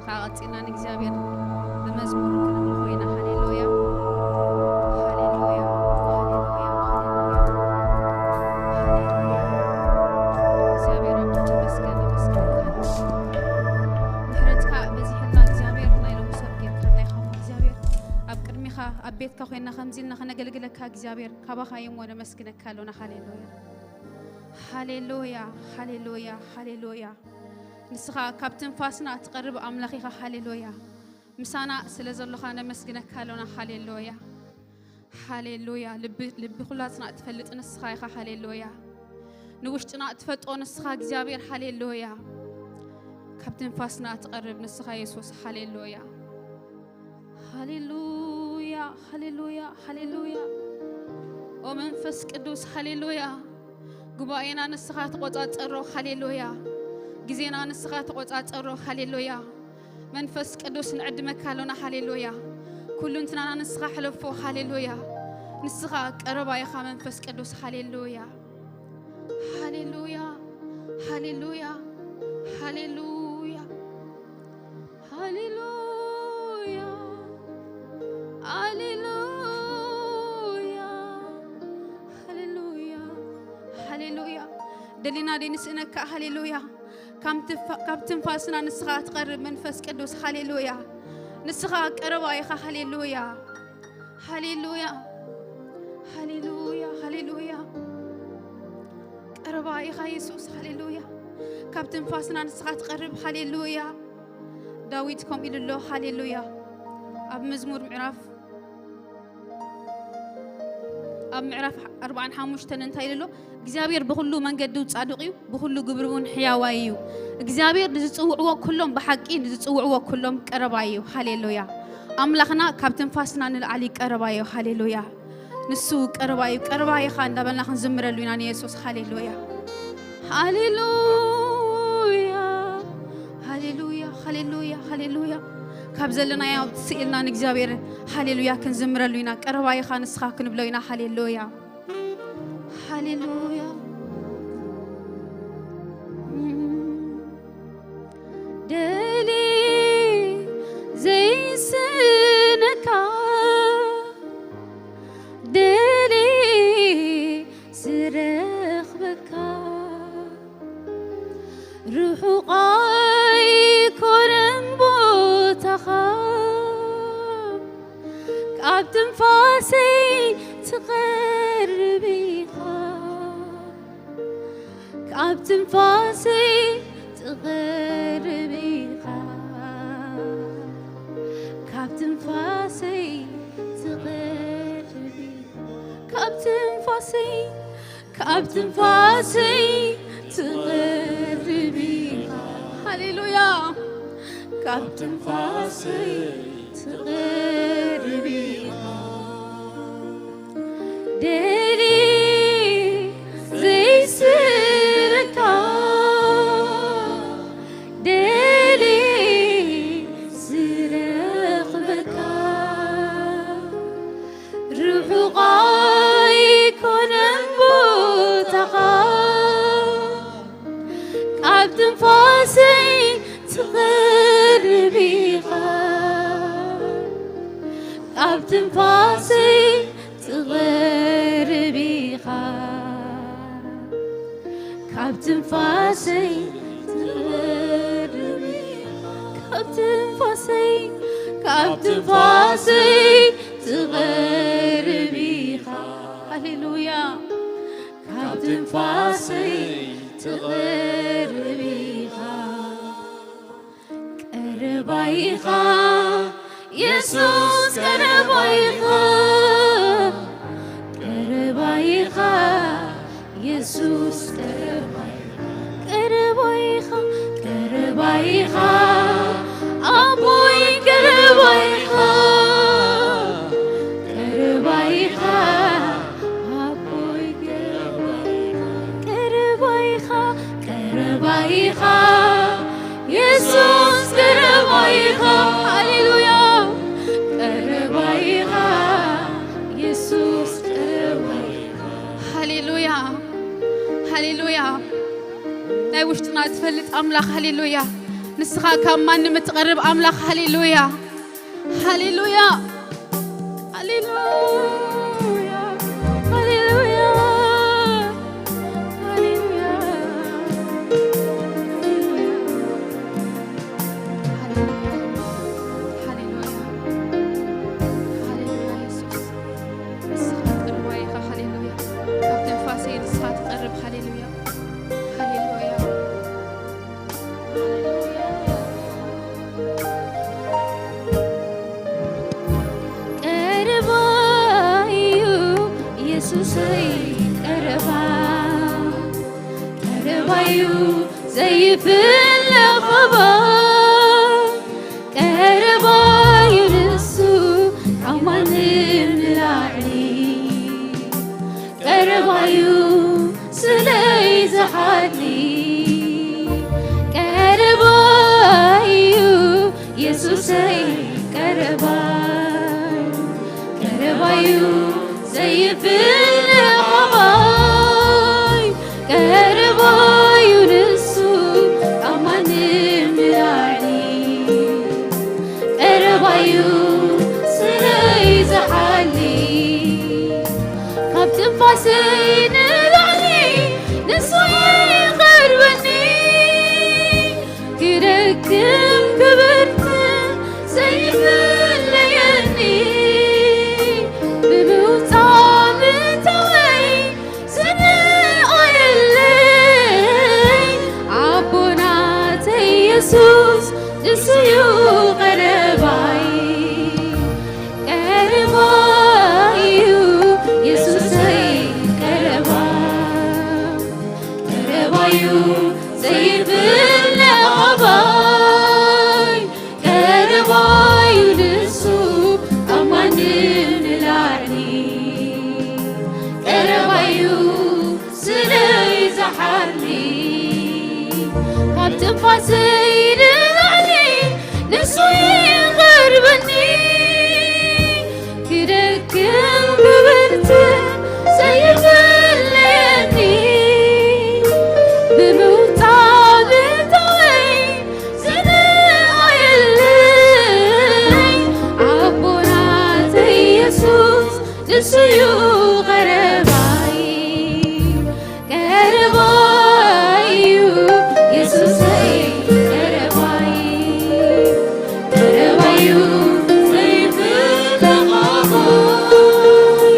ቀጺልና ንእግዚኣብሔር ብመዝሙር ክነምልኾ ኢና። ሃሌሉያ፣ ሃሌሉያ፣ ሃሌሉያ፣ ሃሌሉያ፣ ሃሌሉያ። እግዚኣብሔር ኣቦ ተመስገን፣ ነመስግነካ። ምሕረትካ በዚሕልና እግዚኣብሔር፣ ናይ ሎሚ ሰብ ጌርካ እንታይ ኸውን እግዚኣብሔር። ኣብ ቅድሚኻ ኣብ ቤትካ ኮይንና ከምዚ ኢልና ከነገልግለካ እግዚኣብሔር ካባኻ እዩሞ ነመስግነካ ኣሎና። ሃሌሉያ፣ ሃሌሉያ፣ ሃሌሉያ፣ ሃሌሉያ። ንስኻ ካብ ትንፋስና እትቐርብ ኣምላኽ ኢኻ። ሃሌሉያ። ምሳና ስለ ዘሎኻ ነመስግነካ ኣሎና። ሃሌሉያ፣ ሃሌሉያ። ልቢ፣ ልቢ ኩላትና እትፈልጥ ንስኻ ኢኻ። ሃሌሉያ። ንውሽጥና እትፈልጦ ንስኻ እግዚኣብሔር። ሃሌሉያ። ካብ ትንፋስና እትቐርብ ንስኻ የሱስ። ሃሌሉያ፣ ሃሌሉያ፣ ሃሌሉያ፣ ሃሌሉያ። ኦ መንፈስ ቅዱስ፣ ሃሌሉያ። ጉባኤና ንስኻ ተቆጻጸሮ። ሃሌሉያ። ግዜና ንስኻ ተቆጻጸሮ። ሃሌሉያ። መንፈስ ቅዱስ ንዕድመካ ኣሎና። ሃሌሉያ። ኩሉ እንትናና ንስኻ ሕለፎ። ሃሌሉያ። ንስኻ ቀረባ ኢኻ መንፈስ ቅዱስ። ሃሌሉያ፣ ሃሌሉያ፣ ሃሌሉያ፣ ሃሌሉያ፣ ሃሌሉያ፣ ሃሌሉያ፣ ሃሌሉያ፣ ሃሌሉያ። ደሊና ደይ ንስእነካ። ሃሌሉያ። ካብ ትንፋ-፣ ካብ ትንፋስና ንስኻ ትቐርብ መንፈስ ቅዱስ። ሃሌሉያ። ንስኻ ቀረባ ኢኻ። ሃሌሉያ፣ ሃሌሉያ፣ ሃሌሉያ፣ ሃሌሉያ። ቀረባ ኢኻ የሱስ። ሃሌሉያ። ካብ ትንፋስና ንስኻ ትቐርብ። ሃሌሉያ። ዳዊት ከምኡ ኢሉ ኣሎ። ሃሌሉያ። ኣብ መዝሙር ምዕራፍ፣ ኣብ ምዕራፍ ኣርባዓን ሓሙሽተን እንታይ ኢሉ ኣሎ? እግዚኣብሔር ብኹሉ መንገዱ ጻድቕ እዩ፣ ብኹሉ ግብሩ እውን ሕያዋይ እዩ። እግዚኣብሔር ንዝጽውዕዎ ኩሎም ብሓቂ ንዝጽውዕዎ ኩሎም ቀረባ እዩ። ሃሌሉያ። ኣምላኽና ካብ ትንፋስና ንላዕሊ ቀረባ እዩ። ሃሌሉያ። ንሱ ቀረባ እዩ። ቀረባ ኢኻ እንዳበልና ክንዝምረሉ ኢና ንየሱስ። ሃሌሉያ፣ ሃሌሉያ፣ ሃሌሉያ፣ ሃሌሉያ፣ ሃሌሉያ። ካብ ዘለናዮ ስኢልና ንእግዚኣብሔር ሃሌሉያ ክንዝምረሉ ኢና። ቀረባ ኢኻ ንስኻ ክንብሎ ኢና። ሃሌሉያ፣ ሃሌሉያ። ደሊ ዘይስነካ፣ ደሊ ዝረኽበካ፣ ርሑቕ ኣይኮነን ቦታኻ፣ ካብ ትንፋሰይ ትቐርብ ኢኻ። ካብ ትንፋሰይ ትቐርብ ኢኻ። ካብ ትንፋሰይ ትቐርብ ኢኻ። ካብ ትንፋሰይ፣ ካብ ትንፋሰይ ትቐርብ ኢኻ። ሃሌሉያ። ካብ ትንፋሰይ ትቐርብ ኢኻ። ደሊ ዘይስነካ፣ ደሊ ዝረኽበካ፣ ርሑቕ ኣይኮነን ቦታኻ፣ ካብ ትንፋሰይ ትቐርብ ኢኻ። ካብ ትንፋሰይ ትቐርብ ኢኻ። ካብ ትንፋሰይ ትቐርብ ኢኻ። ካብ ትንፋሰይ፣ ካብ ትንፋሰይ ትቐርብ ኢኻ። ሃሌሉያ። ካብ ትንፋሰይ ትቐርብ ኢኻ። ቀረባ ኢኻ የሱስ፣ ቀረባ ኢኻ። ቀረባ ኢኻ የሱስ፣ ቀረባ ኢኻ። ቀረባ ኢኻ፣ ቀረባ ኢኻ ኣቦይ፣ ቀረባ ኢኻ። ቀረባ ኢኻ ኣቦይ፣ ቀረባ ኢኻ። ቀረባ ኢኻ፣ ቀረባ ኢኻ የሱስ፣ ቀረባ ኢኻ። ሃሌሉያ። ቀረባ ኢኻ የሱስ፣ ቀረባ ኢኻ። ሃሌሉያ፣ ሃሌሉያ። ናይ ውሽጥና ትፈልጥ ኣምላኽ፣ ሃሌሉያ። ንስኻ ካብ ማንም እትቐርብ ኣምላኽ። ሃሌሉያ፣ ሃሌሉያ፣ ሃሌሉያ፣ ሃሌሉያ፣ ሃሌሉያ፣ ሃሌሉያ፣ ሃሌሉያ፣ ኢየሱስ። ንስኻ ትቕርብ ኢኻ። ሃሌሉያ። ካብ ትንፋሰይ ንስኻ ትቐርብ። ሃሌሉያ። ሃሌሉያ። ሃሌሉያ። ቀረባ እዩ ኢየሱሰይ፣ ቀረባ፣ ቀረባ እዩ ዘይፍለ ኸባ። ቀረባ እዩ ንሱ ካብ ማንም ንላዕሊ። ቀረባ እዩ ስለይ ዝሓሊ። ቀረባ እዩ የሱሰይ፣ ቀረባ፣ ቀረባ እዩ ዘይፍለ ኣባይ። ቀረባ እዩ ንሱ ካብ ማንም ንላዕሊ። ቀረባ እዩ ስለይ ዝሓሊ። ካብ ትንፋሰይ ንላዕሊ ንሱ ይቐርበኒ። ክደክም ክብርትዕ ዘይፍለየኒ። ብምውጻእ ምእታወይ ዝንኣየለይ ኣቦ ናተይ የሱስ ንሱ እዩ ቀረባይ። ቀረባ እዩ የሱሰይ ቀረባ። ቀረባ እዩ ዘይፍለ ኣባይ። ቀረባ እዩ ንሱ ካብ ማንም ንላዕሊ። ቀረባ እዩ ስለይ ዝሓሊ። ካብ ትንፋሰይ ንላዕሊ ንሱ ይቐርበኒ። ክደክም ክብርትዕ ዘይፍለየኒ። ብምውጻእ ምእታወይ ዝንኣየለይ ኣቦ ናተይ የሱስ ንሱ እዩ ቀረባይ። ቀረባይ እዩ የሱሰይ ቀረባይ። ቀረባይ እዩ ዘይፍለ ኣባይ።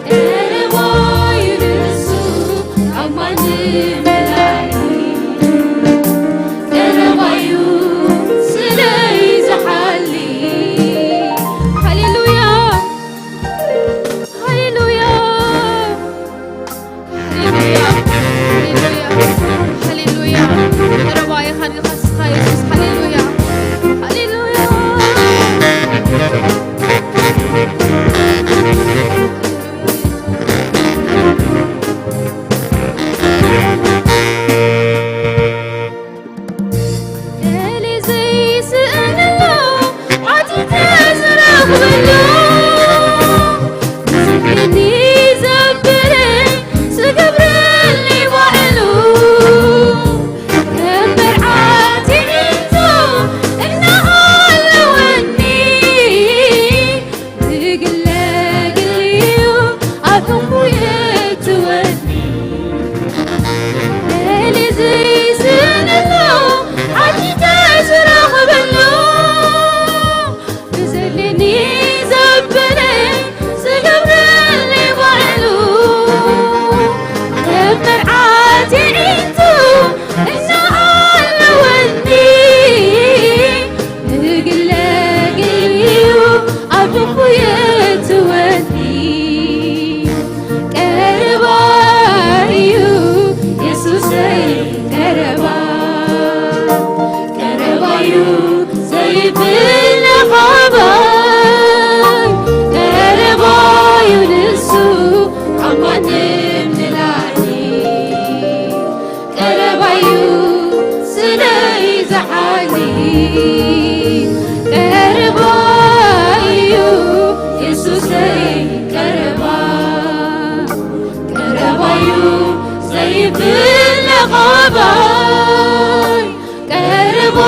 ቀረባይ እዩ ንሱ ካብ ማንም ንላዕሊ። ቀረባይ እዩ ስለይ ዝሓሊ። ሃሌሉያ፣ ሃሌሉያ፣ ሃሌሉያ፣ ሃሌሉያ፣ ሃሌሉያ። ቀረባ ኢኻ ንስኻ የሱስ። ሃሌሉያ፣ ሃሌሉያ። ገለ ዘይስእነሉ ዓቲተ ዝረኽበሉ፣ ዝብለኒ ዘብለኒ ዝገብረለይ ባዕሉ፣ ከም መርዓት ይዕንቶ እናሃለወኒ፣ ብግለ ግሊኡ ኣብ ሕቑፉ የእትወኒ። ገለ ዘይስእነሉ ዓቲተ ዝረኽበሉ፣ ብዘድልየኒ ዘብለኒ ዝገብረለይ ባዕሉ፣ ከም መርዓት የዒንቱ እናሃለወኒ፣ ብግለ ግሊኡ ኣብ ሕቑፉ የእትወኒ። ቀረባ እዩ የሱሰይ ቀረባ። ቀረባ እዩ ዘይፍለ ኣባይ። ቀረባ እዩ ንሱ ካብ ማንም ንላዕሊ። ቀረባ እዩ ስለይ ዝሓሊ። ቀረባ እዩ የሱሰይ ቀረባ። ቀረባ እዩ ዘይፍለ ኣባይ። ቀረባ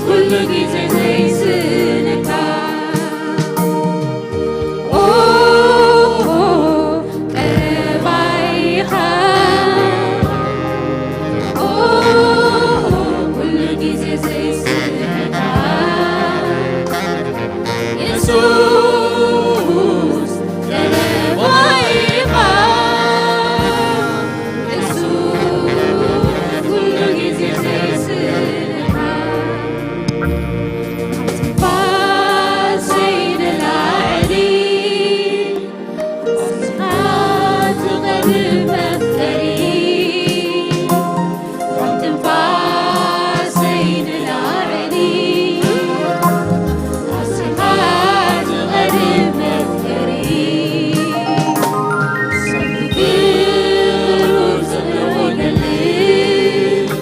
ኩሉ ግዜ ዘይስእነካ። ኦ፣ ቀረባ ኢኻ። ኦ፣ ኩሉ ግዜ ዘይስእነካ። የሱስ ቀረባ ኢኻ። የሱስ ኩሉ ግዜ ዘይስእነካ። ትንፋሰይ ንላዕሊ፣ ንስኻ ትቐርብ መፍቀሪ። ካብ ትንፋሰይ ንላዕሊ፣ ንስኻ ትቐርብ መፍቀሪ። ሰብ ብፍቕሩ ዝኽእሎ ይገልጽ፣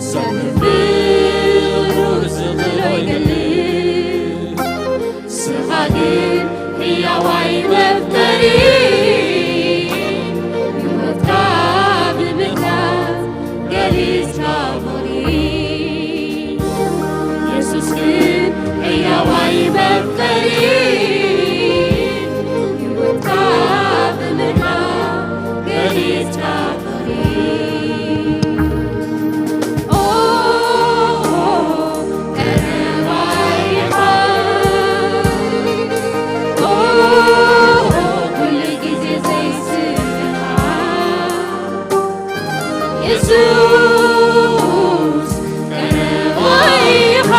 ሰብ ብፍቕሩ ዝኽእሎ ይገልጽ። ንስኻ ግን ህያዋይ መፍቀሪ፣ ህይወትካ ብምትላፍ ገሊጽካ ፍቕሪ። የሱስ ግን ህያዋይ መፍቀሪ፣ ህይወትካ ብምትላፍ ገሊጽካ ፍቕሪ። ኦ፣ ቀረባ ኢኻ። ኦ፣ ኩሉ ግዜ ዘይስእነካ። የሱስ ቀረባ ኢኻ።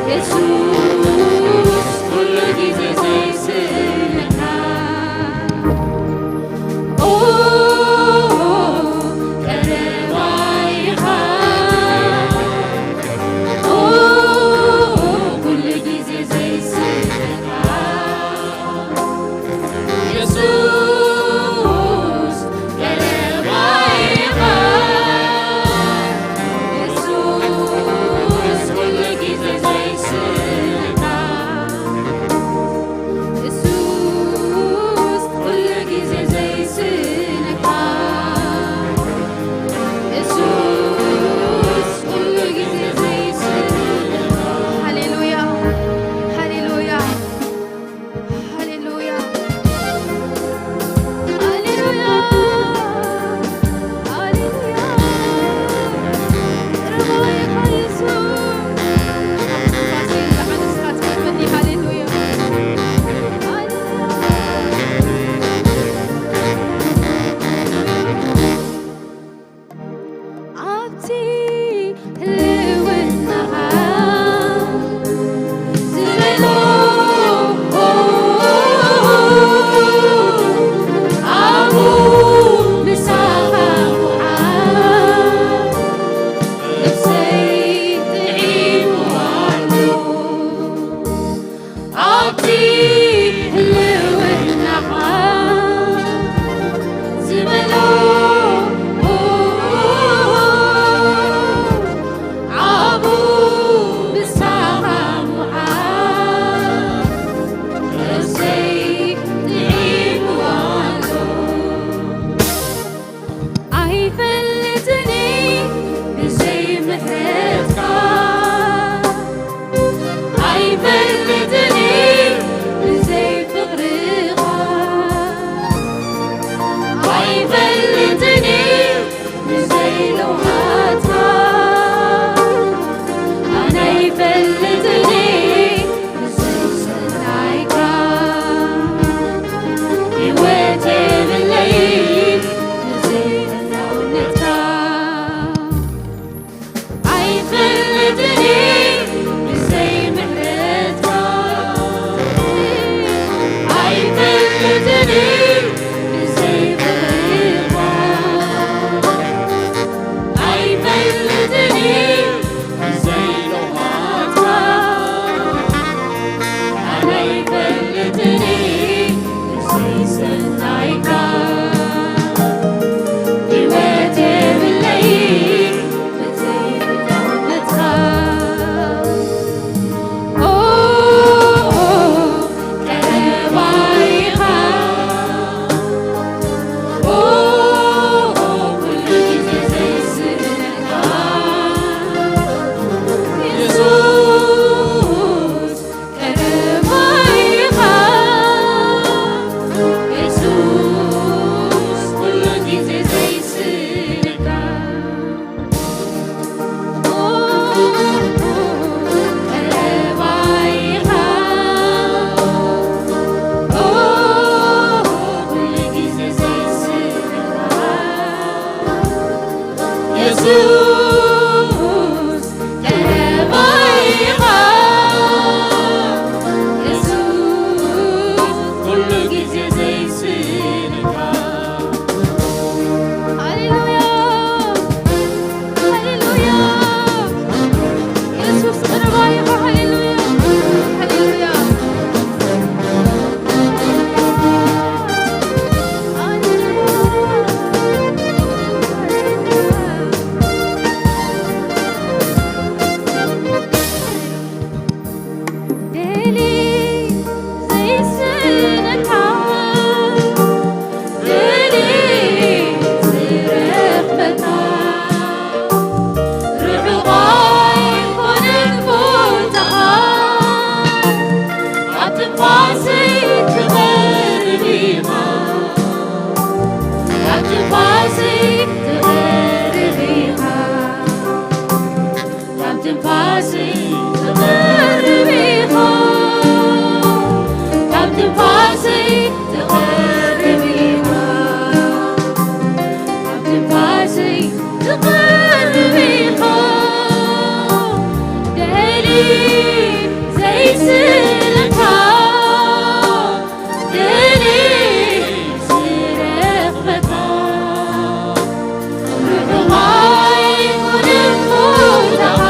የሱስ ኩሉ ግዜ ዘይስእነካ። ኦ፣ ቀረባ ኢኻ። ኦ፣ ኩሉ ግዜ ዘይስእነካ። የሱስ ቀረባ ኢኻ። የሱስ ኩሉ ግዜ ዘይስእነካ። የሱስ ኩሉ ግዜ ዘይስእነካ። የሱስ ኩሉ ግዜ ዘይስእነካ። ሃሌሉያ፣ ሃሌሉያ፣ ሃሌሉያ፣ ሃሌሉያ፣ ሃሌሉያ። ቀረባ ኢኻ የሱስ። ሃሌሉያ። ኣብቲ ህልውናኻ ዝበሎ ኣብኡ ምሳኻ ምውዓል ነፍሰይ ጥዒሙ ኣሎ። ኣብቲ ህልውናኻ ዝበሎ ኣብኡ ምሳኻ ምውዓል ነፍሰይ ጥዒሙ ኣሎ። ኣይፈልጥን ብዘይ ምሕረትካ፣ ኣይፈልጥን ብዘይ ፍቕርኻ፣ ኣይፈልጥን ብዘይ ለውሃትካ፣ ኣነ ኣይፈልጥን ብዘይ ሰናይካ። ህይወት የብለይን ብዘይ ህላውነትካ። የሱስ ቀረባ ኢኻ፣ የሱስ ኩሉ ግዜ ዘይስእነካ። ሃሌሉያ፣ ሃሌሉያ። የሱስ ቀረባ ኢኻ። ሃሌሉያ፣ ሃሌሉያ። ካብ ትንፋሰይ ትቐርብ ኢኻ፣ ካብ ትንፋሰይ ትቐርብ ኢኻ፣ ካብ ትንፋሰይ ትቐርብ ኢኻ። ደሊ ዘይስእነካ፣ ደሊ ዝረኽበካ፣ ርሑቕ ኣይኮነን ቦታኻ።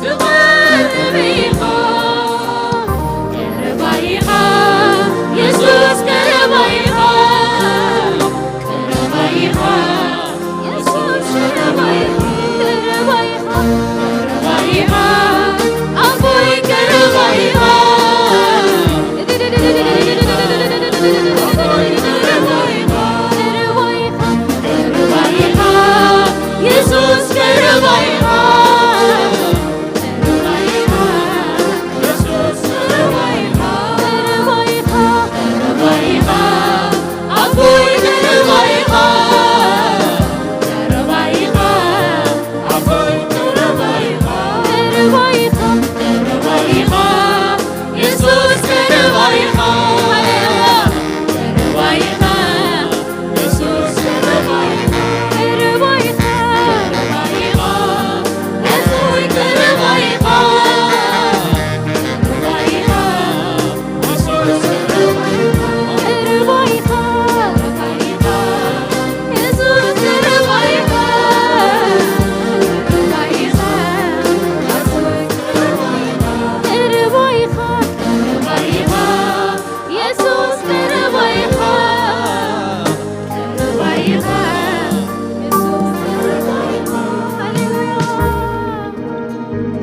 ትቐርብ ኢኻ፣ ቀረባ ኢኻ፣ የሱስ ቀረባ ኢኻ፣ ቀረባ ኢኻ፣ የሱስ ቀረባ ኢኻ፣ ቀረባ ኢኻ፣ ቀረባ ኢኻ፣ ኣቦይ ቀረባ ኢኻ።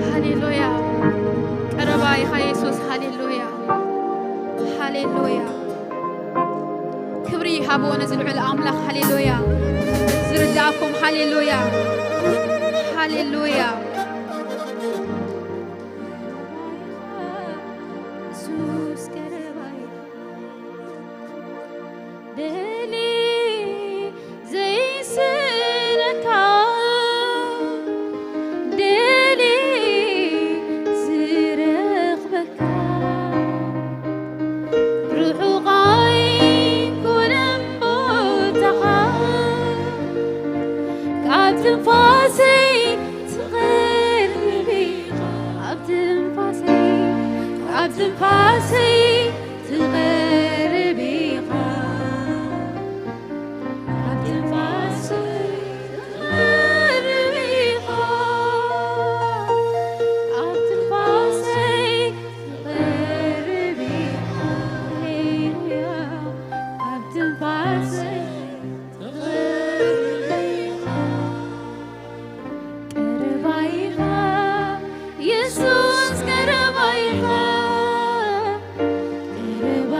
ሃሌሉያ። ቀረባ ኢኻ የሱስ። ሃሌሉያ፣ ሃሌሉያ። ክብሪ ይሃብዎ ነዚ ልዑል ኣምላኽ። ሃሌሉያ። ዝርድኣኩም። ሃሌሉያ፣ ሃሌሉያ። የሱስ ቀረባ ኢኻ። ደሊ ዘይስእነካ፣ ደሊ ዝረኽበካ፣ ርሑቕ ኣይኮነን ቦታኻ፣ ካብ ትንፋሰይ ትቐርብ ኢኻ፣ ካብ ትንፋሰይ፣ ካብ ትንፋሰይ ትቐርብ ኢኻ፣ ኣብ ትንፋሰይ ትቐርብ ኢኻ፣ ኣብ ትንፋሰይ ትቐርብ ኢኻ። ሃሌሉያ። ኣብ ትንፋሰይ ትቐርብ ኢኻ። ቀረባ ኢኻ የሱስ፣ ቀረባ ኢኻ፣ ቀረባ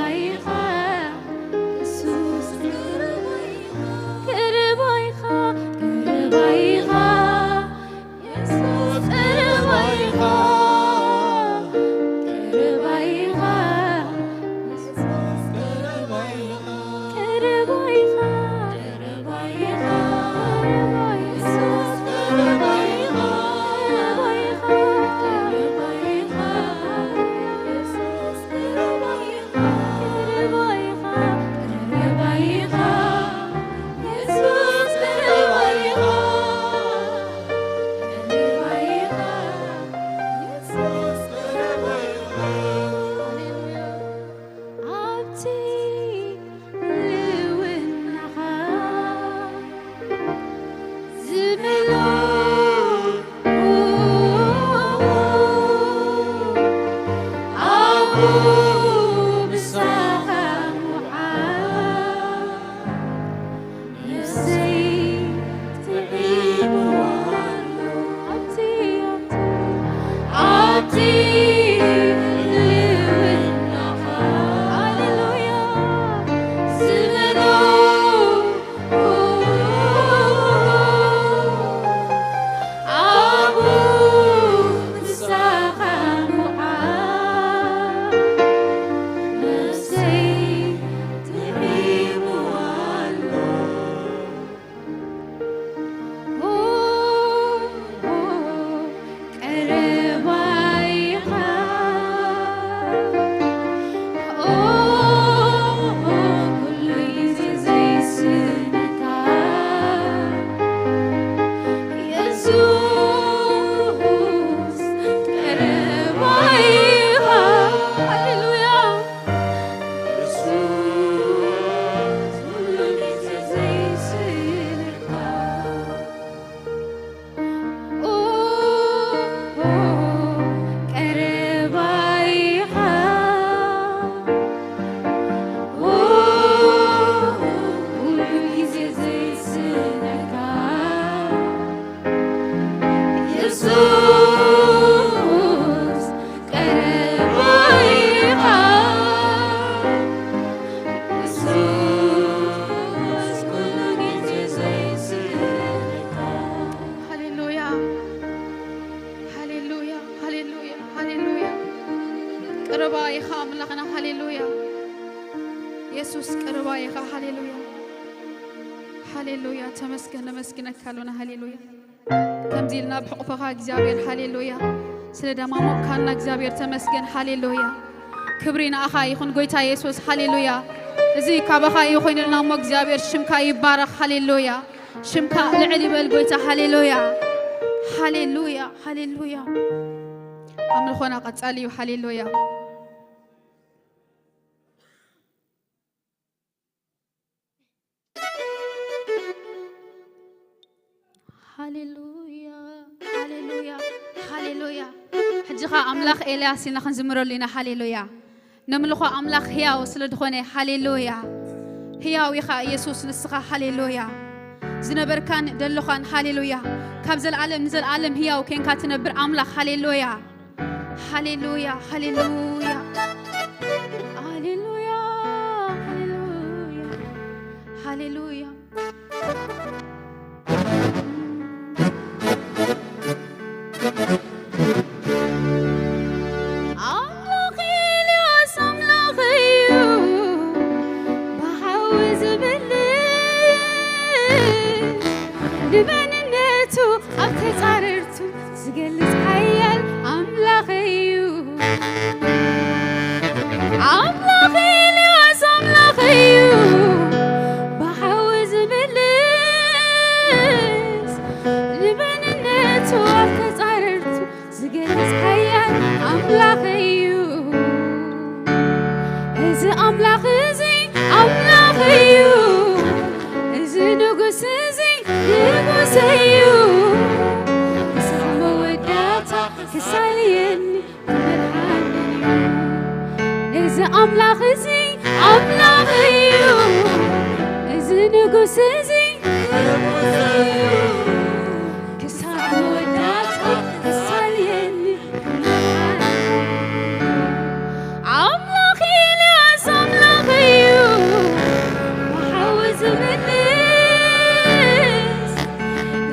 ቅርባ ኢኻ ኣምላኽና። ሃሌሉያ። የሱስ ቅርባ ኢኻ። ሃሌሉያ። ሃሌሉያ። ተመስገን፣ ነመስግነካ ኣሎና። ሃሌሉያ። ከምዚ ኢልና ብሕቑፍኻ እግዚኣብሔር። ሃሌሉያ። ስለ ደማሞቅካና እግዚኣብሔር ተመስገን። ሃሌሉያ። ክብሪ ንኣኻ ይኹን ጎይታ የሱስ። ሃሌሉያ። እዚ ካባኻ እዩ ኮይኑልና እሞ እግዚኣብሔር ሽምካ ይባረኽ። ሃሌሉያ። ሽምካ ልዕል ይበል ጎይታ። ሃሌሉያ። ሃሌሉያ። ሃሌሉያ። ኣምልኾና ቀጻሊ እዩ። ሃሌሉያ። ሃሌሉያ፣ ሃሌሉያ፣ ሃሌሉያ። ሕጂ ኸኣ ኣምላኽ ኤልያስ ኢልና ክንዝምረሉ ኢና። ሃሌሉያ። ነምልኾ ኣምላኽ ህያው ስለ ዝኾነ። ሃሌሉያ። ህያው ኢኻ ኢየሱስ ንስኻ። ሃሌሉያ። ዝነበርካን ደለኻን። ሃሌሉያ። ካብ ዘለኣለም ንዘለኣለም ህያው ኬንካ ትነብር ኣምላኽ። ሃሌሉያ። ሃሌሉያ፣ ሃሌሉያ። ሃሌሉያ፣ ሃሌሉያ፣ ሃሌሉያ። ኣምላኽ ኤልያስ ኣምላኽ እዩ፣ ብሓዊ ዝምልስ፣ ንመንነቱ ኣብ ተጻረርቱ ዝገልጽ ሓያል ኣምላኽ እዩ። ኣምላኽ ኤልያስ ኣምላኽ እዩ፣ ብሓዊ ዝምልስ፣ ንመንነቱ ኣብ ተጻረርቱ ዝገልጽ ሓያል ኣምላኽ እዩ። እዚ ኣምላኽ እዚ ኣምላኽ እዩ፣ እዚ ንጉስ እዚ ንጉስ እዩ። ክሳብ መወዳእታ ክሳልየኒ ክመርሓኒ እዩ። እዚ ኣምላኽ እዚ ኣምላኽ እዩ፣ እዚ ንጉስ እዚ ንጉስ እዩ። ክሳብ መወዳእታ ክሳልየኒ ኣምላኽ ኤልያስ ኣምላኽ እዩ፣ ብሓዊ ዝምልስ፣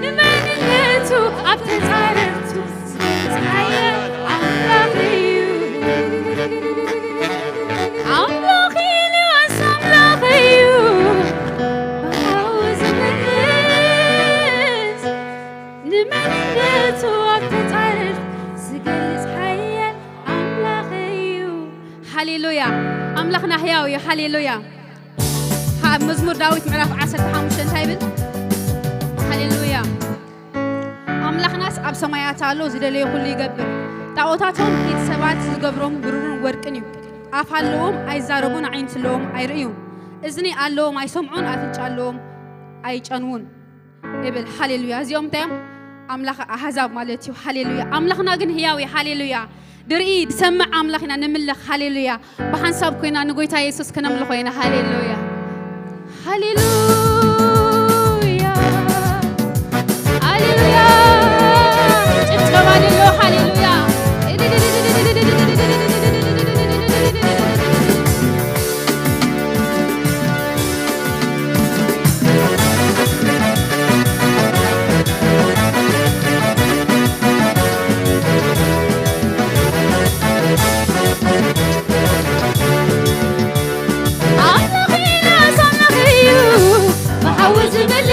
ንመንነቱ ኣብ ተጻረርቱ ዝገልጽ ሓያል ኣምላኽ እዩ። ኣምላኽ ኤልያስ ኣምላኽ እዩ፣ ብሓዊ ዝምልስ፣ ንመንነቱ ኣብ ተጻረርቱ ዝገልጽ ሓያል ኣምላኽ እዩ። ሃሌሉያ። ኣምላኽና ህያው እዩ። ሃሌሉያ። ኣብ መዝሙር ዳዊት ምዕራፍ ዓሰርተ ሓሙሽተ እንታይ ይብል? ሃሌሉያ። ኣምላኽናስ ኣብ ሰማያት ኣሎ፣ ዝደለዮ ኩሉ ይገብር። ጣዖታቶም ኢድ ሰባት ዝገብሮም ብሩርን ወርቅን እዩ። ኣፍ ኣለዎም ኣይዛረቡን፣ ኣዒንቲ ኣለዎም ኣይርእዩን፣ እዝኒ ኣለዎም ኣይሰምዑን፣ ኣፍንጫ ኣለዎም ኣይጨንዉን። ይብል። ሃሌሉያ። እዚኦም እንታይ እዮም? ኣምላኽ ኣህዛብ ማለት እዩ። ሃሌሉያ። ኣምላኽና ግን ህያው እዩ። ሃሌሉያ። ድርኢ ድሰምዕ ኣምላኽ ኢና ንምልኽ። ሃሌሉያ። ብሓንሳብ ኮይና ንጎይታ የሱስ ክነምልኾ ኢና። ሃሌሉያ። ሃሌሉያ። ሃሌሉያ። ጭብጨባ ኣሎ። ሃሌሉያ። ኣምላኽና ኣምላኽ እዩ፣ ብሓዊ ዝምልስ፣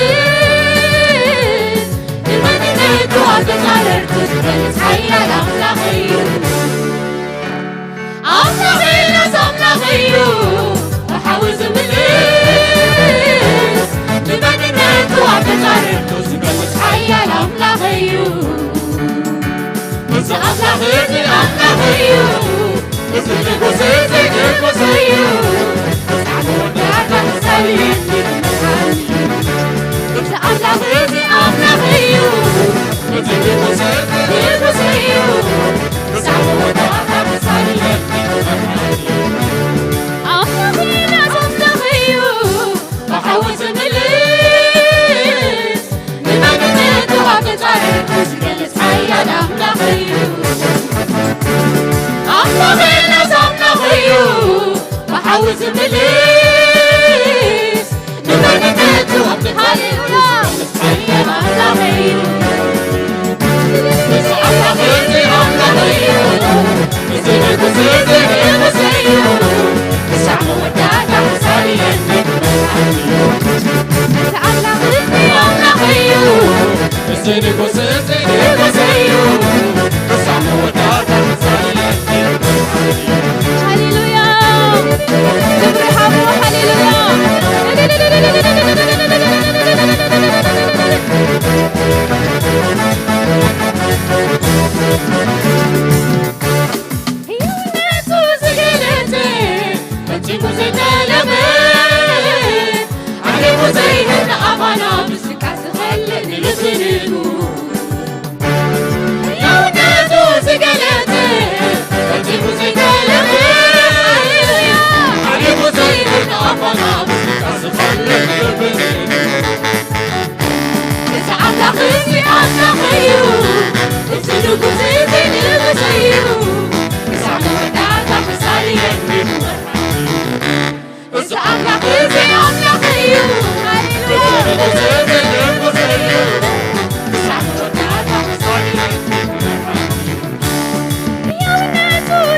ንመንነቱ ኣብ ተጻረርቱ ዝገልጽ ሓያል ኣምላኽ እዩ። ኣምላኽናስ ኣምላኽ እዩ፣ ብሓዊ ዝምልስ፣ ንመንነቱ ኣብ ተጻረርቱ ዝገልጽ ሓያል ኣምላኽ እዩ። እዚ ኣምላኽ እዚ ኣምላኽ እዩ፣ እዚ ንጉስ እዚ ንጉስ እዩ። ክሳዕ መወዳእታ ክሳብ የንድድ መድሓኒ። እዚ ኣምላኽ እዚ ኣምላኽ እዩ፣ እዚ ንጉስ እዚ ንጉስ እዩ። ክሳብ መወዳእታ ክሳብ የንድድ መድሓኒ። ኣምላኽናስ ኣምላኽ እዩ፣ ብሓዊ ዝምልስ፣ ንመንነቱ ኣብ ተጻረርቱ ዝገልጽ ሓያል ኣምላኽ እዩ። ኣምላኽናስ ኣምላኽ እዩ፣ ብሓዊ ዝምልስ፣ ንመንነቱ ኣብ ተጻረርቱ ዝገልጽ ሓያል ኣምላኽ እዩ። እዚ ኣምላኽ እዚ ኣምላኽ እዩ፣ እዚ ንጉስ እዚ ሕያውነቱ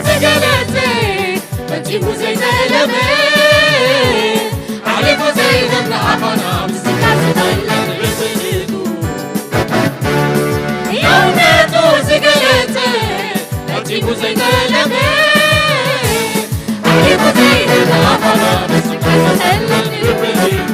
ዝገለጸ ፈጺሙ ዘይተለመ፣ ኣሕሊፉ ዘይህብ ንኣባና ምስጋና ዝመልእ ርዝእቱ። ሕያውነቱ ዝገለጸ ፈጺሙ ዘይተለመ፣ ኣሕሊፉ ዘይህብ ንኣባና ምስጋና ዝመልእ ርዝእቱ።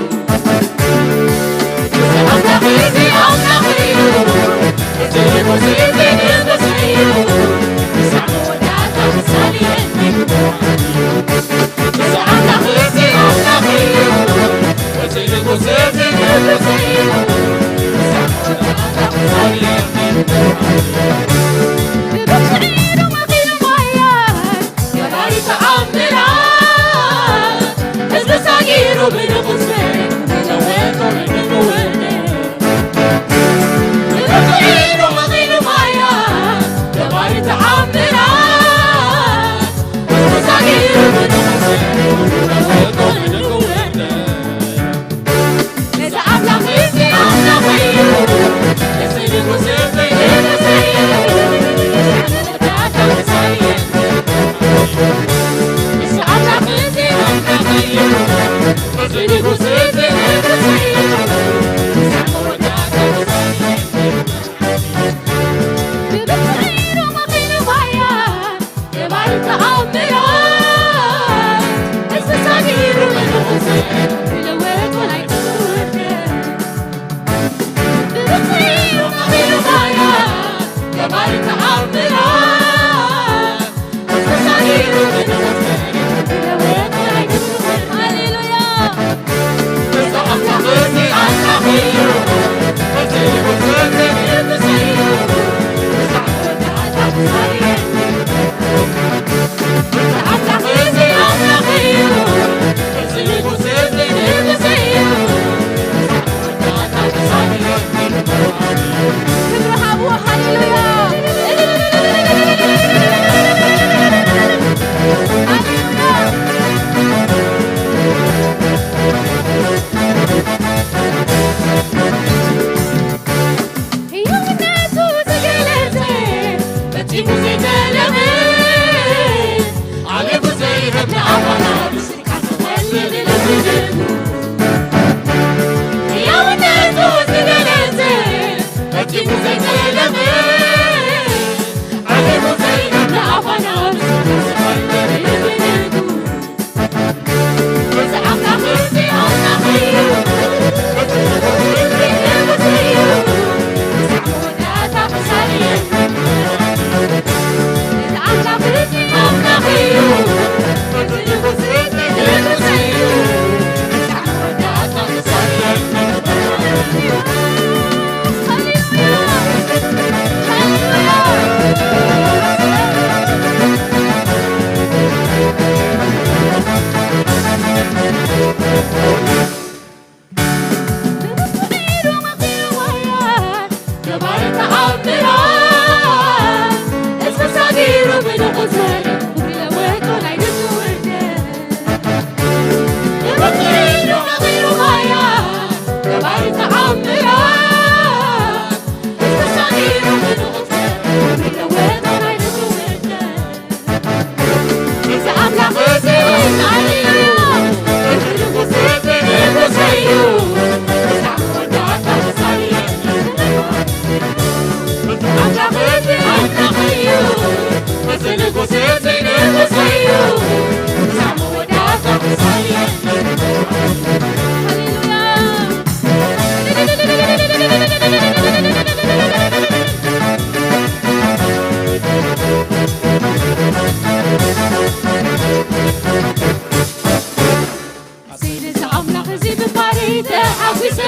ኣምላኽ እዚ ብማሪ ተሓጒሰ፣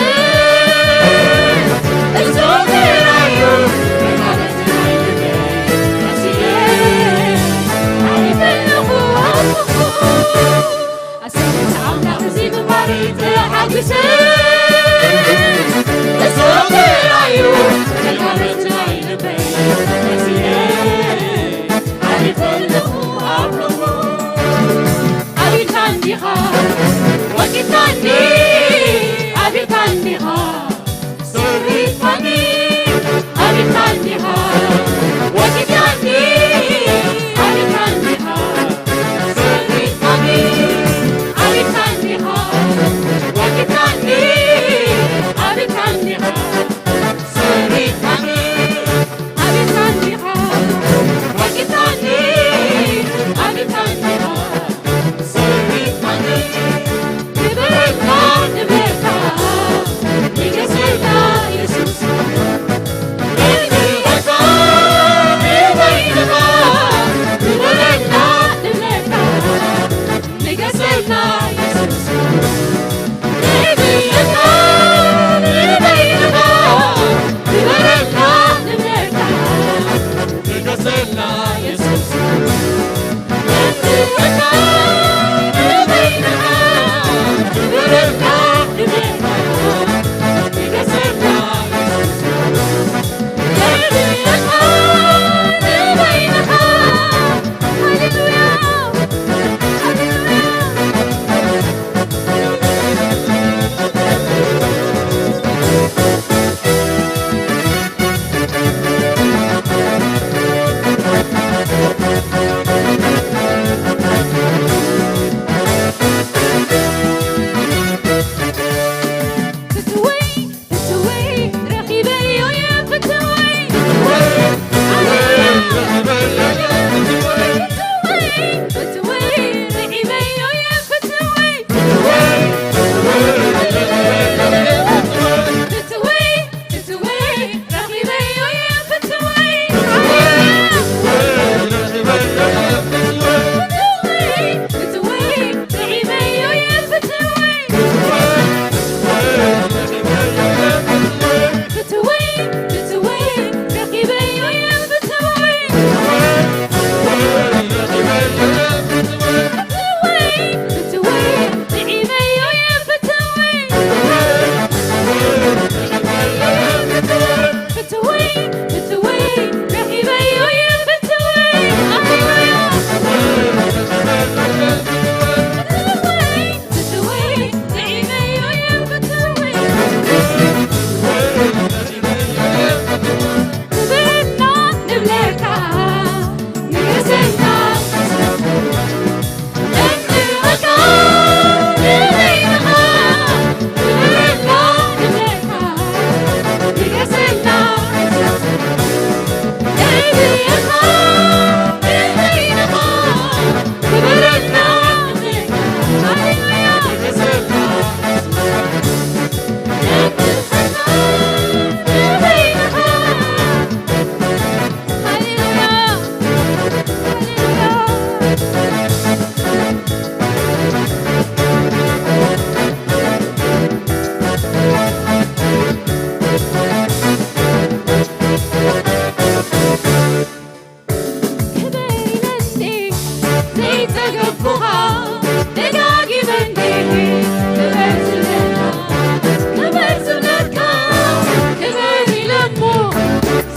እዞ ተራዮ መናበቲ ናይ ልበ መሲለ፣ ኣይፈለኹ ኣምልኹ። ኣሰይ ነቲ ኣምላኽ እዚ ብማሪ ተሓጒሰ፣ እዞ ተራዮ መናበቲ ናይ ልበ መሲለ፣ ኣይፈለኹ ኣምልኹ። ኣቢልካ እንዲኻ ወቂትካኒ፣ ኣቢልካ እንዲኻ ዘይጸገብኩኻ ደጋጊመ እንዲኺ ክበር ዝብለካ፣ ክበር ዝብለካ፣ ክበር ኢለ እሞ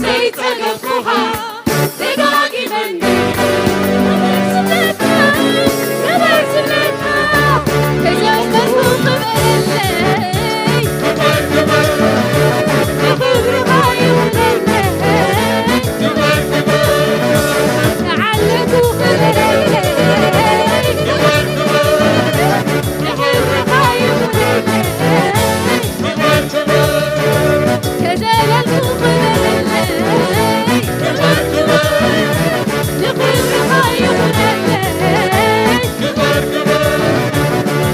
ዘይጸገብኩኻ ደጋጊመ እንዲኺ ክበር ዝብለካ፣ ክበር ዝብለካ፣ ከይዘመርኩ ክበረለይ፣ ክብርኻ ይኹነለይ።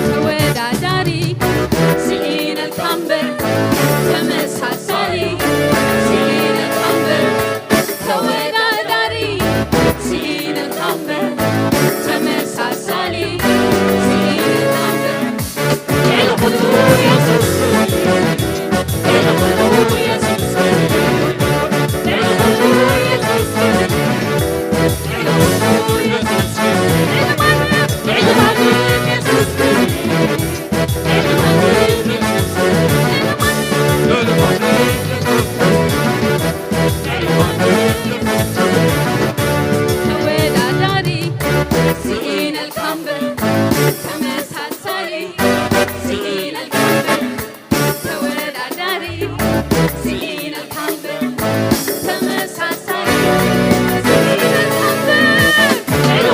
ተወዳዳሪ ስኢነልካ እምበር ተመሳሳሊ ስኢነልካ እምበር ተወዳዳሪ ስኢነልካ እምበር ተመሳሳሊ ስኢነልካ እምበር ልዕሊ ኩሉ ኢየሱስ ልዕሊ ኩሉ ኢየሱስ ልዕሊ ኩሉ ኢየሱስ ልዕሊ ኩሉ ኢየሱስ ልዕሊ ማንም ልዕሊ ማንም ኢየሱስ ተወዳዳሪ ስኢነልካ እምበር ተመሳሳሊ ስኢነልካ እምበር ተወዳዳሪ ስኢነልካ እምበር ተመሳሳሊ ስኢነልካ እምበር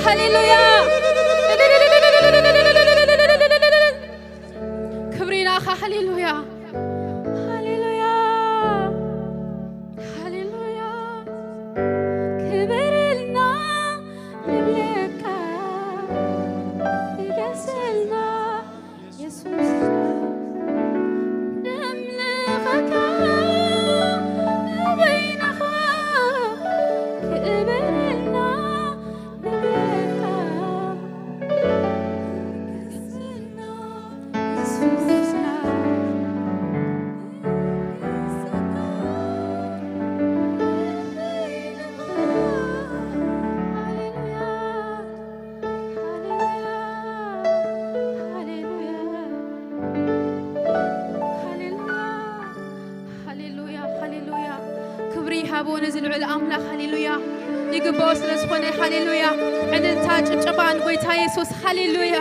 ሃሌሉያ። ክብሪ ናኻ። ሃሌሉያ፣ ሃሌሉያ፣ ሃሌሉያ። ክበረልና ንብለካ፣ ንገሰልና የሱስ፣ ነምልኸካ ንበይንኻ፣ ክበረልና ንብለካ። ሃሌሉያ፣ ሃሌሉያ። ክብሪ ይሃቦ ነዚ ልዑል ኣምላኽ። ሃሌሉያ፣ ይግባኦ ስለ ዝኾነ። ሃሌሉያ፣ ዕልልታ ጭብጨባ ንጎይታ የሱስ። ሃሌሉያ፣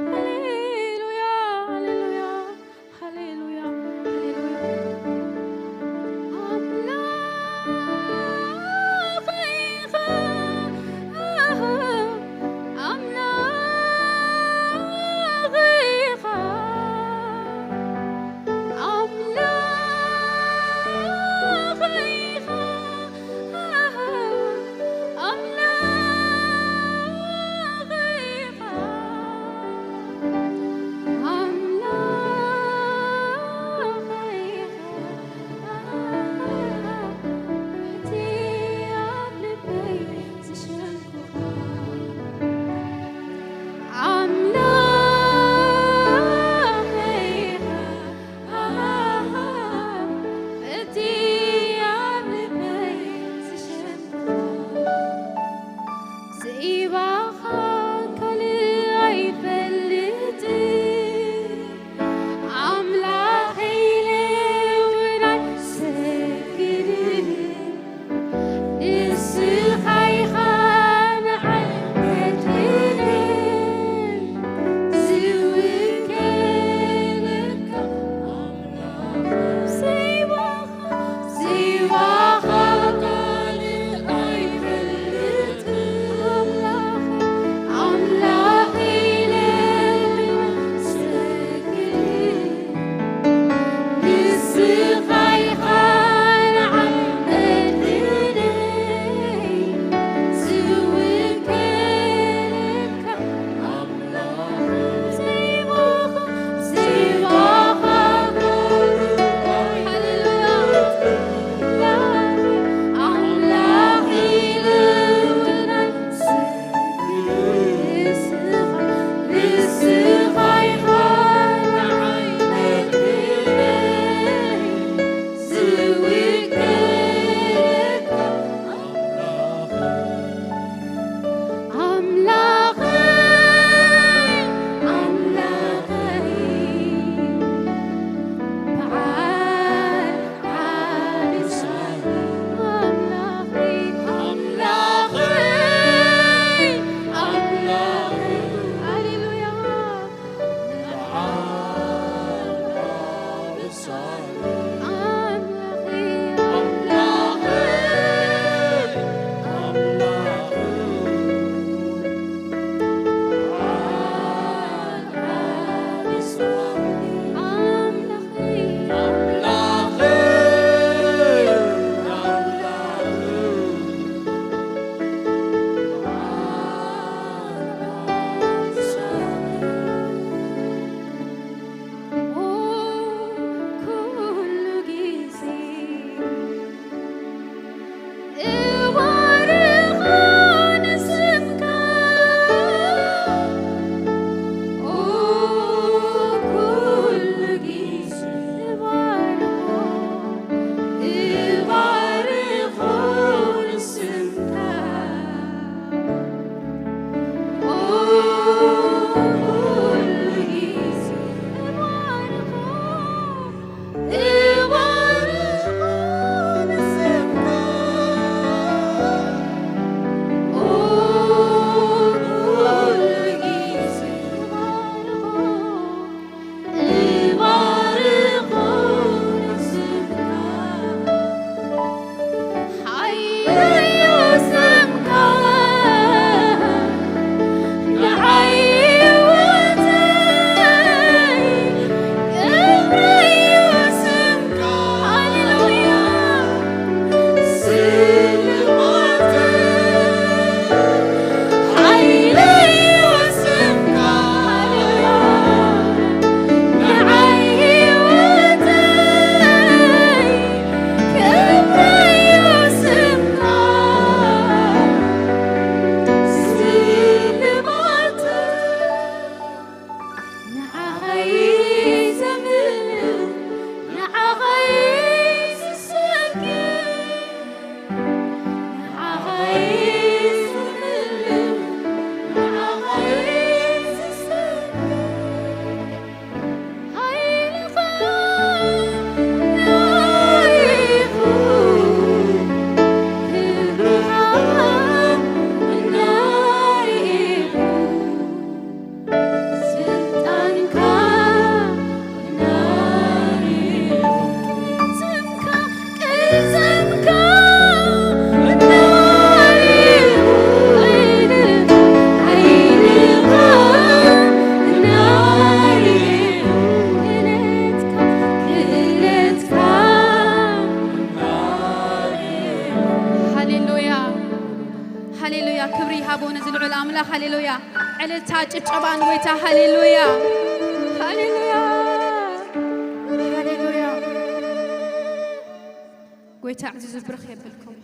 ሃሌሉያ፣ ሃሌሉያ፣ ሃሌሉያ፣ ሃሌሉያ። ኣምላኽ ኢኻ፣ ኣምላኽ ኢኻ፣ ኣምላኽ ኢኻ፣ ኣምላኽ ክብሪ ይሃቦ ነዚ ልዑል ኣምላኽ። ሃሌሉያ። ዕልልታ፣ ጭብጨባ ንጎይታ። ሃሌሉያ፣ ሃሌሉያ፣ ሃሌሉያ። ጎይታ ዕዙዝ ብርኽ የብልኩም።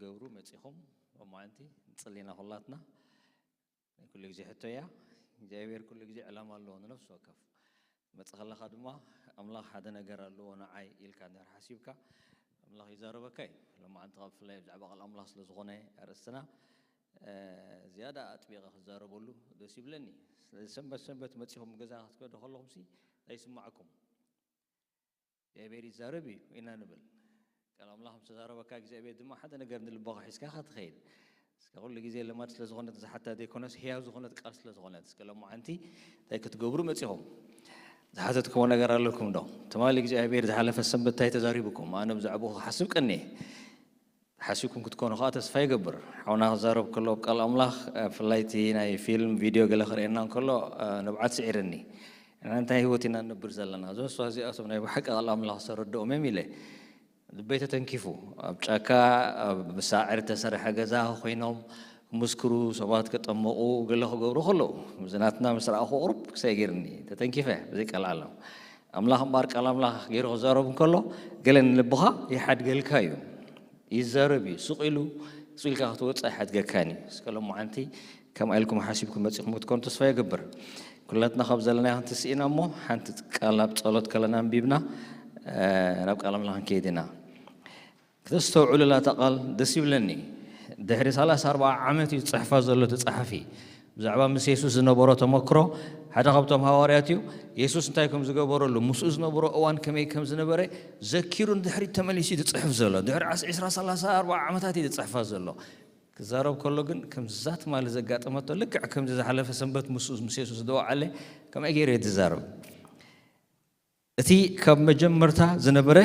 ገብሩ መጺኹም ሎማዓንቲ ንጽሊ ኢና ኩላትና። ናይ ኩሉ ግዜ ሕቶ እያ። እግዚኣብሔር ኩሉ ግዜ ዕላማ ኣለዎ ንነፍሲ ወከፍ። መጽእ ከለኻ ድማ ኣምላኽ ሓደ ነገር ኣለዎ ንዓይ ኢልካ እንድሕር ሓሲብካ፣ ኣምላኽ ይዛረበካ እዩ። ሎማዓንቲ ካብ ብፍላይ ብዛዕባ ቃል ኣምላኽ ስለ ዝኾነ ኣርእስትና፣ እ፣ ዝያዳ ኣጥቢቐ ክዛረበሉ ደስ ይብለኒ። ስለዚ ሰንበት ሰንበት መጺኹም ገዛ ክትከዱ ከለኹምሲ ኣይስማዕኩም። እግዚኣብሔር ይዛረብ እዩ ኢና ንብል። ቃል ኣምላኽ ምስ ተዛረበካ እግዚኣብሔር ድማ ሓደ ነገር ንልብኻ ሒዝካ ኢኻ ትኸይድ። እስከ ኩሉ ግዜ ልማድ ስለ ዝኾነት ዝሓታ ዘይኮነስ፣ ህያው ዝኾነት ቃል ስለ ዝኾነት፣ እስከ ሎማዓንቲ እንታይ ክትገብሩ መጺኹም? ዝሓተትክዎ ነገር ኣለኩም ዶ? ትማሊ እግዚኣብሔር ዝሓለፈ ሰንበት እንታይ ተዛሪቡኩም? ኣነ ብዛዕባኡ ክሓስብ ቀንየ። ሓሲብኩም ክትኮኑ ከኣ ተስፋ ይገብር። ሓውና ክዛረብ ከሎ ኣብ ቃል ኣምላኽ፣ እ፣ ብፍላይ እቲ ናይ ፊልም፣ ቪድዮ ገለ ክርእየና እንከሎ፣ እ፣ ንብዓት ስዒርኒ። ንሕና እንታይ ህይወት ኢና ንነብር ዘለና? እዞም ሰባት እዚኣቶም ናይ ብሓቂ ቃል ኣምላኽ ዝተረድኦም እዮም ኢለ። ልበይ ተተንኪፉ። ኣብ ጫካ፣ ኣብ ብሳዕሪ ዝተሰርሐ ገዛ ኮይኖም ክምስክሩ፣ ሰባት ከጠምቑ፣ ገለ ክገብሩ ከለዉ፣ እዚ ናትና ምስ ረኣኹ ቁሩብ ክሳይ ገይርኒ። ተተንኪፈ፣ ብዘይ ቃል ዓለም። ኣምላኽ እምበኣር ቃል ኣምላኽ ገይሩ ክዛረብ እንከሎ፣ ገለ ንልብኻ ይሓድገልካ እዩ። ይዛረብ እዩ። ስቕ ኢሉ፣ ስቕ ኢልካ ክትወጽእ ኣይሓድገካን እዩ። እስከ ሎማዓንቲ ከምኣ ኢልኩም ሓሲብኩም መጺኹም ክትኮኑ ተስፋ ይገብር። ኩላትና ካብ ዘለናዮ ክንትስእ ኢና እሞ፣ ሓንቲ ቃል ኣብ ጸሎት ከለና ኣንቢብና፣ እ፣ ናብ ቃል ኣምላኽ ክንከይድ ኢና። ክተስተውዕሉላ እታ ቃል ደስ ይብለኒ። ድሕሪ ሰላሳ ኣርባዓ ዓመት እዩ ዝጽሕፋ ዘሎ እቲ ጸሓፊ። ብዛዕባ ምስ የሱስ ዝነበሮ ተመክሮ፣ ሓደ ካብቶም ሃዋርያት እዩ። የሱስ እንታይ ከም ዝገበረሉ፣ ምስኡ ዝነበሮ እዋን ከመይ ከም ዝነበረ ዘኪሩ ንድሕሪት ተመሊሱ እዩ ዝጽሕፍ ዘሎ። ድሕሪ ዓስ-፣ ዕስራ፣ ሰላሳ፣ ኣርባዓ ዓመታት እዩ ዝጽሕፋ ዘሎ። ክዛረብ ከሎ ግን ከምዛ ትማሊ ዘጋጠመቶ፣ ልክዕ ከምዚ ዝሓለፈ ሰንበት ምስኡ፣ ምስ የሱስ ዝወዓለ፣ ከመይ ገይሩ እዩ ዝዛረብ? እቲ ካብ መጀመርታ ዝነበረ፣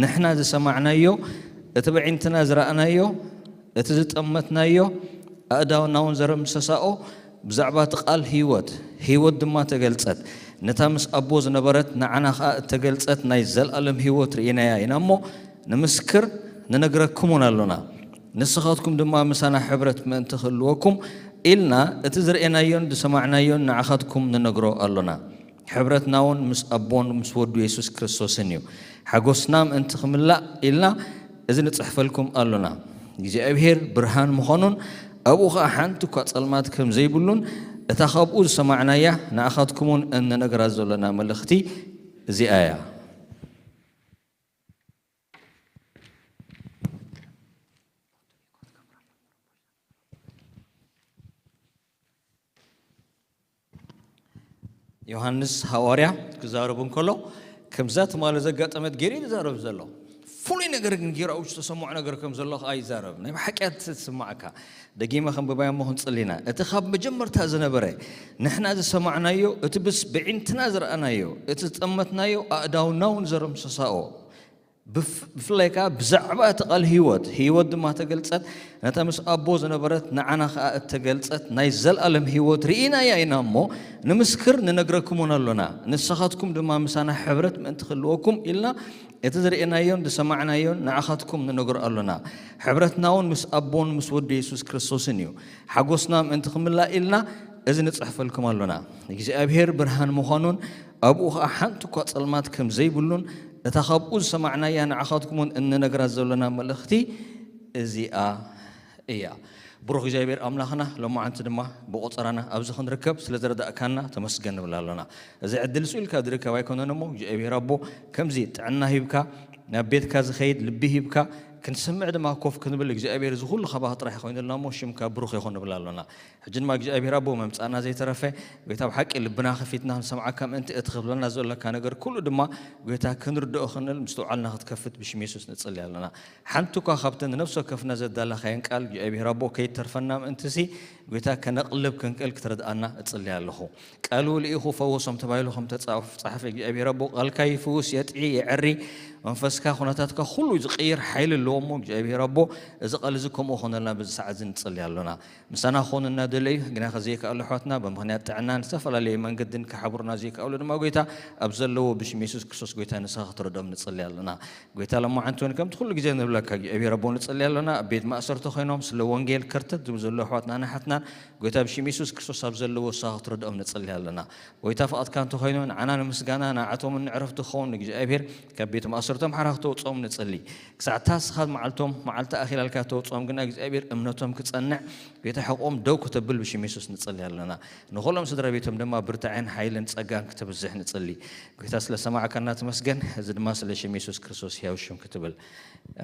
ንሕና ዝሰማዕናዮ፣ እቲ ብዒንትና ዝረኣናዮ፣ እቲ ዝጠመትናዮ፣ ኣእዳውና እውን ዘረምሰሳኦ፣ ብዛዕባ እቲ ቃል ህይወት፣ ህይወት ድማ ተገልጸት። ነታ ምስ ኣቦ ዝነበረት፣ ንዓና ኸኣ እተገልጸት ናይ ዘለኣለም ህይወት ርኢናያ ኢና እሞ፣ ንምስክር ንነግረኩም እውን ኣሎና። ንስኻትኩም ድማ ምሳና ሕብረት ምእንቲ ክህልወኩም ኢልና፣ እቲ ዝርኤናዮን ዝሰማዕናዮን ንዓኻትኩም ንነግሮ ኣሎና። ሕብረትና እውን ምስ ኣቦን ምስ ወዱ የሱስ ክርስቶስን እዩ። ሓጎስና ምእንቲ ክምላእ ኢልና እዚ ንጽሕፈልኩም ኣሎና። እግዚኣብሔር ብርሃን ምዃኑን ኣብኡ ኸኣ ሓንቲ እኳ ጸልማት ከም ዘይብሉን እታ ካብኡ ዝሰማዕናያ ንኣኻትኩም እውን እንነግራ ዘሎና መልእኽቲ እዚኣ እያ። ዮሃንስ ሃዋርያ ክዛረብ እንከሎ፣ ከምዛ ትማሊ ዘጋጠመት ገይሩ እዩ ዝዛረብ ዘሎ። ፍሉይ ነገር ግን ገይሩ ኣብ ውሽጡ ዝተሰምዖ ነገር ከም ዘሎ ከኣ ይዛረብ። ናይ ብሓቂ እያ ትስምዓካ። ደጊመ ከንብባያ እሞ ክንጽሊ ኢና። እቲ ካብ መጀመርታ ዝነበረ፣ ንሕና ዝሰማዕናዮ፣ እቲ ብስ-፣ ብዒንትና ዝረኣናዮ፣ እቲ ዝጠመትናዮ፣ ኣእዳውና እውን ዘረምሰሳኦ። ብፍ-፣ ብፍላይ ከኣ ብዛዕባ እቲ ቃል ህይወት፣ ህይወት ድማ ተገልጸት፣ ነታ ምስ ኣቦ ዝነበረት ንዓና ከኣ እተገልጸት ናይ ዘለኣለም ህይወት ርኢናያ ኢና እሞ፣ ንምስክር ንነግረኩምን ኣሎና። ንስኻትኩም ድማ ምሳና ሕብረት ምእንቲ ክህልወኩም ኢልና፣ እቲ ዝርኤናዮን ዝሰማዕናዮን ንዓኻትኩም ንነግሮ ኣሎና። ሕብረትና እውን ምስ ኣቦን ምስ ወዱ የሱስ ክርስቶስን እዩ። ሓጎስና ምእንቲ ክምላእ ኢልና፣ እዚ ንጽሕፈልኩም ኣሎና። እግዚኣብሔር ብርሃን ምዃኑን ኣብኡ ኸኣ ሓንቲ እኳ ጸልማት ከም ዘይብሉን፣ እታ ካብኡ ዝሰማዕናያ ንዓኻትኩምን እንነግራ ዘሎና መልእኽቲ እዚኣ እያ። ብሩኽ እግዚኣብሔር ኣምላኽና፣ ሎማዓንቲ ድማ ብቖጸራና ኣብዚ ክንርከብ ስለ ዝረዳእካና ተመስገን ንብል ኣሎና። እዚ ዕድል ስኡ ኢልካ ዝርከብ ኣይኮነን እሞ፣ እግዚኣብሔር ኣቦ፣ ከምዚ ጥዕና ሂብካ፣ ናብ ቤትካ ዝኸይድ ልቢ ሂብካ፣ ክንሰምዕ ድማ ኮፍ ክንብል እግዚኣብሔር እዚ ኩሉ ካባኻ ጥራሕ ኮይኑልና እሞ፣ ሽምካ ብሩኽ ይኹን ንብል ኣሎና። ሕጂ ድማ እግዚኣብሔር ኣቦ መምጻእና ዘይተረፈ፣ ጎይታ ብሓቂ ልብና ከፊትና ክንሰምዓካ ምእንቲ እቲ ክብለና ዘለካ ነገር ኩሉ ድማ ጎይታ ክንርድኦ ክንል ምስትውዓልና ክትከፍት ብሽም የሱስ ንጽሊ ኣለና። ሓንቲ እኳ ካብተን ንነፍሲ ወከፍና ዘዳለኻየን ቃል እግዚኣብሔር ኣቦ ከይተርፈና ምእንትሲ ጎይታ ከነቕልብ ክንክእል ክትረድኣና እጽሊ ኣለኹ። ቃሉ ልኢኹ ፈወሶም ተባሂሉ ከም ተጻፍ-፣ ጸሓፈ እግዚኣብሔር ኣቦ ቃልካ ይፍውስ፣ የጥዒ፣ የዕሪ፣ መንፈስካ ኩነታትካ ኩሉ ዝቕይር ሓይሊ ኣለዎ እሞ እግዚኣብሔር ኣቦ እዚ ቃል እዚ ከምኡ ኾነልና በዚ ሰዓት እዚ ንጽሊ ኣሎና። ምሳና ክኾኑ እናደለዩ፣ ግና ከ ዘይከኣሉ ኣሕዋትና ብምኽንያት ጥዕናን ዝተፈላለየ መንገድን ክሓብሩና ዘይከኣሉ ድማ፣ ጎይታ ኣብ ዘለዎ ብሽም የሱስ ክርስቶስ ጎይታ ንስኻ ክትረድኦም ንጽሊ ኣለና። ጎይታ ሎማዓንቲ እውን ከምቲ ኩሉ ግዜ ንብለካ፣ እግዚኣብሔር ኣቦ ንጽሊ ኣለና። ኣብ ቤት ማእሰርቲ ኮይኖም ስለ ወንጌል ከርተት ዝብሉ ዘለዉ ኣሕዋትናን ኣሓትናን፣ ጎይታ ብሽም የሱስ ክርስቶስ ኣብ ዘለዎ ንስኻ ክትረድኦም ንጽሊ ኣለና። ጎይታ ፍቓድካ እንተኾይኑ ንዓና ንምስጋና ንዓኣቶም ንዕረፍቲ ክኸውን ንእግዚኣብሔር ካብ ቤት ማእሰርቲ እቶም ሓራ ክተውፅኦም ንፅሊ። ክሳዕ እታ ንስኻ መዓልቶም፣ መዓልቲ ኣኺላልካ ተውፅኦም ግና እግዚኣብሔር እምነቶም ክጸንዕ፣ ቤተ ሕቆም ደው ክተብል ብሽም የሱስ ንጽሊ ኣለና። ንኹሎም ስድራ ቤቶም ድማ ብርታዕን ሓይልን ጸጋን ክተብዝሕ ንጽሊ። ጌታ ስለ ሰማዕካና ተመስገን። እዚ ድማ ስለ ሽም የሱስ ክርስቶስ ሕያው ሽም ክትብል።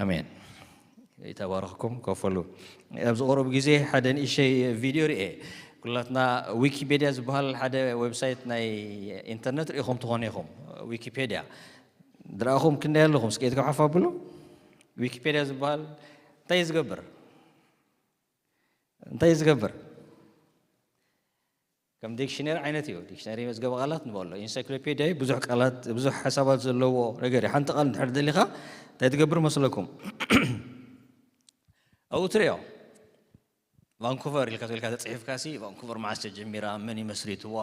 ኣሜን። ይተባረኽኩም። ከፈሉ። ኣብዚ ቁሩብ ግዜ ሓደ ንእሸይ ቪድዮ ርኤ። ኩላትና ዊኪፔድያ ዝበሃል ሓደ ዌብሳይት ናይ ኢንተርነት ርኢኹም ትኾኑ ኢኹም። ዊኪፔድያ ድረኣኹም ክንደይ ኣለኹም? እስኪ ኢድኩም ሓፍ ኣብሉ። ዊኪፔድያ ዝበሃል እንታይ እዩ ዝገብር? እንታይ እዩ ዝገብር? ከም ዲክሽነሪ ዓይነት እዩ። ዲክሽነሪ መዝገበ ቃላት ንበሎ። ኢንሳይክሎፔድያ እዩ። ብዙሕ ቃላት፣ ብዙሕ ሓሳባት ዘለዎ ነገር እዩ። ሓንቲ ቃል እንድሕር ደሊኻ እንታይ ትገብር መስለኩም? ኣብኡ ትሪኦ። ቫንኩቨር ኢልካ ተልካ ተጽሒፍካ ሲ ቫንኩቨር መዓስ ተጀሚራ፣ መን ይመስሪትዋ፣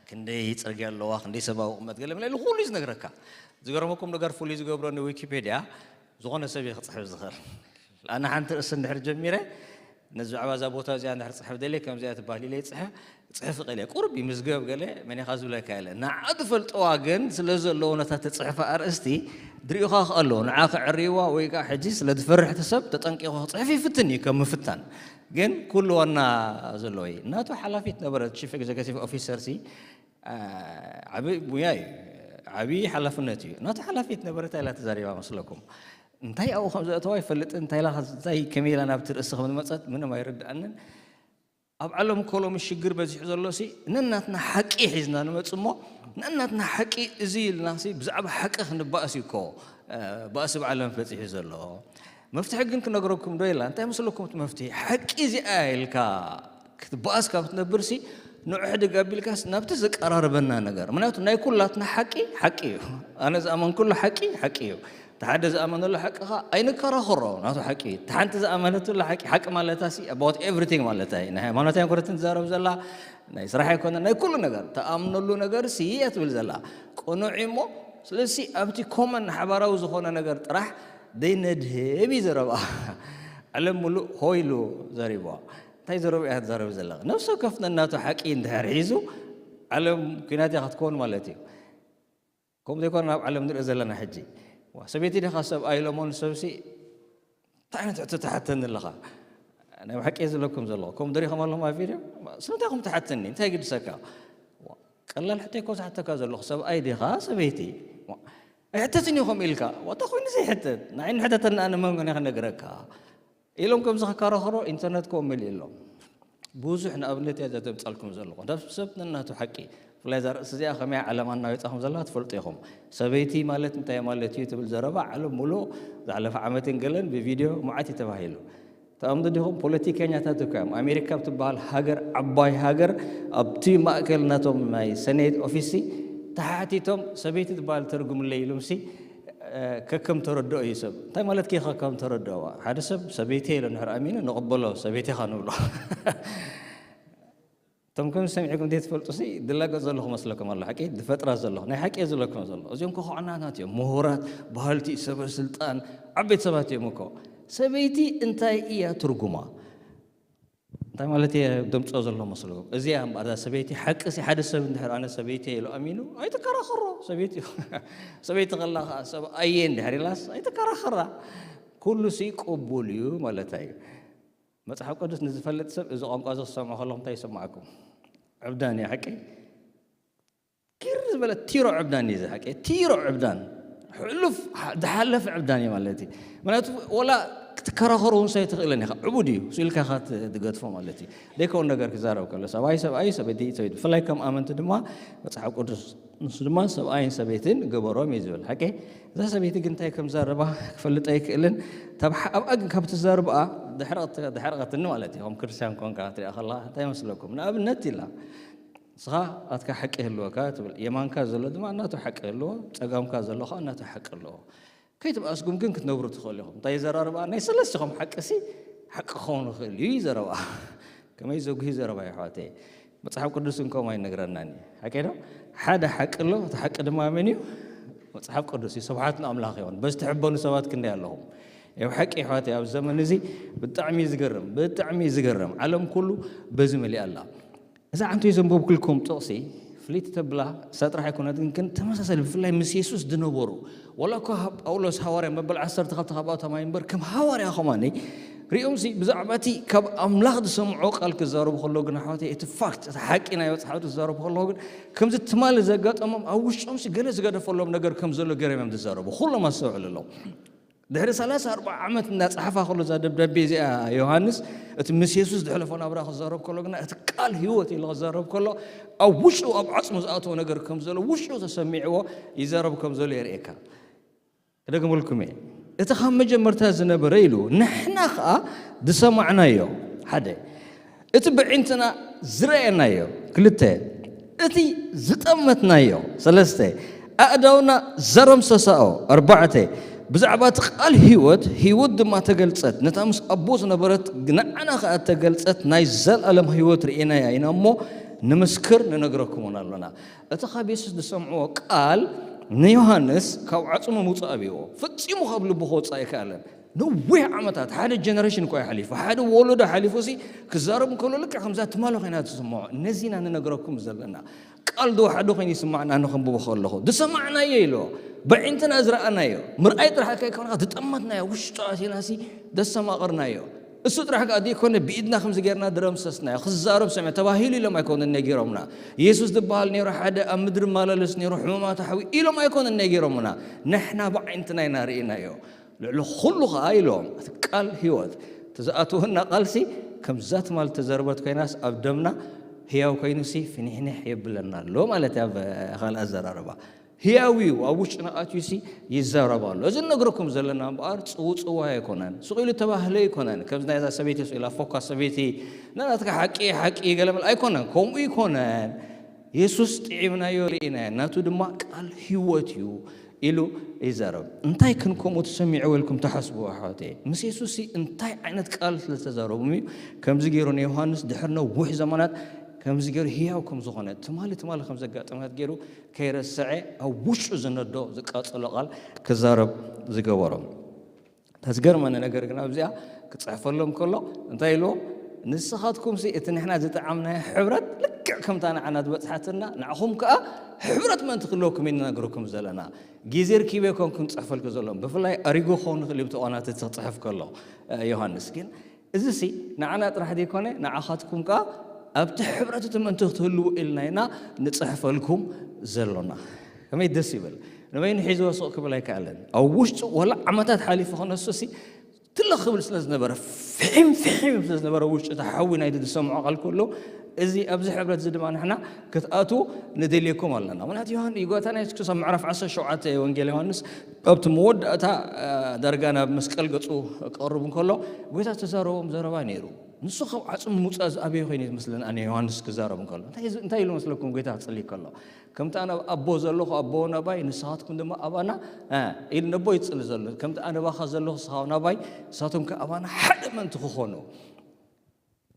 ክንደይ ጽርግያ ኣለዋ፣ ክንደይ ሰብኣዊ ቁመት፣ ገለ መለ ኢሉ ኩሉ እዩ ዝነግረካ። ዝገርመኩም ነገር ፍሉይ ዝገብሮ ንዊኪፔድያ ዝኾነ ሰብ እዩ ክጽሕፍ ዝኽእል። ኣነ ሓንቲ ርእሲ እንድሕር ጀሚረ ነዚ ብዛዕባ እዛ ቦታ እዚኣ እንድሕር ጽሕፍ ደልየ ከምዚኣ ትበሃል ኢለ ይጽሕፍ ጽሕፍ ይኽእል እየ። ቁሩብ ይምዝገብ ገለ መን ኢኻ ዝብለካ የለ። ንዓ ዝፈልጠዋ ግን ስለ ዘለዉ ነታ ተጽሕፋ ኣርእስቲ ድሪኡኻ ክኣለዎ ንዓ ክዕርይዋ ወይ ከዓ ሕጂ ስለ ዝፈርሕ እቲ ሰብ ተጠንቂቑ ክጽሕፍ ይፍትን እዩ ከም ምፍታን። ግን ኩሉ ዋና ዘለዎ እዩ። ናቱ ሓላፊት ነበረት ቺፍ ኤግዘኪቲቭ ኦፊሰር ሲ ዓቢ ሙያ እዩ። ዓቢ ሓላፍነት እዩ። ናቱ ሓላፊት ነበረት ኢላ ተዛሪባ መስለኩም። እንታይ ኣብኡ ከም ዘእተዋ ይፈልጥን እንታይ ኢላ እንታይ ከመይ ኢላ ናብቲ ርእሲ ከም ዝመጸት ምንም ኣይርድኣንን። ኣብ ዓለም እኮ ሎሚ ሽግር በዚሑ ዘሎ ሲ ነናትና ሓቂ ሒዝና ንመጽእ እሞ ነናትና ሓቂ እዚ ኢልና ሲ ብዛዕባ ሓቂ ክንባእስ እዩ እኮ ባእሲ ብዓለም በጺሑ ዘሎ። መፍትሒ ግን ክነግረኩም ዶ ኢላ እንታይ መስለኩም እቲ መፍትሒ ሓቂ እዚኣ ኢልካ ክትባእስ ካብ ትነብር ሲ ንዑ ሕድግ ኣቢልካስ ናብቲ ዘቀራርበና ነገር ምክንያቱ ናይ ኩላትና ሓቂ ሓቂ እዩ። ኣነ ዝኣመንኩሉ ሓቂ ሓቂ እዩ። እቲ ሓደ ዝኣመነሉ ሓቂ ኸዓ ኣይንከራኸሮ ናቱ ሓቂ እዩ። እቲ ሓንቲ ዝኣመነትሉ ሓቂ ሓቂ ማለታ ሲ about everything ማለታ እዩ። ናይ ሃይማኖት ኣይኮነትን ትዛረብ ዘላ ናይ ስራሕ ኣይኮነ ናይ ኩሉ ነገር ተኣምነሉ ነገር ሲ እያ ትብል ዘላ ቅኑዕ እዩ እሞ ስለዚ ኣብቲ ኮመን ሓባራዊ ዝኾነ ነገር ጥራሕ ደይነድህብ እዩ ዘረባ። ዓለም ሙሉእ ሆ ኢሉ ዘሪብዋ። እንታይ ዘረባ እያ ትዛረብ ዘላ? ነፍሲ ወከፍ ነናቱ ሓቂ እንድሕር ሒዙ ዓለም ኲናት እያ ክትከውን ማለት እዩ። ከምኡ ዘይኮነ ናብ ዓለም ንርኢ ዘለና ሕጂ ሰበይቲ ዲኻ ሰብኣይ ኢሎሞ ንሰብሲ እንታይ ዓይነት ሕቶ ትሓተኒ ኣለኻ? ናይ ብሓቂ እየ ዝብለኩም ዘለኹ። ከምኡ ደሪኹም ኣለኹም ኣብ ቪድዮ ስለምንታይ ኢኹም ትሓተኒ እንታይ ግድሰካ? ቀላል ሕቶ እኮ ዝሓተካ ዘለኹ ሰብኣይ ዲኻ ሰበይቲ? ኣይሕተትን እዩ ከምኡ ኢልካ ዋታ ኮይኑ ዘይሕተት ንዓይ ንሕተተኒ ኣነ መን ኮነ ክነግረካ? ኢሎም ከምዚ ክከራኸሮ ኢንተርነት ኮ መሊኡ ኣሎ። ብዙሕ ንኣብነት እያ ዘተምጻልኩም ዘለኹ። ሰብ ነናቱ ሓቂ ብፍላይ እዛ ርእሲ እዚኣ ከመይ ዓለም ኣናዊጻ ከም ዘላ ትፈልጡ ኢኹም። ሰበይቲ ማለት እንታይ ማለት እዩ ትብል ዘረባ ዓለም ሙሉእ ዝሓለፈ ዓመትን ገለን ብቪድዮ መዓት እዩ ተባሂሉ። ተኣምኑ ዲኹም ፖለቲከኛታት እኮ እዮም ኣሜሪካ ብትበሃል ሃገር ዓባይ ሃገር ኣብቲ ማእከል ናቶም ናይ ሰኔት ኦፊስ ተሓቲቶም ሰበይቲ ትበሃል ተርጉምለይ ኢሉምሲ ከከም ተረድኦ እዩ ሰብ እንታይ ማለት ከ ከከም ተረድኦ ሓደ ሰብ ሰበይቲ ኢሉ ንሕር ኣሚኑ ንቕበሎ ሰበይቲ ኢኻ ንብሎ እቶም ከም ሰሚዕኩም እንዴት ትፈልጡ ሲ ድላገ ዘለኹ መስለኩም ኣሎ ሓቂ ዝፈጥራ ዘለኹ ናይ ሓቂ ዝለኩም ዘሎ እዚኦም ከኹዕናታት እዮም ምሁራት ባህልቲ ሰበ ስልጣን ዓበይቲ ሰባት እዮም እኮ ሰበይቲ እንታይ እያ ትርጉማ እንታይ ማለት እየ ደምፅኦ ዘሎ መስለኩም እዚኣ እምበኣር እዛ ሰበይቲ ሓቂ ሲ ሓደ ሰብ እንድሕር ኣነ ሰበይቲ ኢሉ ኣሚኑ ኣይትከራኸሮ ሰበይቲ ሰበይቲ ከላ ከዓ ሰብ ኣየ እንድሕር ኢላስ ኣይትከራኸራ ኩሉ ሲ ቅቡል እዩ ማለት እዩ መፅሓፍ ቅዱስ ንዝፈልጥ ሰብ እዚ ቋንቋ እዚ ክሰምዖ ከለኹም እንታይ ይሰማዕኩም ዕብዳን እዩ ሓቂ ኪር ዝበለ ቲሮ ዕብዳን እዩ እዚ ሓቂ ቲሮ ዕብዳን ሕሉፍ ዝሓለፈ ዕብዳን እዩ ማለት እዩ ምክንያቱ ወላ ክትከራኸሩ እውን ሰይ ትኽእልን ኢኻ ዕቡድ እዩ ስኢልካ ኢኻ ትገድፎ ማለት እዩ ደይከውን ነገር ክዛረብ ከሎ ሰብኣይ ሰብኣይ ሰበይቲ ሰበይቲ ብፍላይ ከም ኣመንቲ ድማ መፅሓፍ ቅዱስ ንሱ ድማ ሰብኣይን ሰበይትን ግበሮም እዩ ዝብል ሓቂ እዛ ሰበይቲ ግን እንታይ ከም ዛረባ ክፈልጥ ኣይክእልን ኣብኣ ግን ካብ ትዛርብኣ ድሕረቐትኒ ማለት እዩ ከም ክርስትያን ኮንካ ትሪኣ ከላ እንታይ መስለኩም ንኣብነት ኢላ ንስኻ ኣትካ ሓቂ ይህልወካ ትብል የማንካ ዘሎ ድማ እናቱ ሓቂ ኣለዎ ፀጋምካ ዘሎ ከዓ እናቱ ሓቂ ኣለዎ ከይትበኣስኩም ግን ክትነብሩ ትኽእሉ ኢኹም እንታይ ዘራርባ ናይ ሰለስቲኹም ሓቂ ሲ ሓቂ ክኸውን ይኽእል እዩ ዘረባ ከመይ ዘጉሂ ዘረባ ይሕዋተይ መፅሓፍ ቅዱስ እንከም ኣይነግረናን እዩ ሓቂ ዶ ሓደ ሓቂ ኣሎ እቲ ሓቂ ድማ መን እዩ መፅሓፍ ቅዱስ እዩ ስብሓት ንኣምላኽ ይኹን በዚ ትሕበኑ ሰባት ክንደይ ኣለኹም ብ ሓቂ ይሕዋተይ ኣብ ዘመን እዚ ብጣዕሚ ዝገርም ብጣዕሚ ዝገርም ዓለም ኩሉ በዚ መሊኣ ኣላ እዛ ዓንተይ ዘንበብኩልኩም ጥቕሲ ፍልይቲ ተብላ እሳ ጥራሕ ኣይኮነትን፣ ግን ተመሳሳሊ፣ ብፍላይ ምስ የሱስ ዝነበሩ፣ ዋላ እኳ ሃ- ጳውሎስ ሃዋርያ መበል ዓሰርተ ክልተ ካብኣ ተማይ እምበር፣ ከም ሃዋርያ ኸማኒ ሪኦም ሲ ብዛዕባ እቲ ካብ ኣምላኽ ዝሰምዖ ቃል ክዛረቡ ከለዉ ግን፣ ኣሕዋተይ፣ እቲ ፋክት፣ እቲ ሓቂ ናይ መጽሓፍ ዝዛረቡ ከለዉ ግን፣ ከምዚ ትማሊ ዘጋጠሞም ኣብ ውሽጦም ሲ ገለ ዝገደፈሎም ነገር ከም ዘሎ ገይሮም እዮም ዝዛረቡ። ኩሎም ኣስተውዕሉ ኣለዉ። ድሕሪ ሰላሳ ኣርባዓ ዓመት እናጸሓፋ ከሎ እዛ ደብዳቤ እዚኣ ዮሃንስ፣ እቲ ምስ የሱስ ዝሕለፎ ናብራ ክዛረብ ከሎ ግና፣ እቲ ቃል ህይወት ኢሉ ክዛረብ ከሎ፣ ኣብ ውሽጡ፣ ኣብ ዓጽሙ ዝኣተወ ነገር ከም ዘሎ ውሽጡ ተሰሚዕዎ ይዛረብ ከም ዘሎ የርእየካ። ክደግመልኩም እየ። እቲ ካብ መጀመርታ ዝነበረ ኢሉ፣ ንሕና ኸኣ ዝሰማዕናዮ፣ ሓደ፣ እቲ ብዒንትና ዝረኣየናዮ፣ ክልተ፣ እቲ ዝጠመትናዮ፣ ሰለስተ፣ ኣእዳውና ዘረምሰሳኦ፣ ኣርባዕተ፣ ብዛዕባ እቲ ቃል ህይወት፣ ህይወት ድማ ተገልጸት፣ ነታ ምስ ኣቦ ዝነበረት ንዓና ኸኣ ተገልጸት ናይ ዘለኣለም ህይወት ርኢናያ ኢና እሞ፣ ንምስክር ንነግረኩም እውን ኣሎና። እቲ ካብ የሱስ ዝሰምዕዎ ቃል ንዮሃንስ ካብ ዓጽሙ ምውጻእ ኣብይዎ። ፈጺሙ ካብ ልቡ ክወጽእ ኣይከኣለን። ነዊሕ ዓመታት፣ ሓደ ጀነሬሽን እኳ እዩ ሓሊፉ፣ ሓደ ወለዶ ሓሊፉ ሲ ክዛረብ እንከሎ ልክዕ ከምዛ ትማሊ ኮይና ትስምዖ። ነዚ ኢና ንነግረኩም ዘለና። ቃል ዝወሓደ ኮይኑ ይስማዕና ንኸንብቦ ከለኹ። ዝሰማዕናዮ ኢልዎ። ብዒንትና ዝረኣናዮ። ምርኣይ ጥራሕ ከይኮንካ ዝጠመትናዮ፣ ውሽጡ ኣቲና ሲ ዘስተማቐርናዮ። እሱ ጥራሕ ከኣ ዘይኮነ ብኢድና ከምዚ ጌርና ድረምሰስናዮ። ክዛረብ ሰምዐ ተባሂሉ ኢሎም ኣይኮኑን ነጊሮምና። የሱስ ዝበሃል ነይሩ ሓደ ኣብ ምድሪ መላለስ ነይሩ ሕሙማት ሓዊ ኢሎም ኣይኮኑን ነጊሮምና። ንሕና ብዓይንትና ኢና ርኢናዮ። ልዕሊ ኩሉ ከኣ ኢሎም እቲ ቃል ህይወት እቲ ዝኣተወና ቃልሲ ከምዛ ትማል ተዘርበት ኮይናስ ኣብ ደምና ህያው ኮይኑሲ ፍኒሕኒሕ የብለና ኣሎ ማለት እያ። ኣብ ካልእ ኣዘራርባ ህያው እዩ፣ ኣብ ውሽጥና ኣትዩሲ ይዛረብ ኣሎ። እዚ ንነግረኩም ዘለና እምበኣር ጽውጽዋይ ኣይኮነን፣ ስቕ ኢሉ ተባህለ ኣይኮነን። ከምዚ ናይዛ ሰበይቲ ስቕ ኢላ ፎካ ሰበይቲ ናናትካ ሓቂ ሓቂ ገለመል ኣይኮነን፣ ከምኡ ኣይኮነን። የሱስ ጥዒምናዮ ርኢናዮ፣ ናቱ ድማ ቃል ህይወት እዩ ኢሉ ይዛረብ። እንታይ ክንከምኡ ተሰሚዕዎ ኢልኩም ትሓስቡ ኣሕዋተይ? ምስ የሱስ እንታይ ዓይነት ቃል ስለ ዝተዛረቦም እዩ ከምዚ ገይሩ ንዮሃንስ ድሕሪ ነዊሕ ዘመናት ከምዚ ገይሩ ህያው ከም ዝኾነ፣ ትማሊ ትማሊ ከም ዘጋጠማት ገይሩ ከይረስዐ ኣብ ውሽጡ ዝነዶ ዝቃጸሎ ቃል ክዛረብ ዝገበሮ። እታ ዝገርመኒ ነገር ግን ኣብዚኣ ክጽሕፈሎም ከሎ እንታይ ኢልዎ? ንስኻትኩምሲ እቲ ንሕና ዝጠዓምናዮ ሕብረት ልክዕ ከምታ ንዓና ዝበጽሓትና ንዓኹም ከኣ ሕብረት ምእንቲ ክህልወኩም ኢና ንነግረኩም ዘለና። ግዜ ርኪበ ኣይኮንኩን ክጽሕፈልኩ ዘሎ። ብፍላይ ኣሪጎ ክኸውን ይኽእል እዩ ብቲ ቋናት እቲ ክጽሕፍ ከሎ፣ እ፣ ዮሃንስ። ግን እዚሲ ንዓና ጥራሕ ዘይኮነ ንዓኻትኩም ከኣ ኣብቲ ሕብረት እቲ ምእንቲ ክትህልዉ ኢልና ኢና ንጽሕፈልኩም ዘሎና። ከመይ ደስ ይብል። ንበይኑ ሒዝዎ ስቕ ክብል ኣይከኣለን። ኣብ ውሽጡ ዋላ ዓመታት ሓሊፉ ክነሱሲ ትልኽ ክብል ስለ ዝነበረ፣ ፍሒም ፍሒም ስለ ዝነበረ ውሽጡ እቲ ሓዊ ናይቲ ዝሰምዖ ቃል ኩሉ፣ እዚ ኣብዚ ሕብረት እዚ ድማ ንሕና ክትኣትዉ ንደልየኩም ኣለና። ምኽንያቱ ዮሃን-፣ ጎይታና የሱስ ክርስቶስ ኣብ ምዕራፍ ዓሰርተ ሸውዓተ ወንጌል ዮሃንስ ኣብቲ መወዳእታ፣ እ፣ ዳርጋ ናብ መስቀል ገጹ ክቐርብ እንከሎ፣ ጎይታ ዝተዛረቦም ዘረባ ነይሩ። ንሱ ካብ ዓጽሙ ምውጻእ ዝኣበየ ኮይኑ እዩ ዝመስለኒ ኣነ ዮሃንስ ክዛረብ እንከሎ። እንታይ፣ እንታይ ኢሉ መስለኩም ጎይታ ክጽሊ ከሎ? ከምቲ ኣነ ኣብ ኣቦ ዘለኹ ኣቦ ናባይ፣ ንስኻትኩም ድማ ኣባና፣ እ፣ ኢሉ ነቦ ይጽሊ ዘሎ። ከምቲ ኣነ ባኻ ዘለኹ ንስኻ ናባይ፣ ንሳቶም ከ ኣባና ሓደ ምእንቲ ክኾኑ።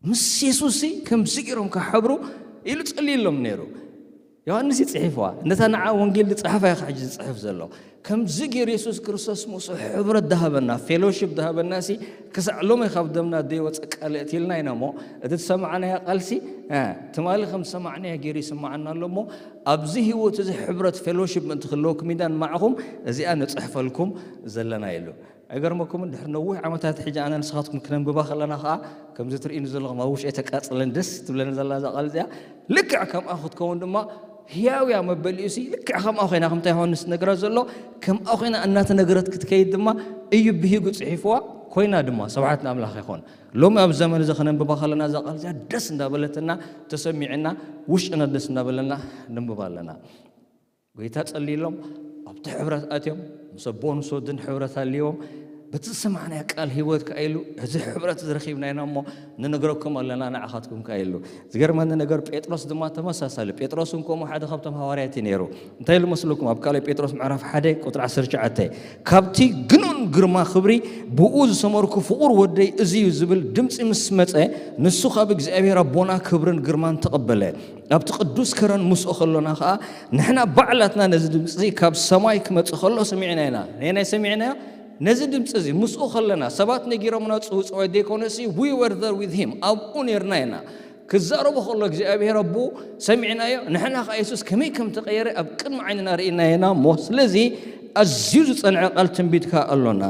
ምስ የሱስ ከምዚ ገይሮም ክሓብሩ ኢሉ ጸልየሎም ነይሩ። ዮሃንስ እዩ ጽሒፍዋ። ነታ ንዓ ወንጌል ዝጸሓፋ እዩ ሕጂ ዝጽሕፍ ዘሎ። ከምዚ ገይሩ የሱስ ክርስቶስ ምስኡ ሕብረት ዝሃበና፣ ፌሎሺፕ ዝሃበና ሲ ክሳዕ ሎሚ ካብ ደምና ዘይወጸ ቃል የእትየልና ኢና እሞ፣ እቲ ዝሰማዕናዮ ቃልሲ፣ እ፣ ትማሊ ከም ዝሰማዕናዮ ገይሩ ይስማዓና ኣሎ እሞ፣ ኣብዚ ህይወት እዚ ሕብረት ፌሎሺፕ ምእንቲ ክህልወኩም ኢና ንማዕኹም እዚኣ ንጽሕፈልኩም ዘለና ኢሉ። ኣይገርመኩምን? ድሕሪ ነዊሕ ዓመታት ሕጂ ኣነ ንስኻትኩም ክነንብባ ከለና ኸኣ ከምዚ ትርእዩኒ ዘለኹም ኣብ ውሽጠይ ተቃጽለን ደስ ትብለኒ ዘላ እዛ ቃል እዚኣ። ልክዕ ከምኣ ክትከውን ድማ ህያው እያ መበሊኡሲ ልክዕ ከምኣ ኮይና፣ ከምታ ዮሃንስ ነግራ ዘሎ ከምኣ ኮይና እናተነግረት ክትከይድ ድማ እዩ ብሂጉ ጽሒፍዋ። ኮይና ድማ፣ ስብሓት ንኣምላኽ ይኹን። ሎሚ ኣብ ዘመን እዚ ከነንብባ ከለና እዛ ቃል እዚኣ ደስ እንዳበለትና ተሰሚዕና ውሽጥና ደስ እንዳበለና ነንብባ ኣለና። ጎይታ ጸልይሎም ኣብቲ ሕብረት ኣትዮም ምስ ኣቦን ምስ ወድን ሕብረት ኣልዎም። በቲ ዝሰማዕናዮ ቃል ህይወት ከኣ ኢሉ እዚ ሕብረት እዚ ረኺብና ኢና እሞ ንነግረኩም ኣለና ንዓኻትኩም ከኣ ኢሉ። ዝገርመኒ ነገር ጴጥሮስ ድማ ተመሳሳሊ። ጴጥሮስ እውን ከምኡ ሓደ ካብቶም ሃዋርያት እዩ ነይሩ። እንታይ ኢሉ መስለኩም? ኣብ ካልኣይ ጴጥሮስ ምዕራፍ ሓደ ቁጽሪ ዓሰርተ ትሽዓተ፣ "ካብቲ ግኑን ግርማ ክብሪ ብኡ ዝሰመርኩ ፍቑር ወደይ እዚ እዩ" ዝብል ድምጺ ምስ መጸ፣ ንሱ ካብ እግዚኣብሔር ኣቦና ክብርን ግርማን ተቐበለ። ኣብቲ ቅዱስ ከረን ምስኡ ከሎና ኸኣ፣ ንሕና ባዕላትና ነዚ ድምጺ እዚ ካብ ሰማይ ክመጽእ ከሎ ሰሚዕና ኢና። ነየናይ ሰሚዕናዮ? ነዚ ድምጺ እዚ ምስኡ ከለና፣ ሰባት ነጊሮምና ጽውጽዋይ ዘይኮነሲ፣ we were there with him፣ ኣብኡ ኔርና ኢና። ክዛረቦ ከሎ እግዚኣብሔር ኣቦ ሰሚዕናዮ። ንሕና ከኣ የሱስ ከመይ ከም ተቐየረ ኣብ ቅድሚ ዓይንና ርኢናዮ ኢና እሞ፣ ስለዚ ኣዝዩ ዝጸንዐ ቃል ትንቢት ከኣ ኣሎና።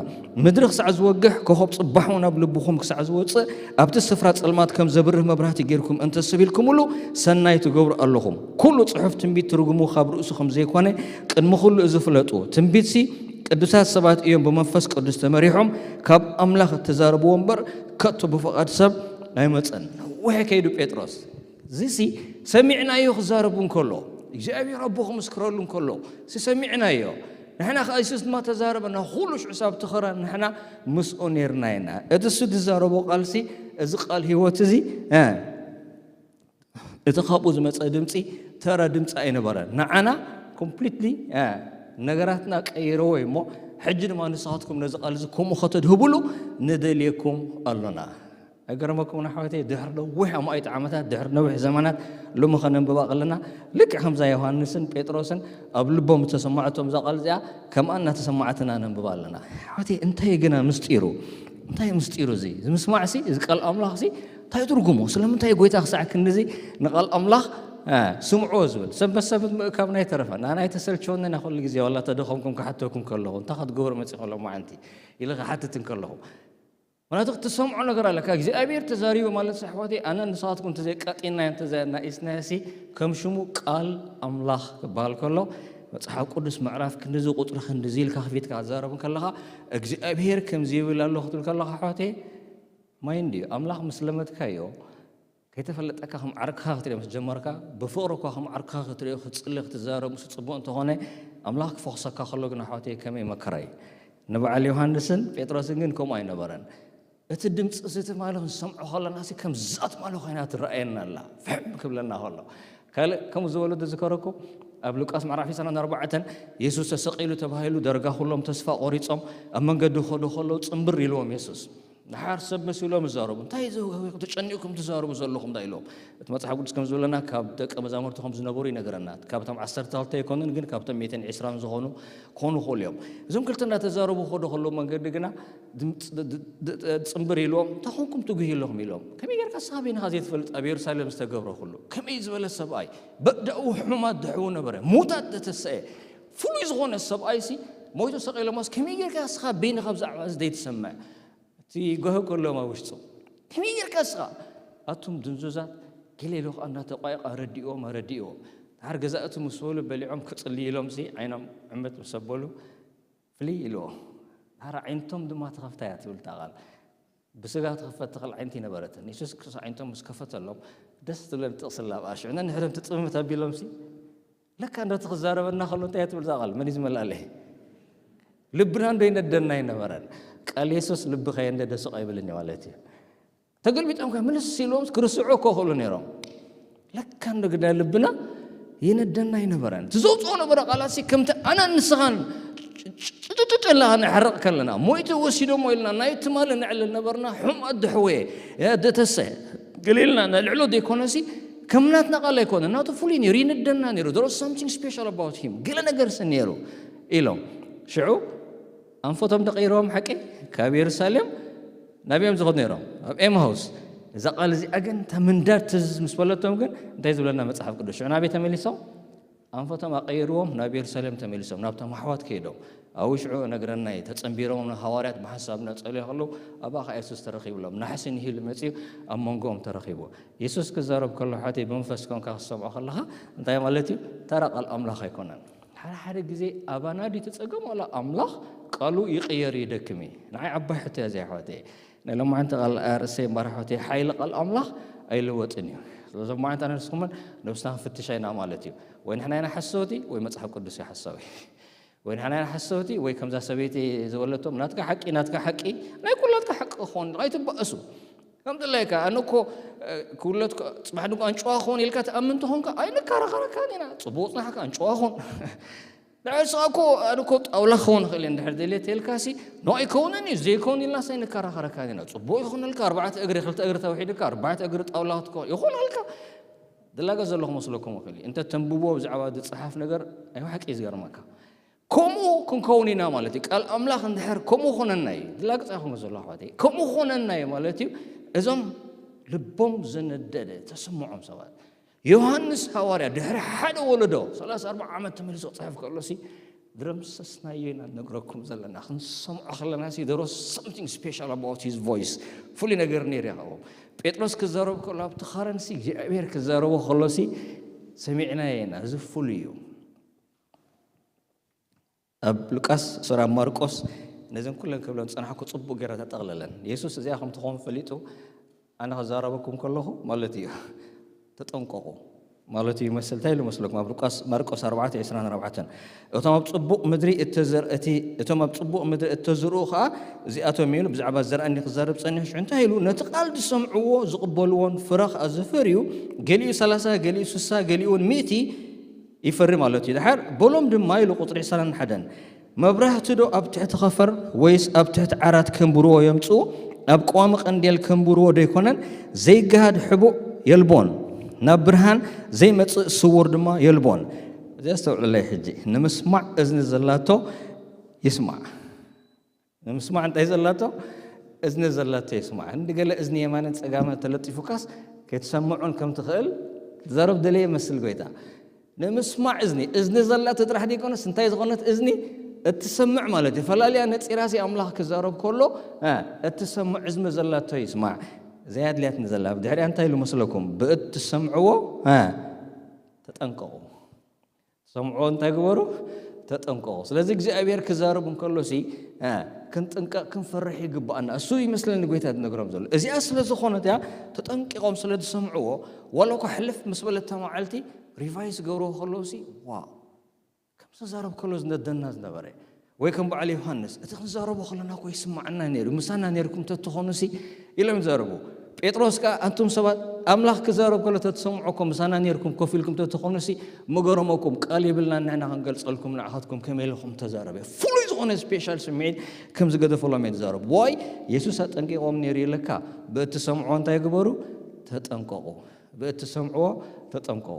ምድሪ ክሳዕ ዝወግሕ፣ ኮኸብ ጽባሕ እውን ኣብ ልብኹም ክሳዕ ዝወጽእ፣ ኣብቲ ስፍራ ጸልማት ከም ዘብርህ መብራህቲ ጌርኩም እንተሰቢልኩምሉ፣ ሰናይ ትገብሩ ኣለኹም። ኩሉ ጽሑፍ ትንቢት ትርጉሙ ካብ ርእሱ ከም ዘይኮነ ቅድሚ ኩሉ እዚ ፍለጡ። ትንቢትሲ ቅዱሳት ሰባት እዮም ብመንፈስ ቅዱስ ተመሪሖም ካብ ኣምላኽ እተዛረብዎ እምበር፣ ከቶ ብፍቓድ ሰብ ኣይመጸን። ነዊሕ ከይዱ ጴጥሮስ። እዚሲ ሰሚዕናዮ ክዛረቡ እንከሎ፣ እግዚኣብሔር ኣቦ ክምስክረሉ እንከሎ፣ እዚ ሰሚዕናዮ። ንሕና ከኣ የሱስ ድማ ተዛረበና፣ ኩሉ ሽዑ ሳብ ተኸራ ንሕና ምስኦ ኔርና ኢና። እቲ እሱ ዝዛረቦ ቃልሲ፣ እዚ ቃል ህይወት እዚ፣ እ፣ እቲ ካብኡ ዝመጸ ድምጺ ተራ ድምጺ ኣይነበረን። ንዓና ኮምፕሊትሊ፣ እ፣ ነገራትና ቀይረዎ እዩ እሞ፣ ሕጂ ድማ ንስኻትኩም ነዚ ቃል እዚ ከምኡ ከተድህብሉ ንደልየኩም ኣሎና። ኣይገርመኩም ኣሕዋተይ፣ ድሕሪ ነዊሕ ኣማኢት ዓመታት፣ ድሕሪ ነዊሕ ዘመናት፣ ሎሚ ከነንብባ ከለና፣ ልክዕ ከምዛ ዮሃንስን ጴጥሮስን ኣብ ልቦም ዝተሰማዐቶም እዛ ቃል እዚኣ፣ ከምኣ እናተሰማዓትና ነንብባ ኣለና። ኣሕዋተይ፣ እንታይ እዩ ግና ምስጢሩ? እንታይ እዩ ምስጢሩ እዚ? እዚ ምስማዕሲ፣ እዚ ቃል ኣምላኽሲ፣ እንታይ እዩ ትርጉሙ? ስለምንታይ እዩ ጎይታ ክሳዕ ክንድዚ ንቃል ኣምላኽ፣ እ፣ ስምዕዎ ዝብል? ሰንበት ሰንበት ምእካብና ኣይተረፈን። ኣነ ኣይተሰልቸወንን እያ፣ ኩሉ ግዜ ዋላ ተደኸምኩም ክሓተኩም ከለኹ፣ እንታይ ክትገብሩ መጺኹም ሎማዓንቲ? ኢለ ክሓትት እንከለኹ። ምኽንያቱ ክትሰምዖ ነገር ኣለካ። እግዚኣብሔር ተዛሪቡ ማለት ኣሕዋተይ፣ ኣነ ንስኻትኩም እንተዘይቀጢናዮ፣ እንተዘይናኢስናዮሲ፣ ከም ሽሙ ቃል ኣምላኽ ክበሃል ከሎ፣ መጽሓፍ ቅዱስ ምዕራፍ ክንድዚ ቁጽሪ ክንድዚ ኢልካ ከፊትካ ክትዛረብ እንከለኻ፣ እግዚኣብሔር ከምዚ ይብል ኣሎ ክትብል ከለኻ ኣሕዋተይ፣ ማይንድ እዩ። ኣምላኽ ምስ ለመድካዮ፣ ከይተፈለጠካ ከም ዓርክኻ ክትሪኦ ምስ ጀመርካ፣ ብፍቕሪ እኳ ከም ዓርክኻ ክትሪኦ፣ ክትጽሊ፣ ክትዛረብ ምስኡ ጽቡቕ እንተኾነ፣ ኣምላኽ ክፈኹሰካ ከሎ ግን ኣሕዋተይ ከመይ መከራ እዩ። ንበዓል ዮሃንስን ጴጥሮስን ግን ከምኡ ኣይነበረን። እቲ ድምጺ እዚ ትማሊ ክንሰምዖ ከለና ሲ ከም ዛት ማለ ኮይና ትረኣየና ኣላ፣ ፍሕም ክብለና ከሎ። ካልእ ከምኡ ዝበሉ ዝዝከረኩም፣ ኣብ ሉቃስ ምዕራፍ ዕስራን ኣርባዕተን፣ የሱስ ተሰቒሉ ተባሂሉ፣ ደርጋ ኩሎም ተስፋ ቆሪጾም ኣብ መንገዲ ክኸዱ ከለዉ ጽምብር ኢልዎም የሱስ። ንሓር ሰብ መሲሎም ይዛረቡ። "እንታይ ዘ-፣ ተጨኒቕኩም ትዛረቡ ዘለኹም?" እንታይ ኢሎም? እቲ መጽሓፍ ቅዱስ ከም ዝብለና ካብ ደቀ መዛሙርቲ ከም ዝነበሩ ይነግረና። ካብቶም ዓሰርተ ክልተ ኣይኮኑን፣ ግን ካብቶም ሚእትን ዕስራን ዝኾኑ ክኾኑ ይኽእሉ እዮም። እዞም ክልተ እናተዛረቡ ክኸዱ ከለዉ መንገዲ ግና ድምፅ-፣ ድ-፣ ድ-፣ ድ-፣ ጽምብር ኢልዎም፣ "እንታይ ኾንኩም ትጉሂ ኣለኹም?" ኢሎም። "ከመይ ጌርካ ንስኻ በይንኻ ዘይትፈልጥ ኣብ የሩሳሌም ዝተገብረ ኩሉ?" ከመይ ዝበለ ሰብኣይ! በዳኡ ሕሙማት ደሕዉ ነበረ፣ ሙታት ደተሰኤ። ፍሉይ ዝኾነ ሰብኣይሲ ሞይቱ ሰቒሎሞስ፣ ከመይ ጌርካ ንስኻ በይንኻ ብዛዕባ እዚ ዘይትሰምዕ? እቲ ጓሂ ከሎም ኣብ ውሽጡ። ከመይ ጌርካ እስኻ? ኣቱም ድንዙዛት፣ ገለ ኢሉ ኸኣ እናተቋየቐ ኣረዲእዎም፣ ኣረዲእዎም። ድሓር ገዛእቲ ምስ በሉ በሊዖም ክጽልዩ ኢሎምሲ ዓይኖም ዕምት ምስ ኣበሉ ፍልይ ኢልዎ። ድሓር ኣዒንቶም ድማ ተኸፍታ እያ ትብል እታ ቃል። ብስጋ ትኽፈት ትኽእል ዓይንቲ ነበረትን። የሱስ ክርስቶስ ኣዒንቶም ምስ ከፈተሎም ደስ ትብለኒ ጥቕሲ ኣላ ኣብኣ። ሽዑ ነንሕድሕዶም ትጽምት ኣቢሎምሲ ለካ እንዶ እቲ ክዛረበና ከሎ እንታይ እያ ትብል እዛ ቃል? መን እዩ ዝመልኣለይ? ልብና እንዶ ይነደና ኣይነበረን? ቃል የሱስ ልቢ ከየንደደ ሱቕ ኣይብልን እዩ ማለት እዩ። ተገልቢጦም ከ ምልስ ኢልዎም ክርስዑ እኮ ክእሉ ነይሮም። ለካ እንዶ ግዳ ልብና ይነደና ኣይነበረን። እቲ ዘውፅኦ ነበረ ቃላት ሲ ከምቲ ኣናን ንስኻን ጭጭጭጭ ኢልና ነሕርቕ ከለና፣ ሞይተ ወሲዶሞ ኢልና ናይ ትማሊ ነዕልል ነበርና። ሕሙማት ደሕወየ፣ ያ ደተሰ፣ ገለ ኢልና ነልዕሎ ዘይኮነሲ፣ ከም ናትና ቃል ኣይኮነ፣ ናቱ ፍሉይ ነይሩ፣ ይንደና ነይሩ። There was something special about him። ገለ ነገርሲ ነይሩ ኢሎም። ሽዑ ኣንፈቶም ዶ ቀይርዎም ሓቂ? ካብ የሩሳሌም ናበይ እዮም ዝኸዱ ነይሮም? ኣብ ኤምሃውስ። እዛ ቃል እዚኣ ግን፣ እታ ምንዳድ ትዝ ምስ በለቶም ግን፣ እንታይ ዝብለና መጽሓፍ ቅዱስ? ሽዑ ናበይ ተመሊሶም? ኣንፈቶም ኣቐይርዎም ናብ የሩሳሌም ተመሊሶም፣ ናብቶም ኣሕዋት ከይዶም። ኣብኡ ሽዑ እነግረና እዩ፣ ተጸንቢሮም ንሃዋርያት ብሓንሳብ እናጸለዩ ከለዉ፣ ኣብኣ ኸኣ የሱስ ተረኺብሎም። ናሕሲ ንሂሉ መጺኡ ኣብ መንጎኦም ተረኺቡ። የሱስ ክዛረብ ከሎ፣ ሓተይ ብመንፈስ ኮንካ ክትሰምዖ ከለኻ፣ እንታይ ማለት እዩ? ተራ ቃል ኣምላኽ ኣይኮነን። ሓደ ሓደ ግዜ ኣባና ድዩ እቲ ጸገም ዋላ ኣምላኽ? ቃሉ ይቕየር እዩ፣ ይደክም እዩ። ንዓይ ዓባይ ሕቶ እያ እዚኣ ኣሕዋተይ። ናይ ሎማዓንቲ ቃል ኣርእሰይ እምበኣር ኣሕዋተይ፣ ሓይሊ ቃል ኣምላኽ ኣይልወጥን እዩ። ስለዚ ሎማዓንቲ ኣነ ንስኹምን ነብስና ክንፍትሻ ኢና ማለት እዩ። ወይ ንሕና ኢና ሓሰውቲ፣ ወይ መጽሓፍ ቅዱስ እዩ ሓሳዊ። ወይ ንሕና ኢና ሓሰውቲ፣ ወይ ከምዛ ሰበይቲ ዝበለቶም፣ "ናትካ ሓቂ፣ ናትካ ሓቂ፣ ናይ ኩላትካ ሓቂ ክኾን፣ ኣይትበኣሱ። ከም ድላይካ፣ ኣነ እኮ፣ እ፣ ክውለድ ከ-፣ ጽባሕ ድንኳ ኣንጭዋ ክኾን ኢልካ ትኣምን ተኾንካ፣ ኣይንከራኸረካን ኢና። ጽቡቕ ጽናሕካ፣ ኣንጭዋ ኹን። ንስኻ እኮ፣ ኣነ እኮ ጣውላ ክኸውን ይኽእል እየ እንድሕር ደልየ ተልካሲ፣ ኖ ኣይከውንን እዩ፣ ዘይከውን ኢልናስ ኣይንከራኸረካን ኢና። ጽቡቕ ይኹነልካ፣ ኣርባዕተ እግሪ፣ ክልተ እግሪ ተውሒድካ፣ ኣርባዕተ እግሪ ጣውላ ክትኮ-፣ ይኹነልካ። ድላገ ዘለኹ መስለኩም ይኽእል እዩ። እንተ ተንብቦ ብዛዕባ ዝጸሓፍ ነገር፣ ናይ ብሓቂ እዩ ዝገርመካ። ከምኡ ክንከውን ኢና ማለት እዩ። ቃል ኣምላኽ እንድሕር ከምኡ ኾነና እዩ። ድላገ ጻይኹም ዘሎ ኣሕዋተይ። ከምኡ ኾነና እዩ ማለት እዩ። እዞም ልቦም ዘነደደ ተሰምዖም ሰባት። ዮሃንስ ሃዋርያ ድሕሪ ሓደ ወለዶ ሰላሳ ኣርባዓ ዓመት ተመሊሱ ክጽሕፍ ከሎሲ ድረምሰስናዮ ኢና ንነግረኩም ዘለና። ክንሰምዖ ከለና ሲ there was something special about his voice። ፍሉይ ነገር ነይሩ ይኸውን። ጴጥሮስ ክዛረብ ከሎ ኣብቲ ኸረንሲ እግዚኣብሔር ክዛረቦ ከሎሲ ሰሚዕናዮ ኢና። እዚ ፍሉይ እዩ። ኣብ ሉቃስ ሶሪ ኣብ ማርቆስ ነዘን ኩለን ክብለን ዝጸናሕኩ ጽቡቕ ገይራ ተጠቕለለን። የሱስ እዚኣ ከም ትኸውን ፈሊጡ ኣነ ክዛረበኩም ከለኹ ማለት እዩ። ተጠንቀቑ ማለት እዩ ይመስል። እንታይ ኢሉ መስለኩም? ኣብ ሉቃስ ማርቆስ ኣርባዕተ ዕስራን ኣርባዕተን እቶም ኣብ ጽቡቕ ምድሪ እተዘር እቲ እቶም ኣብ ጽቡቕ ምድሪ እተዝርኡ ኸኣ እዚኣቶም እዮም። ብዛዕባ ዘርኣኒ ክዛረብ ጸኒሑ ሽዑ እንታይ ኢሉ? ነቲ ቃል ዝሰምዕዎ ዝቕበልዎን ፍረ ኸኣ ዝፈርዩ ገሊኡ ሰላሳ ገሊኡ ስሳ ገሊኡ እውን ሚእቲ ይፈሪ ማለት እዩ። ድሓር በሎም ድማ ኢሉ ቁጽሪ ዕስራን ሓደን መብራህቲ ዶ ኣብ ትሕቲ ኸፈር ወይስ ኣብ ትሕቲ ዓራት ከንብርዎ የምጽኡ? ኣብ ቀዋሚ ቀንዴል ከንብርዎ ዶ ኣይኮነን? ዘይገሃድ ሕቡእ የልቦን፣ ናብ ብርሃን ዘይመጽእ ስውር ድማ የልቦን። እዚ ኣስተውዕለለይ ሕጂ። ንምስማዕ እዝኒ ዘላቶ ይስማዕ። ንምስማዕ እንታይ ዘላቶ? እዝኒ ዘላቶ ይስማዕ። እንዲ ገለ እዝኒ የማንን ጸጋምን ተለጢፉካስ ከይትሰምዖን ከም ትኽእል ትዛረብ ደለየ መስል ጎይታ። ንምስማዕ እዝኒ፣ እዝኒ ዘላቶ ጥራሕ ዘይኮነስ እንታይ ዝኾነት እዝኒ? እትሰምዕ ማለት እዩ። ፈላልያ ነጺራሲ ኣምላኽ ክዛረብ ከሎ፣ እ፣ እትሰምዕ እዝኒ ዘላቶ ይስማዕ። ዘይኣድልያትኒ ዘላ። ብድሕሪኣ እንታይ ኢሉ መስለኩም? ብእትሰምዕዎ፣ እ፣ ተጠንቀቑ። ሰምዖ እንታይ ግበሩ? ተጠንቀቑ። ስለዚ እግዚኣብሔር ክዛረብ እንከሎሲ፣ እ፣ ክንጥንቀቕ፣ ክንፈርሕ ይግብኣና። እሱ ይመስለኒ ጎይታ ዝነግሮም ዘሎ። እዚኣ ስለ ዝኾነት እያ፣ ተጠንቂቖም ስለ ዝሰምዕዎ፣ ዋላ እኳ ሕልፍ ምስ በለት እታ መዓልቲ፣ ሪቫይዝ ክገብርዎ ከለውሲ፣ ዋው፣ ከም ዝዛረብ ከሎ ዝነደና ዝነበረ። ወይ ከም በዓል ዮሃንስ፣ እቲ ክንዛረቦ ከለና እኮ ይስማዓና ነይሩ፣ ምሳና ነይርኩም ተትኾኑሲ፣ ኢሎም ይዛረቡ። ጴጥሮስ ከኣ፣ ኣንቱም ሰባት፣ ኣምላኽ ክዛረብ ከሎ ተትሰምዑ እኮ ምሳና ነይርኩም ኮፍ ኢልኩም ተትኾኑሲ፣ ምገረመኩም፣ ቃል የብልናን ንሕና ክንገልጸልኩም ንዓኻትኩም ከመይ ኢልኩም ተዛረበ። ፍሉይ ዝኾነ ስፔሻል ስምዒት ከም ዝገደፈሎም እዮም ዝዛረቡ። ዋይ፣ የሱስ ኣጠንቂቖም ነይሩ ኢለካ፣ ብእትሰምዕዎ እንታይ ግበሩ? ተጠንቀቑ። ብእትሰምዕዎ ተጠንቀቑ።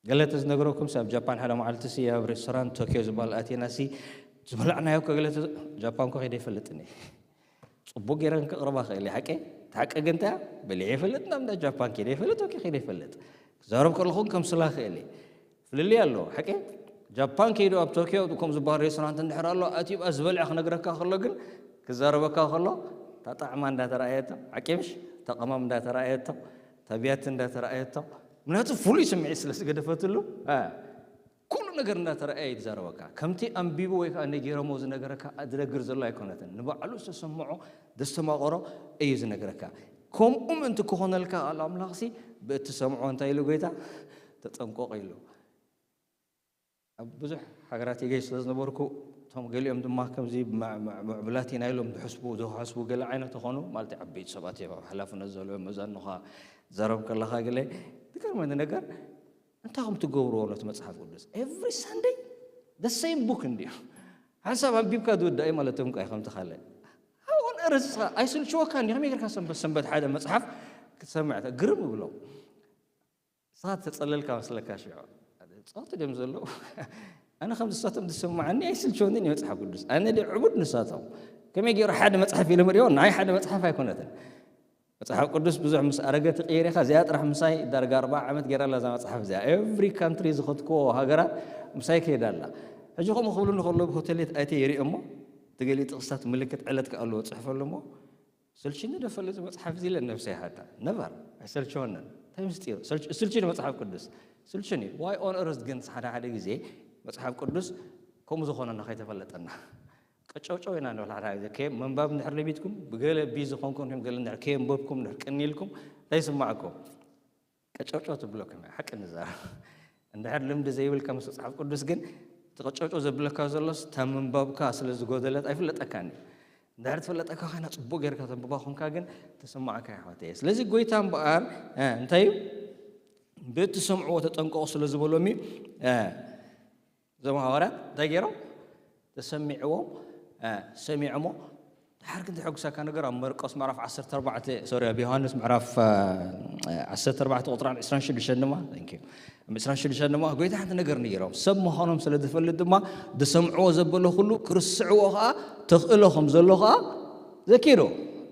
ገለ ተዝነግረኩም፣ ኣብ ጃፓን ሓደ መዓልቲ ሲ ኣብ ሬስቶራንት ቶኪዮ ዝበሃል ኣቲና ሲ ዝበላዕናዮ እኮ ገለ ተዝ-፣ ጃፓን እኮ ከይደ ይፈልጥን እየ። ጽቡቕ ገይረ ክቕርባ ክእል እየ፣ ሓቀይ? እቲ ሓቂ ግን እንታይ እያ? በሊዐ ይፈልጥ፣ ናብ እንዳ ጃፓን ከይደ ይፈልጥ፣ ቶኪዮ ከይደ ይፈልጥ። ክዛረብ ከለኹ ከምስላ ክእል እየ። ፍልልይ ኣለዎ፣ ሓቀይ? ጃፓን ከይዱ ኣብ ቶኪዮ ከም ዝበሃል ሬስቶራንት እንድሕር ኣሎ፣ ኣትዩ ብኣ ዝበልዐ ክነግረካ ከሎ ግን፣ ክዛረበካ ከሎ፣ እታ ጣዕማ እንዳተረኣየቶ፣ ሓቂ ምሽ? እታ ቀማም እንዳተረኣየቶ፣ እታ ቢያቲ እንዳተረኣየቶ፣ ምክንያቱ ፍሉይ ስምዒት ስለ ዝገደፈትሉ፣ እ፣ ኩሉ ነገር እንዳተረኣየ እዩ ዝዛረበካ። ከምቲ ኣንቢቡ ወይ ከዓ ነጊሮሞ ዝነገረካ ዝነግር ዘሎ ኣይኮነትን። ንባዕሉ ዝተሰምዖ፣ ዘስተማቐሮ እዩ ዝነግረካ። ከምኡ ምእንቲ ክኾነልካ ቃል ኣምላኽሲ ብእትሰምዖ እንታይ ኢሉ ጎይታ? ተጠንቀቕ ኢሉ። ኣብ ብዙሕ ሃገራት ይገይ ስለ ዝነበርኩ፣ እቶም ገሊኦም ድማ ከምዚ ምዕ-፣ ምዕ-፣ ምዕቡላት ኢና ኢሎም ዝሕስቡ፣ ዝሓስቡ ገለ ዓይነት ይኾኑ፣ ማለት ዓበይቲ ሰባት እዮም፣ ኣብ ሓላፍነት ዘለዎም መዛኑኻ ትዛረብ ከለኻ ገለ። ዝገርመኒ ነገር፣ እንታይ ከም ትገብርዎ ነቲ መጽሓፍ ቅዱስ? Every Sunday the same book እንድዩ። ሓንሳብ ኣንቢብካ ዝውዳእ እዩ ማለት እዮም፣ ከምቲ ካልእ። How on earth ንስኻ ኣይስልችወካ እንድዩ? ከመይ ጌርካ ሰንበት ሰንበት ሓደ መጽሓፍ ክትሰምዕ? ግርም እብሎም። ንስኻ ተጸለልካ መስለካ ሽዑ። ጸወት ድዮም ዘለዉ? ኣነ ከም ዝሳቶም ዝስምዓኒ ኣይስልችወንን እዩ መጽሓፍ ቅዱስ። ኣነ ድየ ዕቡድ ንሳቶም? ከመይ ገይሩ ሓደ መጽሓፍ ኢሎም ርእዮ? ናይ ሓደ መጽሓፍ ኣይኮነትን። መጽሓፍ ቅዱስ ብዙሕ ምስ ኣረገ ትቕይር ኢኻ። እዚኣ ጥራሕ ምሳይ ዳርጋ ኣርብዓ ዓመት ገይራ ኣላ እዛ መጽሓፍ እዚኣ። ኤቭሪ ካንትሪ ዝኸድክዎ ሃገራት ምሳይ ከይዳ ኣላ። ሕጂ ከምኡ ክብሉ እንከለዉ ሆቴል ኣትየ ይርኢ እሞ፣ እቲ ገሊኡ ጥቕስታት ምልክት ዕለት ከኣ ኣለዎ ጽሑፈሉ እሞ፣ ሰልችኒ ዶ ፈለጥ መጽሓፍ እዚ ኢለ ነብሰይ ሓታ። ነቨር፣ ኣይሰልችወንን። እንታይ ምስጢሩ? ሰልች-፣ ስልችኒ መጽሓፍ ቅዱስ። ስልችኒ። ዋይ ኦን እርዝ ግን ሓደ ሓደ ግዜ መጽሓፍ ቅዱስ ከምኡ ዝኾነና ከይተፈለጠና። ቀጨውጨው ኢና ንብል ሓደ ሓደ ግዜ። ከየም-፣ ምንባብ እንድሕር ለሚድኩም፣ ብገለ ቢዚ ዝኾንኩም፣ ገለ እንድሕር ከየንበብኩም፣ እንድሕር ቅኒ ኢልኩም፣ እንታይ ይስማዓኩም? ቀጨውጨው ትብለኩም እያ፣ ሓቂ ንዛረብ። እንድሕር ልምዲ ዘይብልካ ምስ መጽሓፍ ቅዱስ ግን፣ እቲ ቀጨውጨው ዘብለካ ዘሎስ፣ እታ ምንባብካ ስለ ዝጎደለት ኣይፍለጠካን እዩ። እንድሕር ትፍለጠካ ኮይና፣ ጽቡቕ ጌርካ ተንብባ ኾንካ ግን፣ ትስማዓካ እያ፣ ኣሕዋተይ። ስለዚ፣ ጎይታ እምበኣር፣ እ፣ እንታይ እዩ? ብእትሰምዕዎ ተጠንቀቑ ስለ ዝበሎም እዩ። እ፣ እዞም ሃዋርያት እንታይ ገይሮም? ተሰሚዕዎም፣ እ፣ ሰሚዖሞ። ድሓር ግን ዘሐጉሰካ ነገር ኣብ መርቆስ ምዕራፍ ዓሰርተ ኣርባዕተ፣ ሶሪ፣ ኣብ ዮሃንስ ምዕራፍ፣ እ፣ ዓሰርተ ኣርባዕተ ቁጽሪ ዕስራን ሽዱሽተን ድማ፣ thank you። ዕስራን ሽዱሽተን ድማ ጎይታ ሓንቲ ነገር ነጊሮም። ሰብ ምዃኖም ስለ ዝፈልጥ ድማ ዝሰምዕዎ ዘበለ ኩሉ ክርስዕዎ ኸኣ ተኽእሎ ከም ዘሎ ኸኣ ዘኪሩ።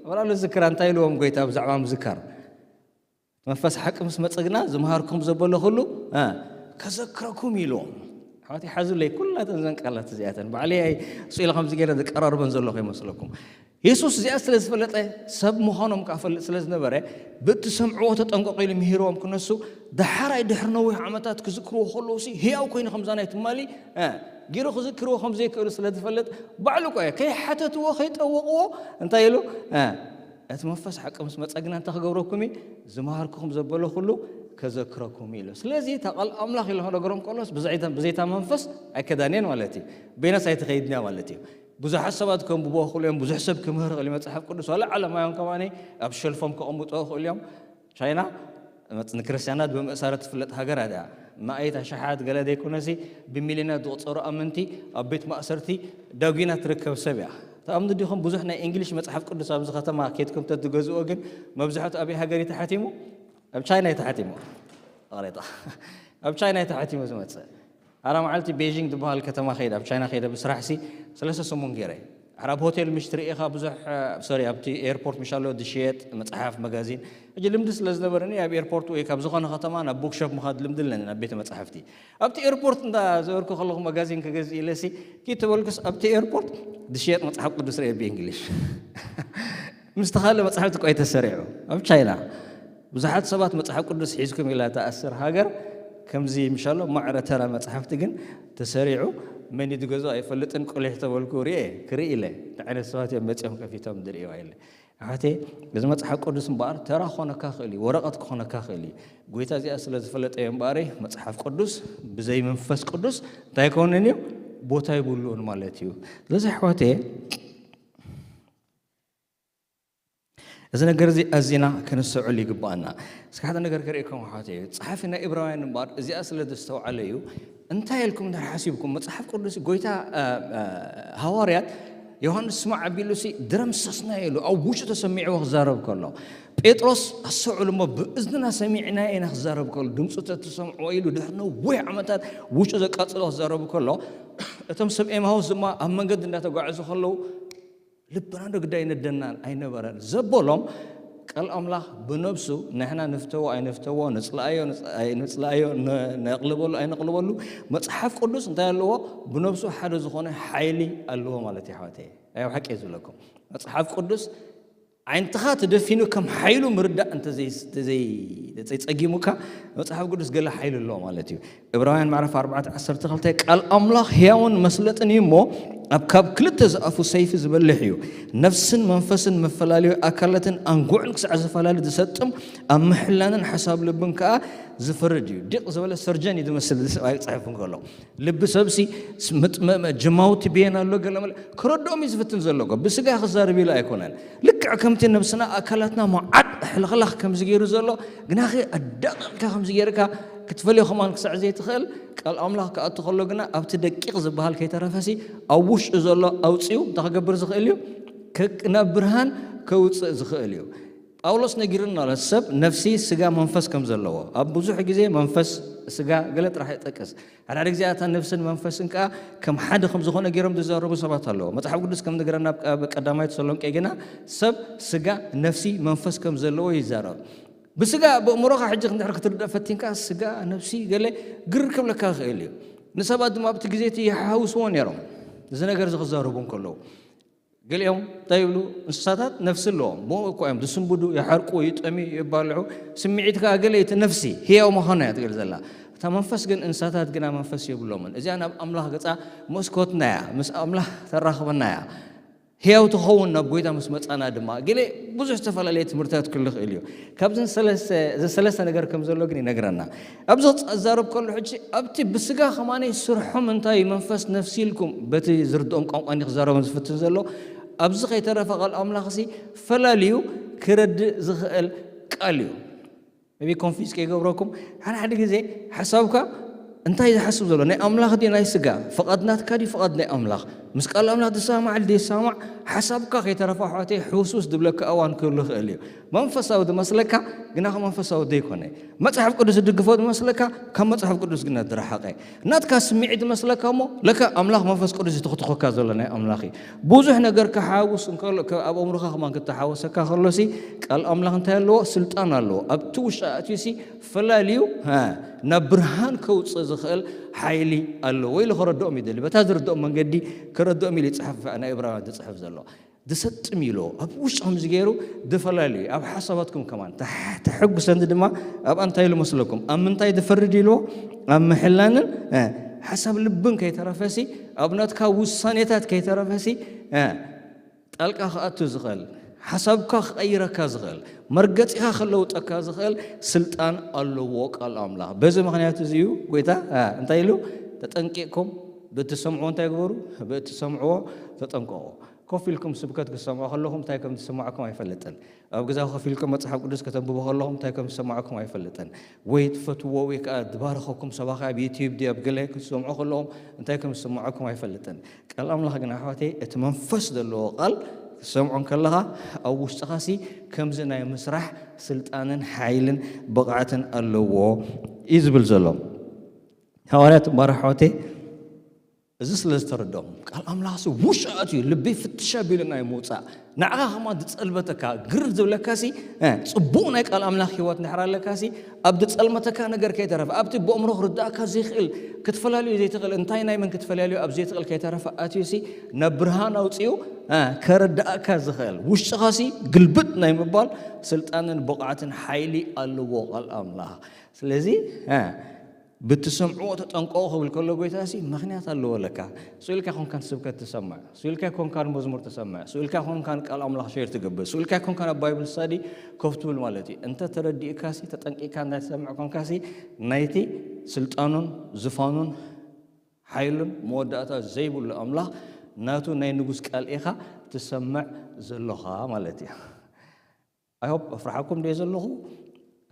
ወላ ዝክራ እንታይ ኢልዎም ጎይታ ብዛዕባ ምዝካር? መንፈስ ሓቂ ምስ መጸ ግና ዝመሃርኩም ዘበለ ኩሉ እ፣ ከዘክረኩም ኢልዎም። ኣሕዋተይ ሓዙለይ ኩላተን ዘን ቃላት እዚኣተን ባዕለይ ኣይ ስኢለ ከምዚ ገይረ ዘቀራርበን ዘለኹ ይመስለኩም። የሱስ እዚኣ ስለ ዝፈለጠ ሰብ ምዃኖም ከዓ ፈልጥ ስለ ዝነበረ ብእትሰምዕዎ ተጠንቀቑ ኢሉ ምሂርዎም ክነሱ። ደሓራይ ድሕሪ ነዊሕ ዓመታት ክዝክርዎ ከለዉ ሲ ህያው ኮይኑ ከምዛ ናይ ትማሊ እ፣ ገይሩ ክዝክርዎ ከም ዘይክእሉ ስለ ዝፈልጥ ባዕሉ ቆየ ከይሓተትዎ ከይጠወቕዎ እንታይ ኢሉ እ፣ እቲ መንፈስ ሓቂ ምስ መጸ ግና እንታይ ክገብረኩም እዩ? ዝመሃርኩኹም ዘበለ ኩሉ ከዘክረኩም እዩ ኢሉ። ስለዚ እታ ቃል ኣምላኽ ኢሉ ክነገሮም ከሎስ ብዘይታ ብዘይታ መንፈስ ኣይከዳንየን ማለት እዩ። በይነስ ኣይትኸይድንያ ማለት እዩ። ብዙሓት ሰባት ከንብቦ ክእሉ እዮም፣ ብዙሕ ሰብ ክምህር ክእል እዩ መጽሓፍ ቅዱስ ዋላ ዓለማውያን ከማኒ ኣብ ሸልፎም ከቐምጦ ክእሉ እዮም። ቻይና መጽ- ንክርስትያናት ብምእሳር እትፍለጥ ሃገር እያ። ማእት ኣሽሓት ገለ ዘይኮነሲ ብሚልዮናት ዝቑጸሩ ኣመንቲ ኣብ ቤት ማእሰርቲ ዳጒና ትርከብ ሰብ እያ። ተኣምኑ ዲኹም? ብዙሕ ናይ እንግሊሽ መጽሓፍ ቅዱስ ኣብዚ ከተማ ኬድኩም ተትገዝኦ ግን መብዛሕቱ ኣበይ ሃገር እዩ ተሓቲሙ? ኣብ ቻይና እዩ ተሓቲሙ። ቃሌጣ ኣብ ቻይና እዩ ተሓቲሙ ዝመጽእ። ኣራ መዓልቲ ቤጂንግ ዝበሃል ከተማ ከይደ ኣብ ቻይና ከይደ ብስራሕ ሲ ሰለስተ ሰሙን ገይረ። ሕራብ ሆቴል ምሽ ትርኢ ኢኻ ብዙሕ ሶሪ ኣብቲ ኤርፖርት ምሻሎ ዝሽየጥ መጽሓፍ መጋዚን። ሕጂ ልምዲ ስለ ዝነበረኒ ኣብ ኤርፖርት ወይ ካብ ዝኾነ ከተማ ናብ ቡክሾፕ ምኻድ ልምዲ ኣለኒ ናብ ቤተ መጽሓፍቲ። ኣብቲ ኤርፖርት እንዳ ዘበርኩ ከለኹ መጋዚን ክገዝእ ኢለሲ ኪድ ተበልኩስ ኣብቲ ኤርፖርት ዝሽየጥ መጽሓፍ ቅዱስ ርኤ ብእንግሊሽ። ምስቲ ካልእ መጽሓፍቲ ቆይ ተሰሪዑ ኣብ ቻይና ብዙሓት ሰባት መጽሓፍ ቅዱስ ሒዝኩም ኢላ ተኣስር ሃገር ከምዚ ምሻሎ ማዕረ ተራ መጽሓፍቲ ግን ተሰሪዑ መን እዩ ዝገዝኦ ኣይፈልጥን። ቁሊሕ ተበልኩ ርኤ ክርኢ ኢለ እንታይ ዓይነት ሰባት እዮም መጺኦም ከፊቶም ዝርእይዋ ኢለ። ኣሕዋተይ እዚ መጽሓፍ ቅዱስ እምበኣር ተራ ክኾነካ ክእል እዩ፣ ወረቐት ክኾነካ ክእል እዩ። ጎይታ እዚኣ ስለ ዝፈለጠ እየ እምበኣር መጽሓፍ ቅዱስ ብዘይ መንፈስ ቅዱስ እንታይ ኣይኮንን እዩ ቦታ ይብሉን ማለት እዩ። ስለዚ ኣሕዋተይ እዚ ነገር እዚ ኣዚና ክንስተውዕል ይግባኣና። እስኪ ሓደ ነገር ከርእየኩም ኣሕዋተይ። ጸሓፊ ናይ ዕብራውያን እምበኣር እዚኣ ስለ ዘስተውዓለ እዩ። እንታይ ኢልኩም እንድሕር ሓሲብኩም መጽሓፍ ቅዱስ ጎይታ እ፣ እ፣ ሃዋርያት ዮሃንስ ስማዕ ኣቢሉ ሲ ድረምሰስና ኢሉ ኣብ ውሽጡ ተሰሚዕዎ ክዛረብ ከሎ ጴጥሮስ ኣስተውዕሉ እሞ ብእዝንና ሰሚዕና ኢና ክዛረብ ከሎ ድምፁ ተትሰምዕዎ ኢሉ ድሕሪ ነዊሕ ዓመታት ውሽጡ ዘቃፅሎ ክዛረቡ ከሎ እቶም ሰብ ኤማሁስ ድማ ኣብ መንገዲ እንዳተጓዓዙ ከለዉ ልብና ዶ ግዳ ይነደና ኣይነበረን ዘበሎም ቃል ኣምላኽ ብነብሱ ንሕና ንፍተዎ ኣይንፍተዎ ንፅልኣዮ ንፅ- ኣይ- ንፅልኣዮ ን- ነቕልበሉ ኣይነቕልበሉ መፅሓፍ ቅዱስ እንታይ ኣለዎ? ብነብሱ ሓደ ዝኾነ ሓይሊ ኣለዎ ማለት እዩ ኣሕዋተይ። ናይ ኣብ ሓቂ እየ ዝብለኩም መፅሓፍ ቅዱስ ዓይንትኻ ተደፊኑ ከም ሓይሉ ምርዳእ እንተዘይፀጊሙካ መፅሓፍ ቅዱስ ገለ ሓይሉ ኣለዎ ማለት እዩ። እብራውያን ምዕራፍ ኣርባዕተ ዓሰርተ ክልተ ቃል ኣምላኽ ሕያውን መስለጥን እዩ እሞ ኣብ ካብ ክልተ ዝኣፉ ሰይፊ ዝበልሕ እዩ፣ ነፍስን መንፈስን መፈላለዩ ኣካላትን ኣንጉዕን ክሳዕ ዝፈላለ ዝሰጥም ኣብ ምሕላንን ሓሳብ ልብን ከዓ ዝፈርድ እዩ። ዲቕ ዝበለ ሰርጀን እዩ ዝመስል እዚ ሰብኣይ ክፅሕፍ እንከሎ ልቢ ሰብሲ ጅማውቲ ብየን ኣሎ ገለ መለ ክረድኦም እዩ ዝፍትን ዘሎ። ብስጋ ክዛርብ ኢሉ ኣይኮነን። ልክዕ ከምቲ ነብስና ኣካላትና መዓጥ ሕልኽላኽ ከምዚ ገይሩ ዘሎ ግናኸ ኣዳቒቕካ ከምዚ ገይርካ ክትፈልዮ ከማን ክሳዕ ዘይትኽእል ቃል ኣምላኽ ክኣቱ ከሎ ግና ኣብቲ ደቂቕ ዝበሃል ከይተረፈሲ ኣብ ውሽጡ ዘሎ ኣውፅኡ እንታይ ክገብር ዝኽእል እዩ? ከ- ናብ ብርሃን ከውፅእ ዝኽእል እዩ። ጳውሎስ ነጊሩና ኣሎ ሰብ ነፍሲ ስጋ መንፈስ ከም ዘለዎ ኣብ ብዙሕ ግዜ መንፈስ ስጋ ገለ ጥራሕ ይጠቅስ ሓደ ሓደ ግዜ ኣታ ነፍስን መንፈስን ከዓ ከም ሓደ ከም ዝኾነ ገይሮም ዝዛረቡ ሰባት ኣለዎ መፅሓፍ ቅዱስ ከም ነገረና ኣብ ቀዳማይ ተሰሎንቄ ግና ሰብ ስጋ ነፍሲ መንፈስ ከም ዘለዎ ይዛረብ ብስጋ ብእምሮኻ ሕጂ ክንድሕር ክትርዳእ ፈቲንካ ስጋ ነፍሲ ገለ ግር ክብለካ ይኽእል እዩ ንሰባት ድማ ኣብቲ ግዜ እቲ ይሓውስዎ ነይሮም እዚ ነገር እዚ ክዛረቡ እንከለዉ ገሊኦም እንታይ ይብሉ እንስሳታት ነፍሲ ኣለዎም ብኡ እኳ እዮም ዝስንብዱ ይሓርቁ ይጠምዩ ይባልዑ ስምዒትካ ገለ እቲ ነፍሲ ህያው ምዃና እያ ትብል ዘላ እታ መንፈስ ግን እንስሳታት ግና መንፈስ የብሎምን እዚኣ ናብ ኣምላኽ ገፃ መስኮትና እያ ምስ ኣምላኽ ተራኽበና እያ ህያው ትኸውን ናብ ጎይታ ምስ መፃና ድማ ገለ ብዙሕ ዝተፈላለየ ትምህርትታት ክህሉ ይኽእል እዩ ካብዚ ሰለስተ ነገር ከም ዘሎ ግን ይነግረና ኣብዚ ክዛረብ ከሎ ሕጂ ኣብቲ ብስጋ ከማነይ ስርሖም እንታይ መንፈስ ነፍሲ ኢልኩም በቲ ዝርድኦም ቋንቋ እንዲ ክዛረቦም ዝፍትን ዘሎ ኣብዚ ከይተረፈ ቃል ኣምላኽ ሲ ፈላልዩ ክረድእ ዝኽእል ቃል እዩ ቢ ኮንፊዝ ከይገብረኩም ሓደ ሓደ ግዜ ሓሳብካ እንታይ ዝሓስብ ዘሎ ናይ ኣምላኽ ድዩ ናይ ስጋ ፍቓድ ናትካ ድዩ ፍቓድ ናይ ኣምላኽ ምስ ቃል ኣምላኽ ዝሰማማዕ ዘይሰማማዕ ሓሳብካ ከይተረፈ ኣሕዋተይ ሕውስውስ ዝብለካ እዋን ክህሉ ይኽእል እዩ። መንፈሳዊ ዝመስለካ ግና መንፈሳዊ ዘይኮነ፣ መጽሓፍ ቅዱስ ዝድግፎ ዝመስለካ ካብ መጽሓፍ ቅዱስ ግና ዝረሓቐ፣ ናትካ ስምዒት ዝመስለካ እሞ ለካ ኣምላኽ መንፈስ ቅዱስ ዝትኽትኾካ ዘሎ ናይ ኣምላኽ እዩ። ብዙሕ ነገር ክሓውስ እንከሎ ከ- ኣብ ኣእምሮኻ ከማን ክተሓወሰካ ከሎሲ ቃል ኣምላኽ እንታይ ኣለዎ? ስልጣን ኣለዎ። ኣብቲ ውሽጢ ኣእትዩሲ ፈላልዩ ናብ ብርሃን ከውፅእ ዝኽእል ሓይሊ ኣለዎ ኢሉ ከረድኦም ይደሊ። በታ ዝርድኦም መንገዲ ከረድኦም ኢሉ ይፅሕፍ፣ ናይ ዕብራውያን ዝፅሕፍ ዘሎ ዝሰጥም ኢሎ ኣብ ውሽጥኹም ዝገይሩ ዝፈላልዩ ኣብ ሓሳባትኩም ከማን ተሐጉሰንቲ ድማ ኣብ እንታይ ኢሉ መስለኩም? ኣብ ምንታይ ዝፈርድ ኢልዎ? ኣብ ምሕላንን ሓሳብ ልብን ከይተረፈሲ ኣብ ናትካ ውሳኔታት ከይተረፈሲ ጣልቃ ክኣቱ ዝኽእል፣ ሓሳብካ ክቐይረካ ዝኽእል፣ መርገጺኻ ክለውጠካ ዝኽእል ስልጣን ኣለዎ ቃል ኣምላኽ። በዚ ምኽንያት እዚ እዩ ጎይታ እንታይ ኢሉ? ተጠንቂቕኩም ብእትሰምዕዎ እንታይ ግበሩ? ብእትሰምዕዎ ተጠንቀቑ። ኮፍ ኢልኩም ስብከት ክትሰምዑ ከለኹም እንታይ ከም ዝስማዕኩም ኣይፈልጥን። ኣብ ገዛ ኮፍ ኢልኩም መጽሓፍ ቅዱስ ከተንብቡ ከለኹም እንታይ ከም ዝስማዕኩም ኣይፈልጥን። ወይ ትፈትዎ ወይ ከዓ ዝባረኸኩም ሰባኺ ኣብ ዩቲዩብ ድዩ ኣብ ገለ ክትሰምዑ ከለኹም እንታይ ከም ዝስማዕኩም ኣይፈልጥን። ቃል ኣምላኽ ግን ኣሕዋተይ እቲ መንፈስ ዘለዎ ቃል ክትሰምዖ ከለኻ ኣብ ውሽጥኻሲ ከምዚ ናይ ምስራሕ ስልጣንን ሓይልን ብቕዓትን ኣለዎ እዩ ዝብል ዘሎ። ሃዋርያት እምበኣር ኣሕዋተይ እዚ ስለ ዝተረድኦም ቃል ኣምላኽሲ ውሽጢ ኣትዩ ልበይ ፍትሽ ኣቢሉ ናይ ምውፃእ ንዓኻ ከማ ዝፀልመተካ ግር ዝብለካሲ ፅቡቕ ናይ ቃል ኣምላኽ ህይወት እንድሕር ኣለካሲ ኣብ ዝፀልመተካ ነገር ከይተረፈ ኣብቲ ብኣእምሮ ክርዳእካ ዘይክእል ክትፈላለዩ ዘይትኽእል እንታይ ናይ መን ክትፈላለዩ ኣብ ዘይትኽእል ከይተረፈ ኣትዩሲ ናብ ብርሃን ኣውፅኡ ከረዳእካ ዝኽእል ውሽጥኻሲ ግልብጥ ናይ ምባል ስልጣንን ብቕዓትን ሓይሊ ኣለዎ ቃል ኣምላኽ። ስለዚ ብትሰምዕዎ ተጠንቀቑ ክብል ከሎ ጎይታ ሲ ምኽንያት ኣለዎ ለካ። ስኡ ኢልካ ኮንካን ስብከት ትሰምዕ፣ ስኡ ኢልካ ኮንካን መዝሙር ትሰምዕ፣ ስኡ ኢልካ ኮንካን ቃል ኣምላኽ ሼር ትገብር፣ ስኡ ኢልካ ኮንካን ኣብ ባይብል ስታዲ ኮፍ ትብል ማለት እዩ። እንተ ተረዲእካ ሲ ተጠንቂቕካ እንታይ ትሰምዕ ኮንካ ሲ ናይቲ ስልጣኑን ዝፋኑን ሓይሉን መወዳእታ ዘይብሉ ኣምላኽ ናቱ ናይ ንጉስ ቃል ኢኻ ትሰምዕ ዘሎኻ ማለት እዩ። ኣይሆፕ ኣፍርሓኩም ድየ ዘለኹ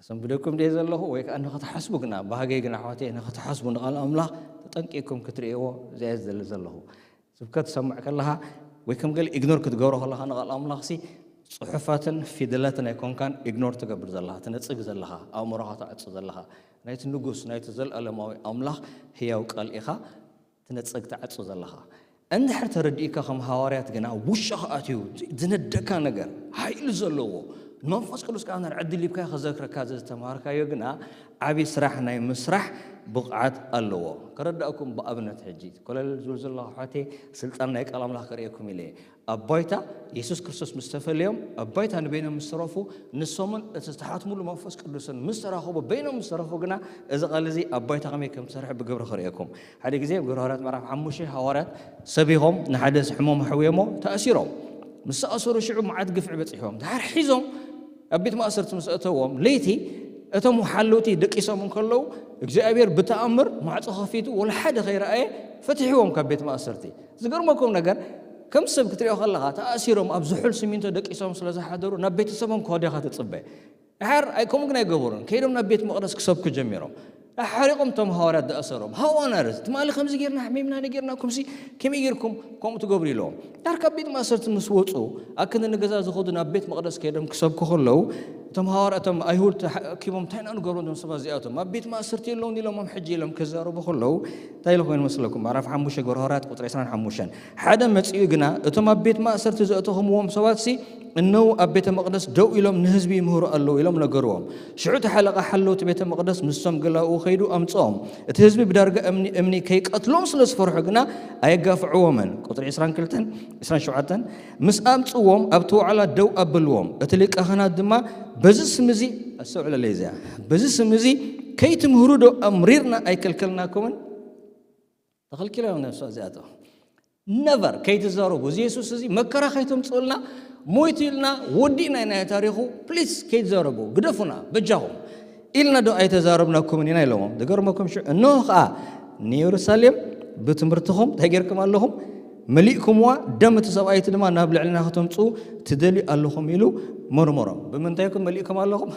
ኣሰንብደኩም ድየ ዘለኹ ወይ ከዓ ንኽትሓስቡ ግና ባህገይ ግና ኣሕዋተይ ንኽትሓስቡ ንቓል ኣምላኽ ተጠንቂቕኩም ክትርእይዎ እዚኣ ዝደሊ ዘለኹ ስብከት ትሰምዕ ከለኻ ወይ ከም ገለ ኢግኖር ክትገብሮ ከለኻ ንቓል ኣምላኽሲ ፅሑፋትን ፊደላትን ኣይኮንካን ኢግኖር ትገብር ዘለኻ ትነፅግ ዘለኻ ኣእምሮኻ ትዕፁ ዘለኻ ናይቲ ንጉስ ናይቲ ዘለኣለማዊ ኣምላኽ ህያው ቃል ኢኻ ትነፅግ ትዓፁ ዘለኻ እንድሕር ተረዲእካ ከም ሃዋርያት ግና ውሽኻ ኣትዩ ዝነደካ ነገር ሓይሊ ዘለዎ ንመንፈስ ቅዱስ ከዓ ናብ ዕድል ሂብካ ከዘክረካ ዘተማሃርካዮ ግና ዓብዪ ስራሕ ናይ ምስራሕ ብቕዓት ኣለዎ። ከረዳእኩም ብኣብነት ሕጂ ኮለል ዝብል ዘለኹ ኣሕዋተይ ስልጣን ናይ ቃል ኣምላኽ ከርእየኩም ኢለ ኣብ ባይታ የሱስ ክርስቶስ ምስ ተፈለዮም ኣብ ባይታ ንበይኖም ምስ ተረፉ ንሶምን እቲ ዝተሓትሙሉ መንፈስ ቅዱስን ምስ ተራኸቡ በይኖም ምስ ተረፉ ግና እዚ ቃል እዚ ኣብ ባይታ ከመይ ከም ዝሰርሐ ብግብሪ ከርእየኩም ሓደ ግዜ ኣብ ግብረ ሃዋርያት ምዕራፍ ሓሙሽተ ሃዋርያት ሰቢኾም ንሓደ ሕሙም ኣሕውዮሞ ተኣሲሮም ምስ ተኣሰሩ ሽዑ መዓት ግፍዒ በፂሕዎም ድሓር ሒዞም ኣብ ቤት ማእሰርቲ ምስ ኣእተዎም ለይቲ እቶም ሓለውቲ ደቂሶም እንከለዉ እግዚኣብሔር ብተኣምር ማዕፆ ከፊቱ ወላ ሓደ ከይረኣየ ፈትሕዎም ካብ ቤት ማእሰርቲ ዝገርመኩም ነገር ከም ሰብ ክትሪኦ ከለኻ ተኣሲሮም ኣብ ዝሑል ስሚንቶ ደቂሶም ስለ ዝሓደሩ ናብ ቤተሰቦም ክኸዱ ኢኻ ትፅበ ድሓር ኣይከምኡ ግን ኣይገበሩን ከይዶም ናብ ቤት መቕደስ ክሰብኩ ጀሚሮም ሓሪቖም እቶም ሃዋርያት ዝኣሰሮም ሃዋናርስ ትማሊ ከምዚ ጌርና ሓሚምና ነጌርና ኩምሲ ከመይ ጌርኩም ከምኡ ትገብሩ ኢለዎም ዳር ካብ ቤት ማእሰርቲ ምስ ወፁ ኣክንዲ ንገዛ ዝኸዱ ናብ ቤት መቕደስ ከይዶም ክሰብኩ ከለዉ እቶም ሃዋርያ እቶም ኣይሁድ ተኣኪቦም እንታይ ኢና ንገብሮም እዞም ሰባት እዚኣቶም ኣብ ቤት ማእሰርቲ የለውን ኢሎሞም ሕጂ ኢሎም ክዛረቡ ከለዉ እንታይ ኢሉ ኮይኑ መስለኩም ምዕራፍ ሓሙሽተ ግብረ ሃዋርያት ቁፅሪ ዕስራን ሓሙሽተን ሓደ መፂኡ ግና እቶም ኣብ ቤት ማእሰርቲ ዘእተኹምዎም ሰባትሲ እነዉ ኣብ ቤተ መቕደስ ደው ኢሎም ንህዝቢ ይምህሩ ኣለዉ ኢሎም ነገርዎም። ሽዑ እቲ ሓለቓ ሓለውቲ ቤተ መቕደስ ምስቶም ገላኡ ኸይዱ ኣምጽኦም። እቲ ህዝቢ ብዳርጋ እምኒ እምኒ ከይቀትሎም ስለ ዝፈርሑ ግና ኣየጋፍዕዎምን። ቁጽሪ ዕስራን ክልተን ዕስራን ሸውዓተን ምስ ኣምጽዎም ኣብቲ ዋዕላ ደው ኣብልዎም። እቲ ሊቀ ካህናት ድማ በዚ ስም እዚ ኣስተውዕለለይ እዚኣ በዚ ስም እዚ ከይትምህሩ ዶ ኣምሪርና ኣይከልከልናኩምን? ተኸልኪሎም ነብሶ እዚኣቶም ነቨር ከይትዛረቡ እዚ የሱስ እዚ መከራ ከይተምፅኡልና ሞይቱ ኢልና ወዲእና ኢና ታሪኹ ፕሊስ ከይትዛረቡ ግደፉና በጃኹም ኢልና ዶ ኣይተዛረብናኩምን ኢና ኢሎሞም ዝገርመኩም ሽዑ እንሆ ከዓ ንየሩሳሌም ብትምህርትኹም እንታይ ጌርኩም ኣለኹም መሊእኩምዋ ደም እቲ ሰብኣይቲ ድማ ናብ ልዕልና ከተምፅኡ ትደልዩ ኣለኹም ኢሉ መርመሮም ብምንታይኩም መሊእኩም ኣለኹም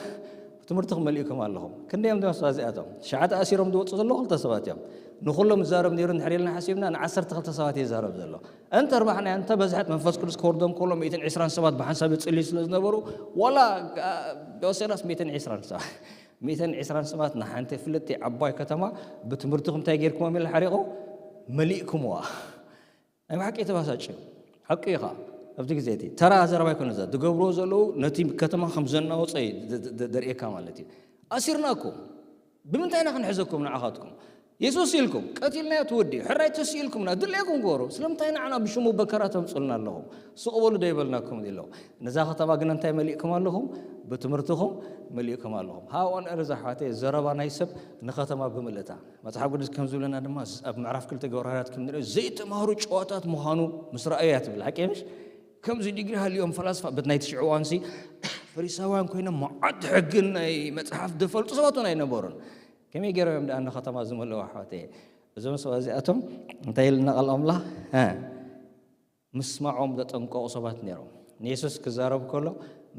ትምህርትኹም መሊእኩም ኣለኹም ክንደዮም ድማ እዚኣቶም ሸዓተ ኣሲሮም ዝወፁ ዘለዉ ክልተ ሰባት እዮም ንኹሎም ዝዛረብ ነይሩ እንድሕር ኢልና ሓሲብና፣ ንዓሰርተ ክልተ ሰባት እየ ዝዛረብ ዘሎ። እንተ ኣርባሕና እንተ በዝሐት መንፈስ ቅዱስ ክወርዶም ከሎ ሚእትን ዕስራን ሰባት ብሓንሳብ ይጽልዩ ስለ ዝነበሩ፣ ዋላ ወሰናስ ሚእትን ዕስራን ሰባት፣ ሚእትን ዕስራን ሰባት ንሓንቲ ፍልጥቲ ዓባይ ከተማ ብትምህርትኹም እንታይ ጌርኩሞም ኢለ ሓሪቑ መሊእኩምዋ። ናይ ብሓቂ ተባሳጭ እዩ። ሓቂ እዩ ኸዓ። ኣብቲ ግዜ እቲ ተራ ዘረባ ኣይኮነ፣ እዛ ዝገብርዎ ዘለዉ ነቲ ከተማ ከም ዘናወፀ እዩ ደ- ደ- ደ- ደርእየካ ማለት እዩ። ኣሲርናኩም። ብምንታይ ኢና ክንሕዘኩም ንዓኻትኩም? የሱስ ኢልኩም ቀቲልናዮ፣ ትወዲ ሕራይ ተስኢልኩምና፣ ድሌኩም ግበሩ። ስለምንታይ ንዓና ብሽሙ በከራ ተምፅልና ኣለኹም? ስቕ በሉ ዶ ይበልናኩም ኢሎም። ነዛ ከተማ ግን እንታይ መሊእኩም ኣለኹም? ብትምህርትኹም መሊእኩም ኣለኹም። ሃው ኦን እርዝ ኣሕዋተይ፣ ዘረባ ናይ ሰብ ንከተማ ብምልእታ። መጽሓፍ ቅዱስ ከም ዝብለና ድማ፣ ኣብ ምዕራፍ ክልተ ግብረ ሃዋርያት ከም ንሪኦ፣ ዘይተማህሩ ጨዋታት ምዃኑ ምስ ረኣዩ እያ ትብል። ሓቂ ምሽ? ከምዚ ዲግሪ ሃልዮም ፈላስፋ በት ናይ ትሽዕዋንሲ ፈሪሳውያን ኮይኖም መዓት ሕግን ናይ መጽሓፍ ዝፈልጡ ሰባት እውን ኣይነበሩን። ከመይ ገይሮም እዮም ደኣ ንከተማ ዝመልእዋ ኣሕዋተይ? እዞም ሰባት እዚኣቶም እንታይ ኢልና ቃል ኣምላኽ? እ፣ ምስማዖም ዘጠንቀቑ ሰባት ነይሮም። ንየሱስ ክዛረብ ከሎ፣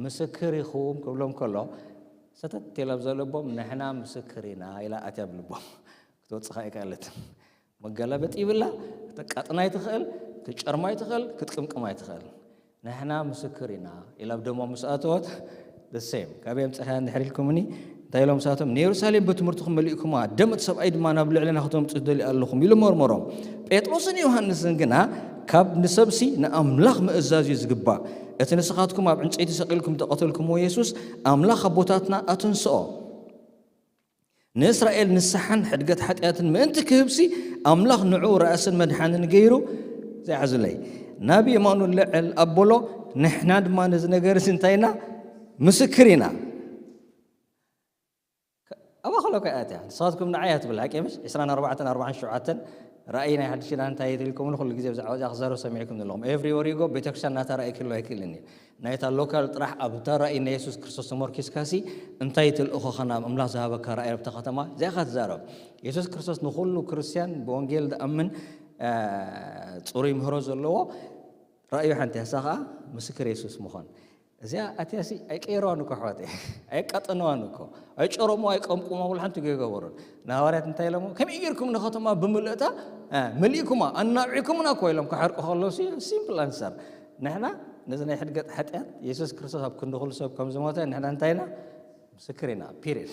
"ምስክር ኢኹም" ክብሎም ከሎ፣ ሰተት ኢላ ኣብ ዘልቦም፣ "ንሕና ምስክር ኢና" ኢላ ኣትያ ኣብ ልቦም። ክትወጽእ ከኣ ኣይከኣለትን። መገላበጢ ይብላ፣ ከተቃጥና ኣይትኽእል፣ ክትጨርማ ኣይትኽእል፣ ክትቅምቅማ ኣይትኽእል። "ንሕና ምስክር ኢና" ኢላ ኣብ ደሞም ምስ ኣተወት፣ the same። ካበይ ኣምጺእካያ እንድሕር ኢልኩምኒ፣ እንታይ ኢሎም ንሳቶም? "ንየሩሳሌም ብትምህርትኹም መሊእኩማ፣ ደም እቲ ሰብኣይ ድማ ናብ ልዕሌና ክተምጽኡ ትደልዩ ኣለኹም" ኢሉ መርመሮም። ጴጥሮስን ዮሃንስን ግና፣ "ካብ ንሰብሲ ንኣምላኽ ምእዛዝ እዩ ዝግባእ። እቲ ንስኻትኩም ኣብ ዕንጨይቲ ሰቒልኩም ዝተቐተልኩምዎ የሱስ፣ ኣምላኽ ኣቦታትና ኣተንስኦ። ንእስራኤል ንስሓን ሕድገት ሓጢኣትን ምእንቲ ክህብሲ፣ ኣምላኽ ንዕኡ ራእስን መድሓንን ገይሩ" ዘይሓዙለይ፣ "ናብ የማኑ ልዕል ኣበሎ፣ ንሕና ድማ ነዚ ነገር እዚ እንታይ ኢና? ምስክር ኢና።" ኣባኸሎ ከ ኣትያ፣ ንስኻትኩም ንዓይ እያ ትብል፣ ሓቂ ምሽ? ዕስራን ኣርባዕተን ኣርባዓን ሸውዓተን ራእይ ናይ ሓድሽ ኪዳን እንታይ እዩ ኢልኩም ኩሉ ግዜ ብዛዕባ እዚኣ ክዛረብ ሰሚዕኩም ዘለኹም። ኤቭሪ ወር ይጎ ቤተክርስትያን ናታ ራእይ ክህልዋ ኣይክእልን እዩ። ናይታ ሎካል ጥራሕ ኣብታ ራእይ ናይ የሱስ ክርስቶስ ተመርኪስካሲ እንታይ ትልእኾኻ ናብ ኣምላኽ ዝሃበካ ራእይ ኣብታ ከተማ እዚኣ ኢኻ ትዛረብ። የሱስ ክርስቶስ ንኹሉ ክርስትያን ብወንጌል ዝኣምን፣ እ፣ ጽሩይ ምህሮ ዘለዎ ራእዩ ሓንቲ እያ፣ እሳ ኸዓ ምስክር የሱስ ምዃን። እዚኣ ኣትያሲ ኣይቀየርዋን እኮ ኣሕዋተይ፣ ኣየቃጠንዋን እኮ፣ ኣይጨረሙ ኣይቀምቁሞ፣ ወላ ሓንቲ ገይገበሩን። ንሃዋርያት እንታይ ኢሎሞ? "ከመይ ጌርኩም ንኸተማ ብምልእታ፣ እ፣ መሊእኩማ፣ ኣናውዒኩምና እኮ?" ኢሎም ክሓርቁ ከለውሲ፣ ሲምፕል ኣንሰር። ንሕና ነዚ ናይ ሕድገት ሓጢኣት የሱስ ክርስቶስ ኣብ ክንዲ ኩሉ ሰብ ከም ዝሞተ ንሕና እንታይ ኢና? ምስክር ኢና። ፒሪድ።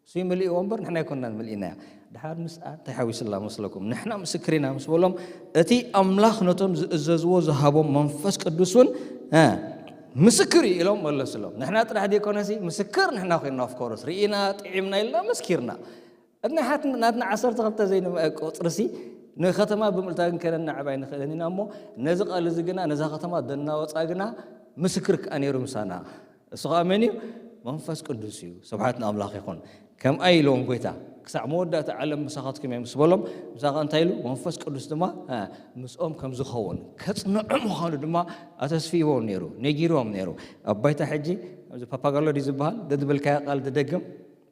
እሱ ይምልእዎ እምበር ንሕና ኣይኮንናን ምልእናያ። ድሓር ምስኣ እንታይ ሓዊስላ መስለኩም? "ንሕና ምስክር ኢና" ምስ በሎም፣ እቲ ኣምላኽ ነቶም ዝእዘዝዎ ዝሃቦም መንፈስ ቅዱስ እውን፣ እ፣ "ምስክር እዩ" ኢሎም መለስሎም። ንሕና ጥራሕ ዘይኮነሲ ምስክር ንሕና ኮይንና፣ ኦፍ ኮርስ፣ ርኢና፣ ጥዒምና ኢልና መስኪርና። እቲ ናይ ሓት-፣ ናትና ዓሰርተ ክልተ ዘይንምአ ቁጽርሲ ንከተማ ብምልእታ ግን ከነናዕባ ኣይንኽእልን ኢና እሞ፣ ነዚ ቃል እዚ ግና፣ ነዛ ከተማ ዘናወጻ ግና ምስክር ከኣ ነይሩ ምሳና። እሱ ኸኣ መን እዩ? መንፈስ ቅዱስ እዩ። ስብሓት ንኣምላኽ ይኹን። ከምኣ ኢልዎም ጎይታ፣ "ክሳዕ መወዳእታ ዓለም ምሳኻትኩም እየ" ምስ በሎም፣ ምሳኻ እንታይ ኢሉ? መንፈስ ቅዱስ ድማ፣ እ፣ ምስኦም ከም ዝኸውን፣ ከጽንዖም ምዃኑ ድማ ኣተስፊዎም ነይሩ፣ ነጊርዎም ነይሩ። ኣብ ባይታ ሕጂ፣ ኣብዚ ፓፓጋሎ ድዩ ዝበሃል? ደድበልካዮ ቃል ትደግም፣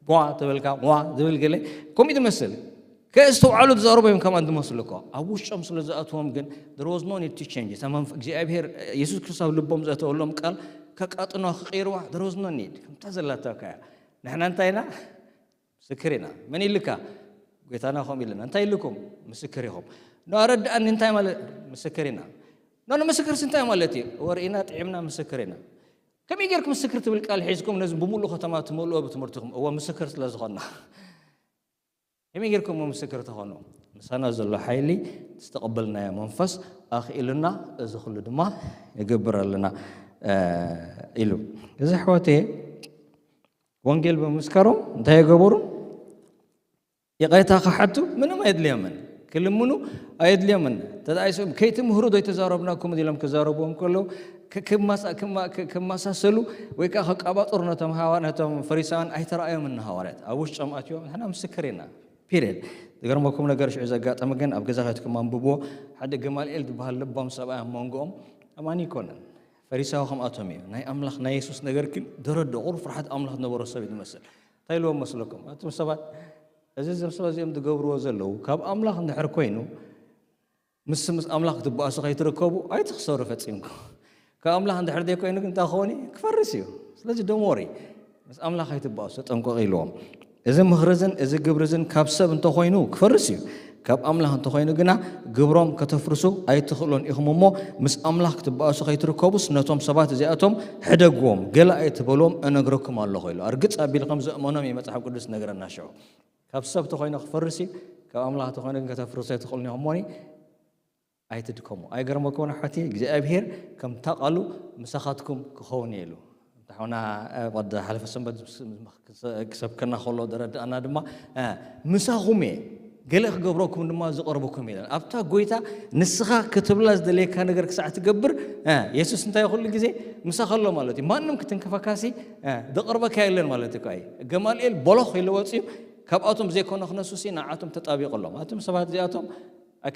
ቧ ተበልካ፣ ቧ ዝብል ገለ፣ ከምኡ እዩ ዝመስል። ከየስተውዓሉ ዝዛረቡ እዮም ከማን ዝመስሉ እኮ። ኣብ ውሽጦም ስለ ዝኣትዎም ግን፣ there was no need to change። እታ መንፈ-፣ እግዚኣብሔር፣ የሱስ ክርስቶስ ኣብ ልቦም ዘእተወሎም ቃል ከቃጥኖ ክቕይርዋ፣ there was no need። ከምታ ዘላታ እኮ እያ። ንሕና እንታይ ኢና? ምስክር ኢና። መን ኢልካ? ጎይታና ከምኡ ኢልና። እንታይ ኢልኩም? ምስክር ኢኹም። ኖ፣ ኣረድኣኒ፣ እንታይ ማለት? ምስክር ኢና። ኖ፣ ኖ፣ ምስክርሲ እንታይ ማለት እዩ? ወርኢና፣ ጥዒምና፣ ምስክር ኢና። ከመይ ጌርኩም ምስክር ትብል ቃል ሒዝኩም ነዚ ብምሉእ ከተማ ትመልኦ ብትምህርትኹም? እወ፣ ምስክር ስለ ዝኾንና። ከመይ ጌርኩም ምስክር ትኾኑ? ምሳና ዘሎ ሓይሊ ዝተቐበልናዮ መንፈስ ኣኽኢሉና፣ እዚ ኩሉ ድማ ይገብር ኣለና፣ እ፣ ኢሉ። እዚ ኣሕዋተየ፣ ወንጌል ብምስካሮም እንታይ ይገበሩ? ይቕሬታ ክሓቱ ምንም ኣየድልዮምን፣ ክልምኑ ኣየድልዮምን። ተደኣ ይስኦም፣ "ከይትምህሩ ዶ ኣይተዛረብናኩም?" ኢሎም ክዛረብዎም ከለዉ፣ ክ-፣ ክማሳ-፣ ክማ-፣ ክ-፣ ክመሳሰሉ ወይ ከኣ ክቀባጥሩ ነቶም ሃዋ-፣ ነቶም ፈሪሳውያን ኣይተራእዮምን ንሃዋርያት። ኣብ ውሽጦም ኣትዮም፣ "ንሕና ምስክር ኢና፣ ፒሪየድ።" ዝገርመኩም ነገር፣ ሽዑ ዘጋጠመ ግን፣ ኣብ ገዛ ከይድኩም ኣንብብዎ፣ ሓደ ገማልኤል ዝበሃል ለባም ሰብኣይ ኣብ መንጎኦም፣ ኣማኒ ኣይኮነን፣ ፈሪሳዊ ከምኣቶም እዩ። ናይ ኣምላኽ ናይ የሱስ ነገር ግን ደረዶ፣ ቁሩብ ፍርሓት ኣምላኽ ዝነበሮ ሰብ እዩ ዝመስል። እንታይ ኢልዎም መስለኩም? ኣቱም ሰባት፣ እዚ እዞም ሰባት እዚኦም ዝገብርዎ ዘለዉ፣ ካብ ኣምላኽ እንድሕር ኮይኑ፣ ምስ፣ ምስ ኣምላኽ ክትበኣሱ ከይትርከቡ ኣይትኽሰሩ ፈጺምኩም። ካብ ኣምላኽ እንድሕር ዘይኮይኑ ግን እንታይ ክኸውን እዩ? ክፈርስ እዩ። ስለዚ don't worry፣ ምስ ኣምላኽ ኣይትበኣሱ፣ ተጠንቀቑ ኢልዎም። እዚ ምኽሪ እዝን እዚ ግብሪ እዝን ካብ ሰብ እንተኾይኑ ክፈርስ እዩ። ካብ ኣምላኽ እንተኾይኑ ግና ግብሮም ከተፍርሱ ኣይትኽእሉን ኢኹም እሞ፣ ምስ ኣምላኽ ክትበኣሱ ከይትርከቡስ ነቶም ሰባት እዚኣቶም ሕደግዎም፣ ገለ ኣይትበልዎም፣ እነግረኩም ኣለኹ ኢሉ። እርግጽ ኣቢሉ ከም ዘእመኖም እዩ መጽሓፍ ቅዱስ ዝነግረና። ሽዑ ካብ ሰብ ተኾይኑ ክፈርስ እዩ፣ ካብ ኣምላኽ ተኾይኑ ግን ከተፍርሱ ኣይትኽእሉን ኢኹም እሞኒ ኣይትድከሙ። ኣይገርመኩም ኣሕዋተይ፣ እግዚኣብሔር ከምታ ቃሉ ምሳኻትኩም ክኸውን እዩ ኢሉ። ሓውና ወዲ ሓለፈ ሰንበት ክሰብከና ከሎ ደረድኣና ድማ ምሳኹም እየ፣ ገለ ክገብረኩም ድማ ዝቐርበኩም የለን። ኣብታ ጎይታ ንስኻ ክትብላ ዝደለየካ ነገር ክሳዕ ትገብር የሱስ እንታይ ኩሉ ግዜ ምሳኻ ኣሎ ማለት እዩ። ማንም ክትንከፈካሲ ዝቐርበካ የለን ማለት እኮ እዩ። ገማልኤል ቦሎኽ ኢሉ ወፅዩ ካብኣቶም ዘይኮነ ክነሱሲ ንዓቶም ተጣቢቑሎም። ኣቶም ሰባት እዚኣቶም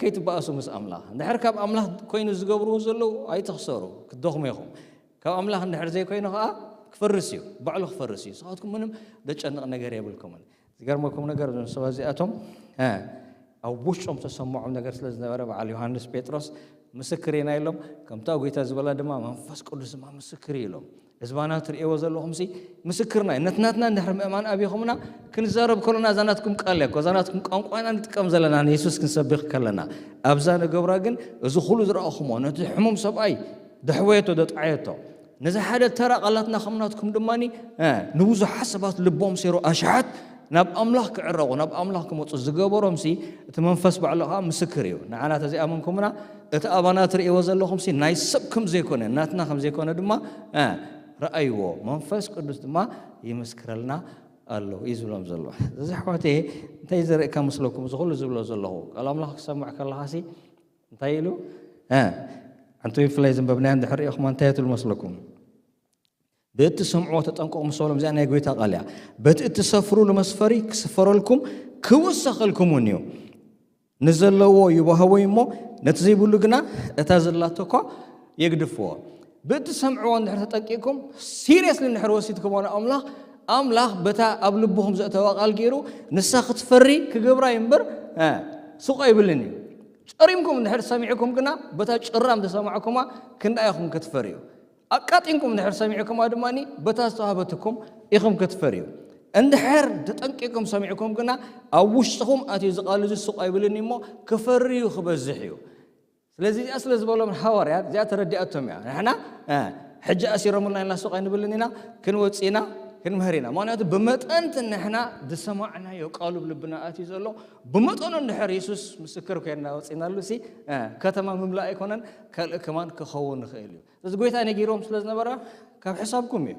ከይትበኣሱ ምስ ኣምላኽ። እንድሕር ካብ ኣምላኽ ኮይኑ ዝገብርዎ ዘለዉ ኣይትኽሰሩ፣ ክትደኽሙ ኢኹም። ካብ ኣምላኽ እንድሕር ዘይኮይኑ ከዓ ክፈርስ እዩ፣ ባዕሉ ክፈርስ እዩ። ንስኻትኩም ምንም ደጨንቕ ነገር የብልኩምን። ዝገርመኩም ነገር እዞም ሰባት እዚኣቶም ኣብ ውሽጦም ተሰምዖም ነገር ስለ ዝነበረ በዓል ዮሃንስ ጴጥሮስ ምስክር ኢና ኢሎም። ከምታ ጎይታ ዝበላ ድማ መንፈስ ቅዱስ ድማ ምስክር እዩ ኢሎም። ህዝባና ትርእይዎ ዘለኹምሲ ምስክርና እዩ። ነትናትና እንድሕር ምእማን ኣብኹምና ክንዛረብ ከሎና እዛ ናትኩም ቃል እያ እኮ፣ እዛ ናትኩም ቋንቋ ኢና ንጥቀም ዘለና ንየሱስ ክንሰብኽ ከለና። ኣብዛ ንገብራ ግን እዚ ኩሉ ዝረኣኹሞ ነቲ ሕሙም ሰብኣይ ደሕወየቶ ደጥዓየቶ ነዚ ሓደ ተራ ቃላትና ከም ናትኩም ድማ ንብዙሓት ሰባት ልቦም ሴሩ ኣሽሓት ናብ ኣምላኽ ክዕረቑ ናብ ኣምላኽ ክመፁ ዝገበሮምሲ እቲ መንፈስ ባዕሉ ከዓ ምስክር እዩ። ንዓና ተዘይኣመንኩምና እቲ ኣባና ትርእይዎ ዘለኹምሲ ናይ ሰብ ከም ዘይኮነ ናትና ከም ዘይኮነ ድማ ረኣይዎ፣ መንፈስ ቅዱስ ድማ ይምስክረልና ኣሎ እዩ ዝብሎም ዘሎ። እዚ ኣሕዋተይ እንታይ ዘርእካ መስለኩም? እዚ ኩሉ ዝብሎ ዘለኹ ቃል ኣምላኽ ክሰምዕ ከለኻሲ እንታይ ኢሉ? ኣንቱ ብፍላይ ዘንበብናዮ እንድሕር ሪኢኹም እንታይ ትብሉ መስለኩም? ብእትሰምዕዎ ተጠንቀቑ ምስ በሎም፣ እዚኣ ናይ ጎይታ ቃል እያ። በቲ እትሰፍሩሉ መስፈሪ ክስፈረልኩም ክውሰኸልኩም እውን እዩ። ንዘለዎ ይባህቦ እዩ እሞ ነቲ ዘይብሉ ግና እታ ዘላቶ እኳ የግድፍዎ። ብእትሰምዕዎ እንድሕር ተጠቂቕኩም፣ ሲሪየስሊ እንድሕር ወሲድኩሞ ንኣምላኽ፣ ኣምላኽ በታ ኣብ ልብኹም ዘእተዋ ቃል ገይሩ ንሳ ክትፈሪ ክገብራ እዩ እምበር ሱቕ ኣይብልን እዩ። ጨሪምኩም እንድሕር ሰሚዕኩም ግና በታ ጭራም ተሰማዕኩማ ክንደኣ ኢኹም ክትፈርዩ። ኣቃጢንኩም እንድሕር ሰሚዕኩማ ድማ በታ ዝተዋህበትኩም ኢኹም ክትፈርዩ። እንድሕር ተጠንቂቕኩም ሰሚዕኩም ግና ኣብ ውሽጥኹም ኣትዩ ዝቓል እዚ ሱቕ ኣይብልን እዩ እሞ ክፈርዩ ክበዝሕ እዩ። ስለዚ እዚኣ ስለ ዝበሎም ሃዋርያት እዚኣ ተረዲኣቶም እያ። ንሕና ሕጂ ኣሲሮምልና ኢልና ሱቕ ኣይንብልን ኢና፣ ክንወፅእ ኢና፣ ክንምህር ኢና። ምክንያቱ ብመጠን እቲ ንሕና ዝሰማዕናዮ ቃሉ ብልብና ኣትዩ ዘሎ ብመጠኑ እንድሕር የሱስ ምስክር ኮይንና ወፂእናሉ ሲ ከተማ ምምላእ ኣይኮነን፣ ካልእ ከማን ክኸውን ንኽእል እዩ። እዚ ጎይታ ነጊሮም ስለ ዝነበረ ካብ ሕሳብኩም እዩ፣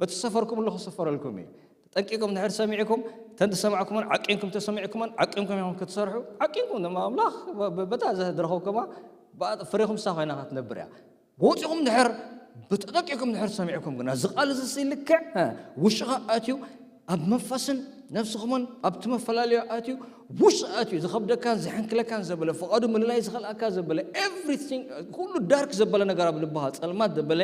በቲ ዝሰፈርኩምሉ ክስፈረልኩም እዩ። ተጠንቂቕኩም እንድሕር ሰሚዕኩም፣ እተን ዝሰማዕኩመን ዓቂንኩም ተሰሚዕኩመን ዓቂንኩም ኢኹም ክትሰርሑ፣ ዓቂንኩም ድማ ኣምላኽ በታ ዝረኸብኩማ ፍሬኹም ንሳ ኮይና ክትነብር እያ። ወፂኹም ድሕር ብተጠቂኩም ድሕር ሰሚዕኩም ግና እዚ ቃል እዚ ልክዕ ውሽኻ ኣትዩ ኣብ መንፈስን ነፍስኹምን ኣብቲ መፈላለዩ ኣትዩ ውሽጢ ኣትዩ ዝኸብደካን ዝሕንክለካን ዘበለ ፍቓዱ ምልላይ ዝኸልኣካ ዘበለ everything ኩሉ ዳርክ ዘበለ ነገር ኣብ ልብኻ ጸልማት ዘበለ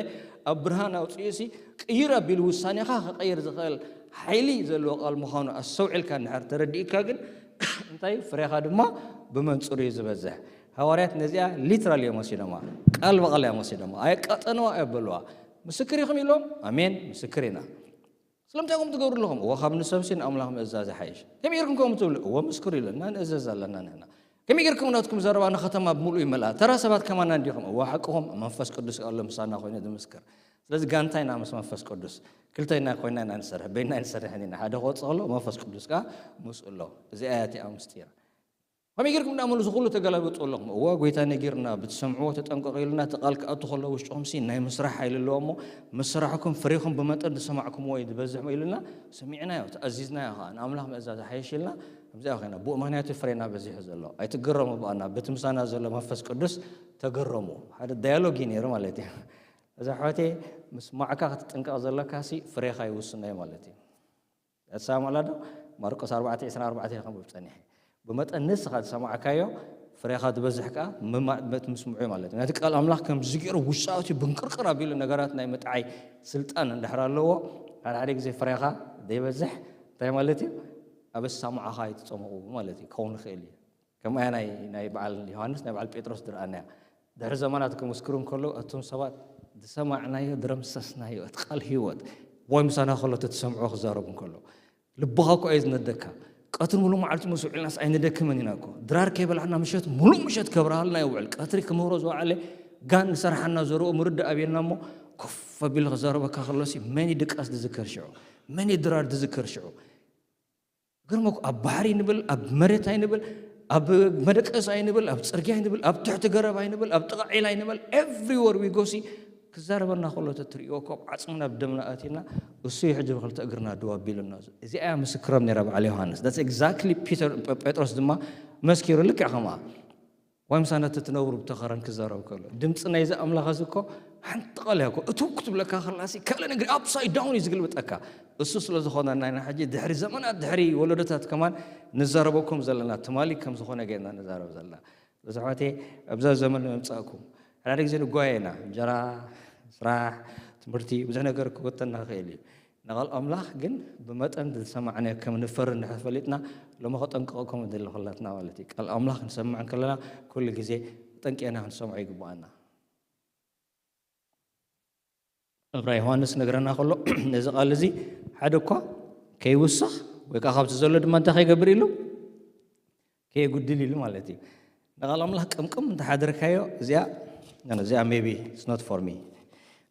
ኣብ ብርሃን ኣውፅኡ ሲ ቅይር ኣቢሉ ውሳኔኻ ክቐይር ዝኽእል ሓይሊ ዘለዎ ቃል ምዃኑ ኣስተውዒልካ እንድሕር ተረዲእካ ግን እንታይ ፍሬኻ ድማ ብመንፅሩ እዩ ዝበዝሕ። ሃዋርያት ነዚኣ ሊትራል እዮም ወሲዶማ፣ ቃል ብቓል እዮም ወሲዶማ። ኣየቃጠንዋ ኣየበልዋ። ምስክር ኢኹም ኢሎም ኣሜን ምስክር ኢና። ስለምንታይ ከምኡ ትገብሩ ኣለኹም? እወ ካብ ንሰብሲ ንኣምላኽ ምእዛዝ ይሓይሽ። ከመይ ጌርኩም ከምኡ ትብሉ? እወ ምስክር ኢሉ እና ንእዘዝ ኣለና ንሕና። ከመይ ጌርኩም ናትኩም ዘረባ ንኸተማ ብምሉእ ይመልኣ? ተራ ሰባት ከማና እንዲኹም? እወ ሓቅኹም መንፈስ ቅዱስ ኣሎ ምሳና ኮይኑ ዝምስክር። ስለዚ ጋንታ ኢና ምስ መንፈስ ቅዱስ ክልተ ኢና ኮይና ኢና ንሰርሕ፣ በይና ኣይንሰርሕን ኢና። ሓደ ክወፅእ ከሎ መንፈስ ቅዱስ ከዓ ምስኡ ኣሎ። እዚኣ እያ እቲኣ ምስጢር። ከመይ ጌርኩም እንዳመሉ ዝኹሉ ተገላብጡ ኣለኹም? እወ ጎይታ ነጊርና ብትሰምዕዎ ተጠንቀቑ ኢልና እቲ ቃል ክኣቱ ከሎ ውሽጥኹም ሲ ናይ ምስራሕ ሓይሊ ኣለዎ እሞ ምስ ስራሕኩም ፍሬኹም ብመጠን ዝሰማዕኩምዎ እዩ ዝበዝሕ ኢሉና ሰሚዕናዮ ተኣዚዝናዮ ከዓ ንኣምላኽ ምእዛዝ ሓይሽ ኢልና ከምዚኣ ኮይና ብኡ ምክንያት እዩ ፍሬና በዚሑ ዘሎ። ኣይትገረሙ ብኣና በቲ ምሳና ዘሎ መንፈስ ቅዱስ ተገረሙ። ሓደ ዳያሎግ እዩ ነይሩ ማለት እዩ። እዛ ኣሕዋተይ ምስ ማዕካ ክትጥንቀቕ ዘለካ ሲ ፍሬኻ ይውስኖ እዩ ማለት እዩ። ትሰማማላ ዶ? ማርቆስ ኣርባዕተ ዕስራን ኣርባዕተን ከንብብ ጸኒሐ። ብመጠን ንስኻ ዝሰማዕካዮ ፍሬኻ ዝበዝሕ ከኣ ምማ- በቲ ምስምዑ ማለት እዩ። ነቲ ቃል ኣምላኽ ከም ዝገይሩ ውሽጣዊ እቲ ብንቅርቅር ኣቢሉ ነገራት ናይ ምጥዓይ ስልጣን እንድሕር ኣለዎ ሓደ ሓደ ግዜ ፍሬኻ ዘይበዝሕ እንታይ ማለት እዩ? ኣብ ኣሰማዕኻ ኣይትጸምቑ ማለት እዩ ክኸውን ይኽእል እዩ። ከምኣ ናይ ናይ በዓል ዮሃንስ ናይ በዓል ጴጥሮስ ዝረኣናያ ድሕሪ ዘመናት ክምስክሩ እንከለዉ እቶም ሰባት ዝሰማዕናዮ ድረምሰስናዮ እቲ ቃል ህይወት ወይ ምሳና ከሎ እቲ ትሰምዖ ክዛረቡ እንከሎ ልብኻ እኮ እዩ ዝነደካ። ቀትሪ ሙሉእ መዓልቲ ምስ ውዒልናስ ኣይንደክምን ኢና እኮ። ድራር ከይበላዕና ምሸት ሙሉእ ምሸት ከብርሃልና ይውዕል። ቀትሪ ክምህሮ ዝወዓለ ጋን ንሰርሓና ዘርኦ ምርዳእ ኣብየልና እሞ፣ ኮፍ ኣቢሉ ክዛረበካ ከሎሲ፣ መን እዩ ድቃስ ዝዝከር ሽዑ? መን እዩ ድራር ዝዝከር ሽዑ? ግርመ እኮ፣ ኣብ ባሕሪ ይንብል፣ ኣብ መሬት ኣይንብል፣ ኣብ መደቀስ ኣይንብል፣ ኣብ ጽርግያ ኣይንብል፣ ኣብ ትሕቲ ገረብ ኣይንብል፣ ኣብ ጥቓ ዒላ ኣይንብል፣ everywhere we go ሲ ክዛረበና ከሎ ተትርእዮ እኮ፣ ኣብ ዓጽምና ኣብ ደምና ኣቲና፣ እሱ እዩ ሕጂ ብክልተ እግርና ደው ኣቢሉና። እዚኣ እያ ምስክሮም ነይራ በዓል ዮሃንስ። That's exactly Peter፣ ጴጥሮስ ድማ መስኪሩ ልክዕ ከምኣ። ወይ ምሳና ተትነብሩ ብተኸረን ክዛረብ ከሎ፣ ድምፂ ናይዚ ኣምላኽ እዚ እኮ ሓንቲ ቃል እያ እኮ፣ እትው ክትብለካ ከላሲ ካልእ ነገር ኣፕሳይድ ዳውን እዩ ዝግልብጠካ። እሱ ስለ ዝኾነ ናይና ሕጂ ድሕሪ ዘመናት፣ ድሕሪ ወለዶታት ከማን ንዛረበኩም ዘለና ትማሊ ከም ዝኾነ ጌርና ንዛረብ ዘለና። በዚ ኣሕዋተይ፣ ኣብዛ ዘመን ንምምጻእኩም ሓደ ግዜ ንጓየ ኢና። እንጀራ፣ ስራሕ፣ ትምህርቲ፣ ብዙሕ ነገር ክወተና ይኽእል እዩ። ንቓል ኣምላኽ ግን ብመጠን ዝሰማዕናዮ ከም ንፈሪ እንድሕር ፈሊጥና፣ ሎሚ ከጠንቅቐኩም እደሊ ኩላትና ማለት እዩ። ቃል ኣምላኽ ክንሰምዕ እንከለና ኩሉ ግዜ ጠንቂቕና ክንሰምዖ ይግብኣና። እብራ ዮሃንስ ክነግረና ከሎ ነዚ ቃል እዚ ሓደ እኳ ከይውስኽ ወይ ከዓ ካብቲ ዘሎ ድማ እንታይ ከይገብር ኢሉ? ከየጉድል ኢሉ ማለት እዩ። ንቓል ኣምላኽ ቅምቅም እንተሓደርካዮ፣ እዚኣ፣ no, no, እዚኣ maybe it's not for me፣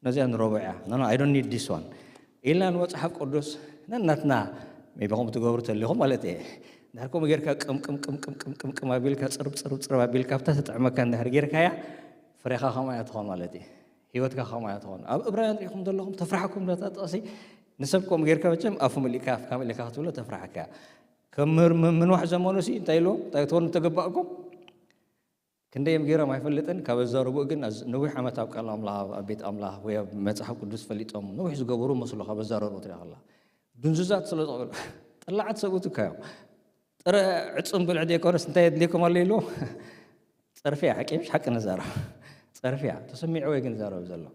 ነዚኣ ንረቡዕ እያ፣ no, no, I don't need this one ኢልና ንመጽሓፍ ቅዱስ ነናትና፣ maybe ከምኡ ትገብሩ ተሊኹም ማለት እየ። እንድሕር ከምኡ ጌርካ ቅምቅም ቅምቅም ቅምቅም ኣቢልካ፣ ጽርብ ጽርብ ጽርብ ኣቢልካ፣ ኣብታ ትጥዕመካ እንድሕር ጌርካያ፣ ፍሬኻ ከምኣ እያ ትኾን ማለት እዩ። ህይወትካ ከምኣ እያ ትኾን። ኣብ እብራውያን ርኢኹም ዘለኹም፣ ተፍራሕኩም ነታ ጥቕሲ። ንሰብ ከምኡ ጌርካ መቸም ኣፉ መሊእካ፣ ኣፍካ መሊእካ ክትብሎ ተፍራሕካ። ከም ምር-፣ ም-፣ ምንዋሕ ዘመኑ ሲ እንታይ ኢልዎ? እንታይ ክትኮኑ ተገባእኩም? ክንደይ እዮም ገይሮም ኣይፈልጥን፣ ካብ ኣዛረብኡ ግን ኣዝ-፣ ነዊሕ ዓመት ኣብ ቃል ኣምላኽ፣ ኣብ ቤት ኣምላኽ ወይ ኣብ መጽሓፍ ቅዱስ ፈሊጦም ነዊሕ ዝገበሩ መስሎ ካብ ኣዛረብኡ ትሪኣ ከላ። ድንዙዛት ስለ ዝኾኑ፣ ጠላዓት ሰብኡት እካ እዮም። ጥረ ዕጹም ብልዕ ዘይኮነስ እንታይ የድልየኩም ኣሎ ኢልዎም? ጸርፊያ፣ ሓቂ ምሽ ሓቂ ንዛረብ። ጸርፊያ፣ ተሰሚዕዎ እዩ ግን ዛረብ ዘሎ።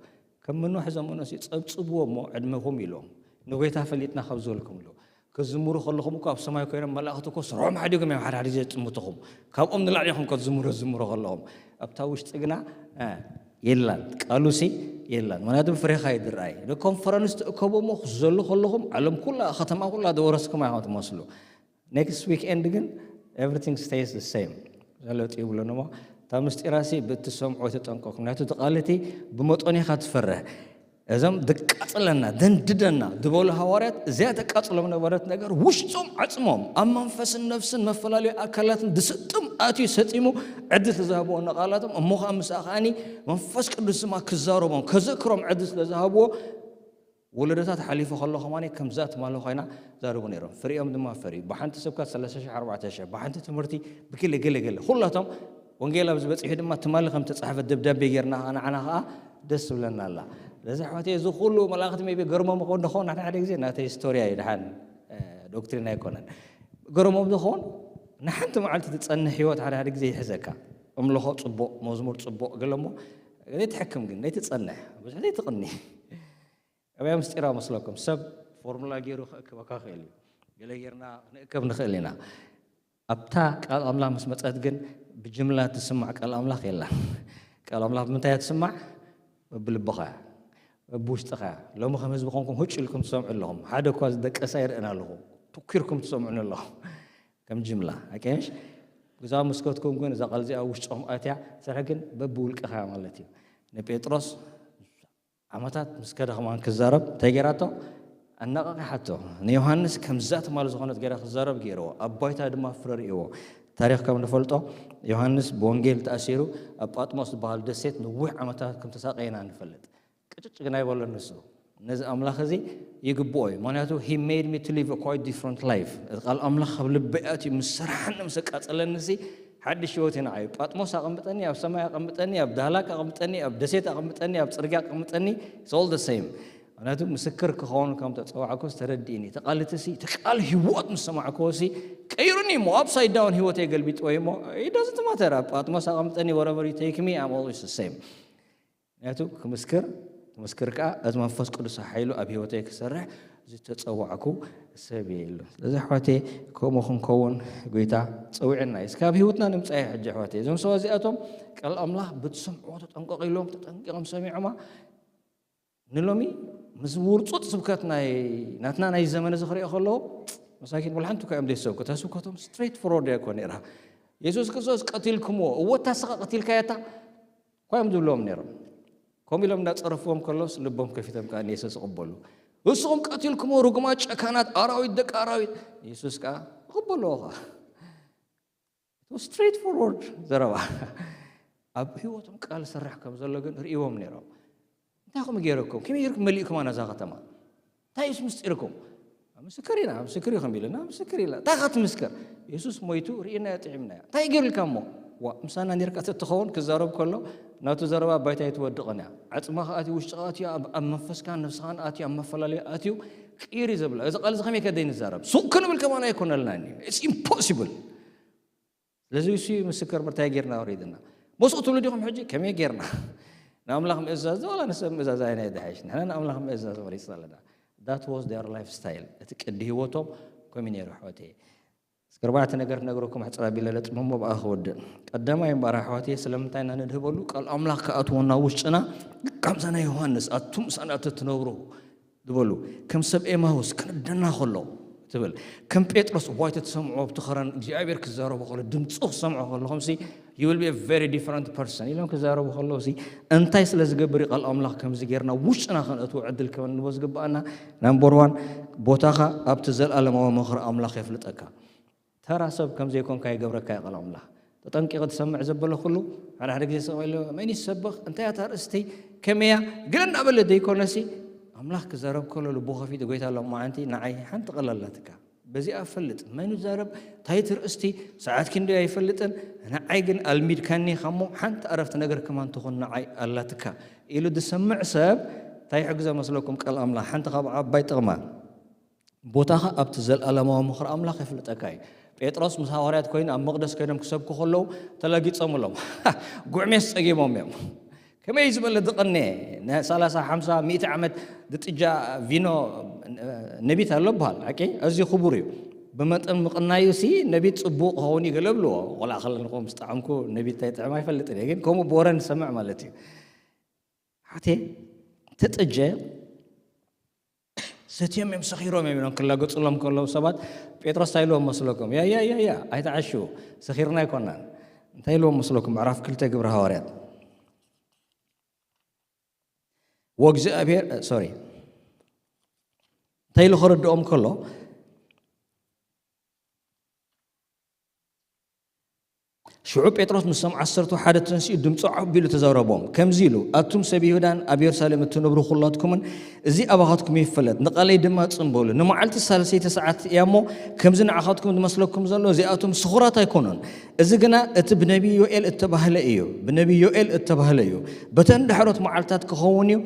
ከም ምንዋሕ ዘመኑ ሲ ጸብጽብዎ እሞ ዕድመኹም ኢልዎም። ንጎይታ ፈሊጥና ካብ ዝበልኩም ኢሉ። ክዝምሩ ከለኹም እኮ ኣብ ሰማይ ኮይኖም መላእኽቲ እኮ ስርሖም ሓዲጎም እዮም ሓደ ሓደ ግዜ ዝጥምትኹም። ካብኦም ንላዕሊ ኢኹም እኮ ዝምሩ ዝምሩ ከለኹም። ኣብታ ውሽጢ ግና፣ እ፣ የላን። ቃሉ ሲ የላን። ምክንያቱ ፍሬኻ እዩ ዝረኣይ። ንኮንፈረንስ ትእከቡ እሞ ክትዘሉ ከለኹም ዓለም ኩላ፣ ከተማ ኩላ ዝወረስኩም ኢኹም ትመስሉ። Next weekend ግን everything stays the same። ለውጢ ይብሉን እሞ፣ እታ ምስጢራ ሲ ብእትሰምዖ ተጠንቀቁ። ምክንያቱ እቲ ቃል እቲ ብመጠኑ ኢኻ ትፈርህ። እዞም ድቃጽለና፣ ደንድደና ዝበሉ ሃዋርያት፣ እዚኣ ተቃጽሎም ነበረት ነገር ውሽጦም ዓጽሞም፣ ኣብ መንፈስን ነፍስን መፈላለዩ ኣካላትን ድስጥም ኣትዩ ሰጢሙ ዕድል ተዛህብዎ ንቓላቶም፣ እሞ ኸኣ ምስኣ ከኣኒ መንፈስ ቅዱስ ድማ ክዛረቦም፣ ከዘክሮም ዕድል ስለ ዝሃብዎ፣ ወለዶታት ሓሊፉ ከሎ ከማኒ ከምዛ ትማሊ ኮይና ዛረቡ ነይሮም። ፍሪኦም ድማ ፈርዩ። ብሓንቲ ሰብካ ሰለስተ ሺሕ ኣርባዕተ ሺሕ፣ ብሓንቲ ትምህርቲ ብክለ ገለ ገለ። ኩላቶም ወንጌል ኣብዚ በጺሑ ድማ ትማሊ ከም ተጻሕፈ ደብዳቤ ጌርና ንዓና ከኣ ደስ ትብለና ኣላ። ስለዚ ኣሕዋተይ፣ እዚ ኩሉ መላእኽቲ maybe ገርሞም ይኸውን ደኾን፣ ሓደ ሓደ ግዜ ናተይ ስቶሪ እዩ፣ ደሓን፣ እ፣ ዶክትሪን ኣይኮነን። ገርሞም ዝኸውን ንሓንቲ መዓልቲ ትጸንሕ ህይወት ሓደ ሓደ ግዜ ይሕዘካ። እምልኾ ጽቡቕ፣ መዝሙር ጽቡቕ፣ ገለ እሞ ዘይትሕክም ግን፣ ዘይትጸንሕ፣ ብዙሕ ዘይትቕኒ። ኣብያ ምስጢራ መስለኩም፣ ሰብ ፎርሙላ ገይሩ ክእክበካ ክእል እዩ። ገለ ጌርና ክንእከብ ንኽእል ኢና። ኣብታ ቃል ኣምላኽ ምስ መጸት ግን ብጅምላ ትስማዕ ቃል ኣምላኽ የላን። ቃል ኣምላኽ ብምንታይ እያ ትስማዕ? በብልብኻ እያ፣ በብውሽጥኻ እያ። ሎሚ ከም ህዝቢ ኮንኩም ህጭ ኢልኩም ትሰምዑ ኣለኹም። ሓደ እኳ ዝደቀሰ ኣይርእን ኣለኹ። ትኲርኩም ትሰምዑኒ ኣለኹም። ከም ጅምላ፣ ኣቀየሽ? ግዛው መስኮትኩም ግን እዛ ቃል እዚኣ ኣብ ውሽጥኹም ኣትያ፣ ስራሕ ግን በብውልቅኻ ማለት እዩ። ንጴጥሮስ ዓመታት ምስ ከደ ከማን ክዛረብ እንታይ ገይራቶ? ኣነቓቒሓቶ። ንዮሃንስ ከምዛ ትማሊ ዝኾነት ገይራ ክዛረብ ገይርዎ። ኣብ ባይታ ድማ ፍረ ርእይዎ። ታሪኽ ከም ንፈልጦ፣ ዮሃንስ ብወንጌል ተኣሲሩ ኣብ ጳጥሞስ ዝበሃል ደሴት ነዊሕ ዓመታት ከም ተሳቀየ ኢና ንፈልጥ። ቅጭጭ ግን ኣይበሎን ንሱ። ነዚ ኣምላኽ እዚ ይግብኦ እዩ። ምኽንያቱ፣ he made me to live a quite different life። እቲ ቃል ኣምላኽ ካብ ልበይ ኣትዩ ምስ ሰርሓኒ፣ ምስ ኣቃጸለኒ፣ እዚ ሓድሽ ህይወት እዩ ንዓይ። ጳጥሞስ ኣቐምጠኒ፣ ኣብ ሰማይ ኣቐምጠኒ፣ ኣብ ዳህላክ ኣቐምጠኒ፣ ኣብ ደሴት ኣቐምጠኒ፣ ኣብ ጽርግያ ኣቐምጠኒ፣ it's all the same። ምኽንያቱ፣ ምስክር ክኸውን ከም ተጸዋዕኩ ዝተረድእኒ። እቲ ቃል እቲ ሲ፣ እቲ ቃል ህይወት ምስ ሰማዕክዎ ሲ፣ ቀይሩኒ እሞ፣ ኣፕሳይድ ዳውን ህይወተይ ገልቢጥዎ እዩ እሞ፣ it doesn't matter። ኣብ ጳጥሞስ ኣቐምጠኒ፣ wherever you take me, I'm always the same። ምክንያቱ ክምስክር፣ ክምስክር ከኣ እቲ መንፈስ ቅዱስ ሓይሉ ኣብ ህይወተይ ክሰርሕ ዝተጸዋዕኩ ሰብ እየ ኢሉ። ስለዚ ኣሕዋተይ፣ ከምኡ ክንከውን ጎይታ ጸዊዕና እዩ። እስከ ኣብ ህይወትና ንምጻእ እዩ ሕጂ ኣሕዋተይ። እዞም ሰባት እዚኣቶም ቃል ኣምላኽ ብትሰምዕዎ ተጠንቀቑ ኢሎም ተጠንቂቖም ሰሚዖማ። ንሎሚ ምስ ውርጹጥ ስብከት ናይ ናትና ናይ ዘመን እዚ ክሪኦ ከለኹ፣ መሳኪን ወላ ሓንቲ እኳ እዮም ዘይሰብኩ። እታ ስብከቶም ስትሬት ፎርወርድ እያ እኮ ነይራ። የሱስ ክርስቶስ ቀቲልኩምዎ፣ እወ እታ ስኻ ቀቲልካያ እታ እኳ እዮም ዝብልዎም ነይሮም። ከምኡ ኢሎም እንዳጸረፍዎም ከሎስ ልቦም ከፊቶም ከኣ ንየሱስ ይቕበሉ። ንስኹም ቀቲልኩምዎ ርጉማት ጨካናት ኣራዊት ደቂ ኣራዊት። የሱስ ከኣ ይቕበልዎ ኸኣ። ስትሬት ፎርወርድ ዘረባ። ኣብ ህይወቶም ቃል ዝሰርሕ ከም ዘሎ ግን ርእይዎም ነይሮም። እንታይ ኹም ገይረኩም? ከመይ ገይርኩም መሊእኩማ ነዛ ከተማ? እንታይ እዩስ ምስጢርኩም? ምስክር ኢና፣ ምስክር ኢኹም ኢሉና፣ ምስክር ኢልና። እንታይ ኻ ትምስክር? የሱስ ሞይቱ ርኢናዮ፣ ጥዒምናዮ። እንታይ ገይሩልካ እሞ? ዋ፣ ምሳና ኔርካ ተትኸውን ክዛረብ ከሎ ናቱ ዘረባ ባይታ ኣይትወድቕን እያ። ዓጽማ ኸኣ ኣትዩ፣ ውሽጢ ኸኣ ኣትዩ፣ ኣብ፣ ኣብ መንፈስካን ነፍስኻን ኣትዩ፣ ኣብ መፈላለዩ ኣትዩ፣ ቅይር እዩ ዘብላ። እዚ ቃል እዚ ከመይ ከ ዘይንዛረብ? ሱቕ ክንብል ከማን ኣይኮነልናን እዩ። It's impossible። ስለዚ እሱ እዩ ምስክር። ምርታይ ጌርና ወሪድና። መስኡ ትብሉ ዲኹም ሕጂ? ከመይ ጌርና? ንኣምላኽ ምእዛዝ ዋላ ንሰብ ምእዛዝ ኣይናይ ዝሓይሽ? ንሕና ንኣምላኽ ምእዛዝ መሪጽና ኣለና። That was their lifestyle። እቲ ቅዲ ህይወቶም ከምኡ ነይሩ፣ ኣሕዋተይ። እስከ ኣርባዕተ ነገር ክነግረኩም፣ ሕጽር ኣቢለ ለጥመሞ ብኣ ክወድእ። ቀዳማይ እምበኣር፣ ኣሕዋተይ፣ ስለምንታይ ኢና ንድህበሉ? ቃል ኣምላኽ ክኣትወና ውሽጥና፣ ከምዛ ናይ ዮሃንስ፣ ኣቱም ምሳና ተትነብሩ ዝበሉ፣ ከም ሰብ ኤማሁስ ክንደና ከሎ ትብል፣ ከም ጴጥሮስ ዋይ ተትሰምዖ፣ ኣብቲ ኸረን እግዚኣብሔር ክዛረቦ ከሎ፣ ድምፁ ክሰምዖ ከለኹም ሲ፣ you will be a very different person ኢሎም ክዛረቡ ከለዉ ሲ፣ እንታይ ስለ ዝገብር እዩ ቃል ኣምላኽ ከምዚ ጌርና ውሽጥና ከነእትዎ ዕድል ከም ንቦ ዝግብኣና? ናምበር ዋን፣ ቦታኻ ኣብቲ ዘለኣለማዊ ምኽሪ ኣምላኽ የፍልጠካ። ተራ ሰብ ከም ዘይኮንካ ይገብረካ እዩ ቃል ኣምላኽ። ተጠንቂቐ ትሰምዕ ዘበለ ኩሉ፣ ሓደ ሓደ ግዜ ስቕ ኢሉ፣ "መን እዩ ዝሰብኽ? እንታይ እያ እታ ኣርእስቲ? ከመይ እያ?" ገለ እናበለ ዘይኮነሲ፣ ኣምላኽ ክዛረብ ከሎ ልቡ ከፊቱ፣ "ጎይታ፣ ሎማዓንቲ ንዓይ ሓንቲ ቃል ኣላትካ። በዚኣ እፈልጥ። መን ይዛረብ? እንታይ እቲ ርእስቲ? ሰዓት ክንደይ ኣይፈልጥን። ንዓይ ግን ኣልሚድካኒ እሞ ሓንቲ ኣረፍተ ነገር ከማን ትኹን ንዓይ ኣላትካ" ኢሉ ዝሰምዕ ሰብ እንታይ ይሕግዞ መስለኩም? ቃል ኣምላኽ። ሓንቲ ካብ ዓባይ ጥቕማ፣ ቦታኻ ኣብቲ ዘለኣለማዊ ምኽሪ ኣምላኽ የፍልጠካ እዩ። ጴጥሮስ ምስ ሃዋርያት ኮይኑ ኣብ መቕደስ ኮይኖም ክሰብኩ ከለዉ ተላጊጾምሎም። ጉዕሜስ ጸጊሞም እዮም። ከመይ ዝበለ ዝቐነ፣ ን ሰላሳ፣ ሓምሳ፣ ሚእቲ ዓመት ዝጥጃ ቪኖ ነቢት ኣሎ በሃል፣ ሓቂ? ኣዝዩ ክቡር እዩ። ብመጠን ምቕናዩ ሲ ነቢት ጽቡቕ ክኸውን እዩ ገለ ብልዎ። ቆልዓ ከለና ምስ ጠዓምኩ ነቢት እንታይ ጥዕም ኣይፈልጥን እየ፣ ግን ከምኡ ብወረ ንሰምዕ ማለት እዩ። ሓቴ ተጠጀ ሰትዮም እዮም፣ ሰኺሮም እዮም ኢሎም ክላገጹሎም ከለዉ ሰባት ጴጥሮስ እንታይ ኢልዎም መስለኩም? "ያ፣ ያ፣ ያ፣ ያ፣ ኣይትዓሹ፣ ሰኺርና ኣይኮናን።" እንታይ ኢልዎም መስለኩም? ምዕራፍ ክልተ ግብሪ ሃዋርያት። ወእግዚኣብሔር፣ እ፣ ሶሪ። እንታይ ኢሉ ከረድኦም ከሎ፣ ሽዑ ጴጥሮስ ምስቶም ዓሰርተ ሓደ ተንሲኡ ድምፁ ዓቢ ኢሉ ተዛረቦም፣ ከምዚ ኢሉ፣ "ኣቱም ሰብ ይሁዳን ኣብ የሩሳሌም እትነብሩ ኩላትኩምን፣ እዚ ኣባኻትኩም ይፈለጥ፣ ንቓለይ ድማ ጽን በሉ። ንመዓልቲ ሳልሰይቲ ሰዓት እያ እሞ፣ ከምዚ ንዓኻትኩም ዝመስለኩም ዘሎ፣ እዚኣቶም ስኹራት ኣይኮኑን። እዚ ግና እቲ ብነቢይ ዮኤል እተባህለ እዩ፣ ብነቢይ ዮኤል እተባህለ እዩ። በተን ዳሕሮት መዓልትታት ክኸውን እዩ፣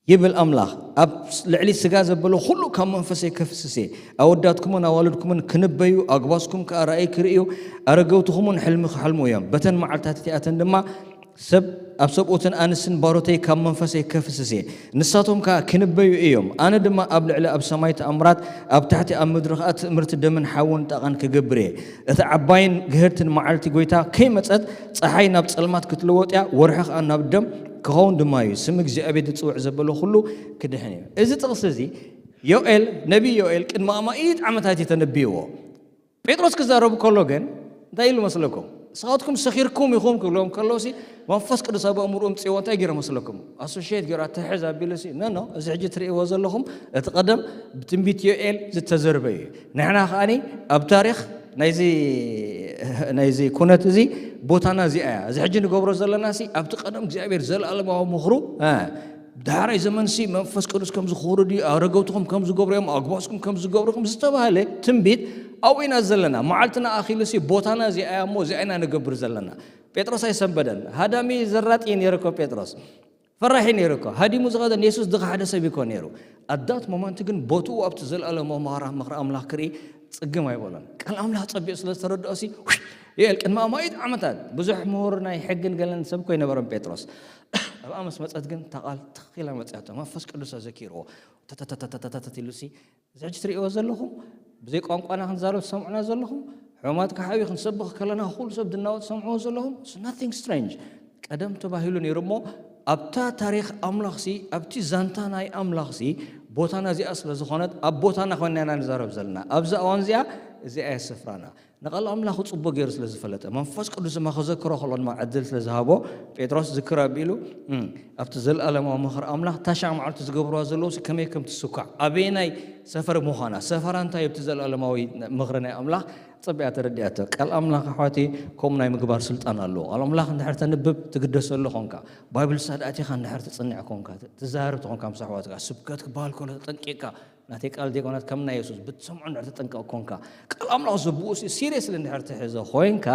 ይብል ኣምላኽ፣ ኣብ ልዕሊ ስጋ ዘበለ ኩሉ ካብ መንፈሰይ ከፍስስ እየ። ኣወዳትኩምን ኣዋልድኩምን ክንበዩ፣ ኣጉባዝኩም ከኣ ራእይ ክርእዩ፣ ኣረገውትኹምን ሕልሚ ክሕልሙ እዮም። በተን መዓልትታት እቲኣተን ድማ ሰብ ኣብ ሰብኡትን ኣንስትን ባሮተይ ካብ መንፈሰይ ከፍስስ እየ። ንሳቶም ከኣ ክንበዩ እዮም። ኣነ ድማ ኣብ ልዕሊ ኣብ ሰማይ ተኣምራት፣ ኣብ ታሕቲ ኣብ ምድሪ ከኣ ትእምርቲ ደምን ሓውን ጣቓን ክገብር እየ። እታ ዓባይን ግህድትን መዓልቲ ጐይታ ከይመጸት፣ ጸሓይ ናብ ጸልማት ክትልወጥ እያ፣ ወርሒ ከኣ ናብ ደም ክኸውን ድማ እዩ። ስም እግዚኣብሔር ዝጽውዕ ዘበለ ኩሉ ክድሕን እዩ። እዚ ጥቕሲ እዚ ዮኤል፣ ነቢይ ዮኤል ቅድሚ ኣማኢት ዓመታት እዩ ተነብይዎ። ጴጥሮስ ክዛረቡ ከሎ ግን እንታይ ኢሉ መስለኩም? "ንስኻትኩም ሰኺርኩም ኢኹም" ክብሎም ከለውሲ መንፈስ ቅዱስ ኣብ ኣእምሮኦም ጽዎ እንታይ ገይሩ መስለኩም? ኣሶሽየት ገይሩ ኣተሕዝ ኣቢሉሲ፣ "ኖ፣ ኖ፣ እዚ ሕጂ ትርእይዎ ዘለኹም እቲ ቀደም ብትንቢት ዮኤል ዝተዘርበ እዩ። ንሕና ከኣኒ ኣብ ታሪኽ ናይዚ፣ ናይዚ ኩነት እዚ ቦታና እዚኣ እያ። እዚ ሕጂ ንገብሮ ዘለናሲ ኣብቲ ቀደም እግዚኣብሔር ዘለኣለማዊ ምኽሩ፣ እ፣ ዳሕራይ ዘመንሲ መንፈስ ቅዱስ ከም ዝኸውርድ እዩ፣ ኣረገውትኹም ከም ዝገብሩ እዮም፣ ኣጉባዝኩም ከም ዝገብሩ እዮም ዝተባህለ ትንቢት ኣብኡ ኢና ዘለና። መዓልትና ኣኺሉሲ ቦታና እዚኣ እያ እሞ እዚኣ ኢና ንገብር ዘለና." ጴጥሮስ ኣይሰንበደን። ሃዳሚ ዘራጢ እዩ ነይሩ እኮ ጴጥሮስ። ፈራሒ ነይሩ እኮ። ሃዲሙ ዝኸደ ንየሱስ ዝኸሓደ ሰብ እኮ ነይሩ። ኣዳት ሞመንት ግን ቦትኡ ኣብቲ ዘለኣለማዊ መኸራ ምኽሪ ኣምላኽ ክርኢ ጽግም ኣይበሎን። ቃል ኣምላኽ ጸቢቑ ስለ ዝተረድኦሲ፣ ውይ፣ ዮኤል ቅድሚ ኣማኢት ዓመታት ብዙሕ ምሁር ናይ ሕግን ገለን ሰብ እኮ ኣይነበረን ጴጥሮስ። ኣብኣ ምስ መጸት ግን እታ ቃል ትኽ ኢላ መጺኣቶ። መንፈስ ቅዱስ ኣዘኪርዎ። ተተተተተተተት ኢሉሲ፣ እዚ ሕጂ ትርእይዎ ዘለኹም፣ ብዘይ ቋንቋና ክንዛረብ ትሰምዑና ዘለኹም፣ ሕማማት ክሓብዩ ክንሰብኽ ከለና ኩሉ ሰብ ድናወጥ ትሰምዕዎ ዘለኹም፣ it's nothing strange። ቀደም ተባሂሉ ነይሩ እሞ፣ ኣብታ ታሪኽ ኣምላኽሲ፣ ኣብቲ ዛንታ ናይ ኣምላኽሲ፣ ቦታና እዚኣ ስለ ዝኾነት ኣብ ቦታና ኮይና ኢና ንዛረብ ዘለና። ኣብዚ እዋን እዚኣ እዚኣ እያ ስፍራና። ንቓል ኣምላኽ ጽቡቕ ገይሩ ስለ ዝፈለጠ መንፈስ ቅዱስ ድማ ከዘክሮ ከሎ ድማ ዕድል ስለ ዝሃቦ ጴጥሮስ ዝክር ኣቢሉ እም፣ ኣብቲ ዘለኣለማዊ ምኽሪ ኣምላኽ ታሻዕ መዓልቲ ዝገብርዋ ዘለዉ ከመይ ከም ትስኳዕ ኣበየናይ ሰፈር ምዃና ሰፈራ እንታይ ኣብቲ ዘለኣለማዊ ምኽሪ ናይ ኣምላኽ ጽብያ ተረዲኣቶ። ቃል ኣምላኽ ኣሕዋተይ ከምኡ ናይ ምግባር ስልጣን ኣለዎ። ቃል ኣምላኽ እንድሕር ተንብብ ትግደሰሉ ኾንካ፣ ባይብል ስታዲ ኣቲኻ እንድሕር ትጽንዕ ኮንካ፣ ትዛረብ ተኾንካ ምስ ኣሕዋትካ፣ ስብከት ክበሃል ከሎ ተጠንቂቕካ፣ ናተይ ቃል ዘይኮነት ከም ናይ የሱስ ብትሰምዖ እንድሕር ትጥንቀቕ ኮንካ፣ ቃል ኣምላኽ ዘብኡ ሲሪየስሊ እንድሕር ትሕዞ ኮይንካ፣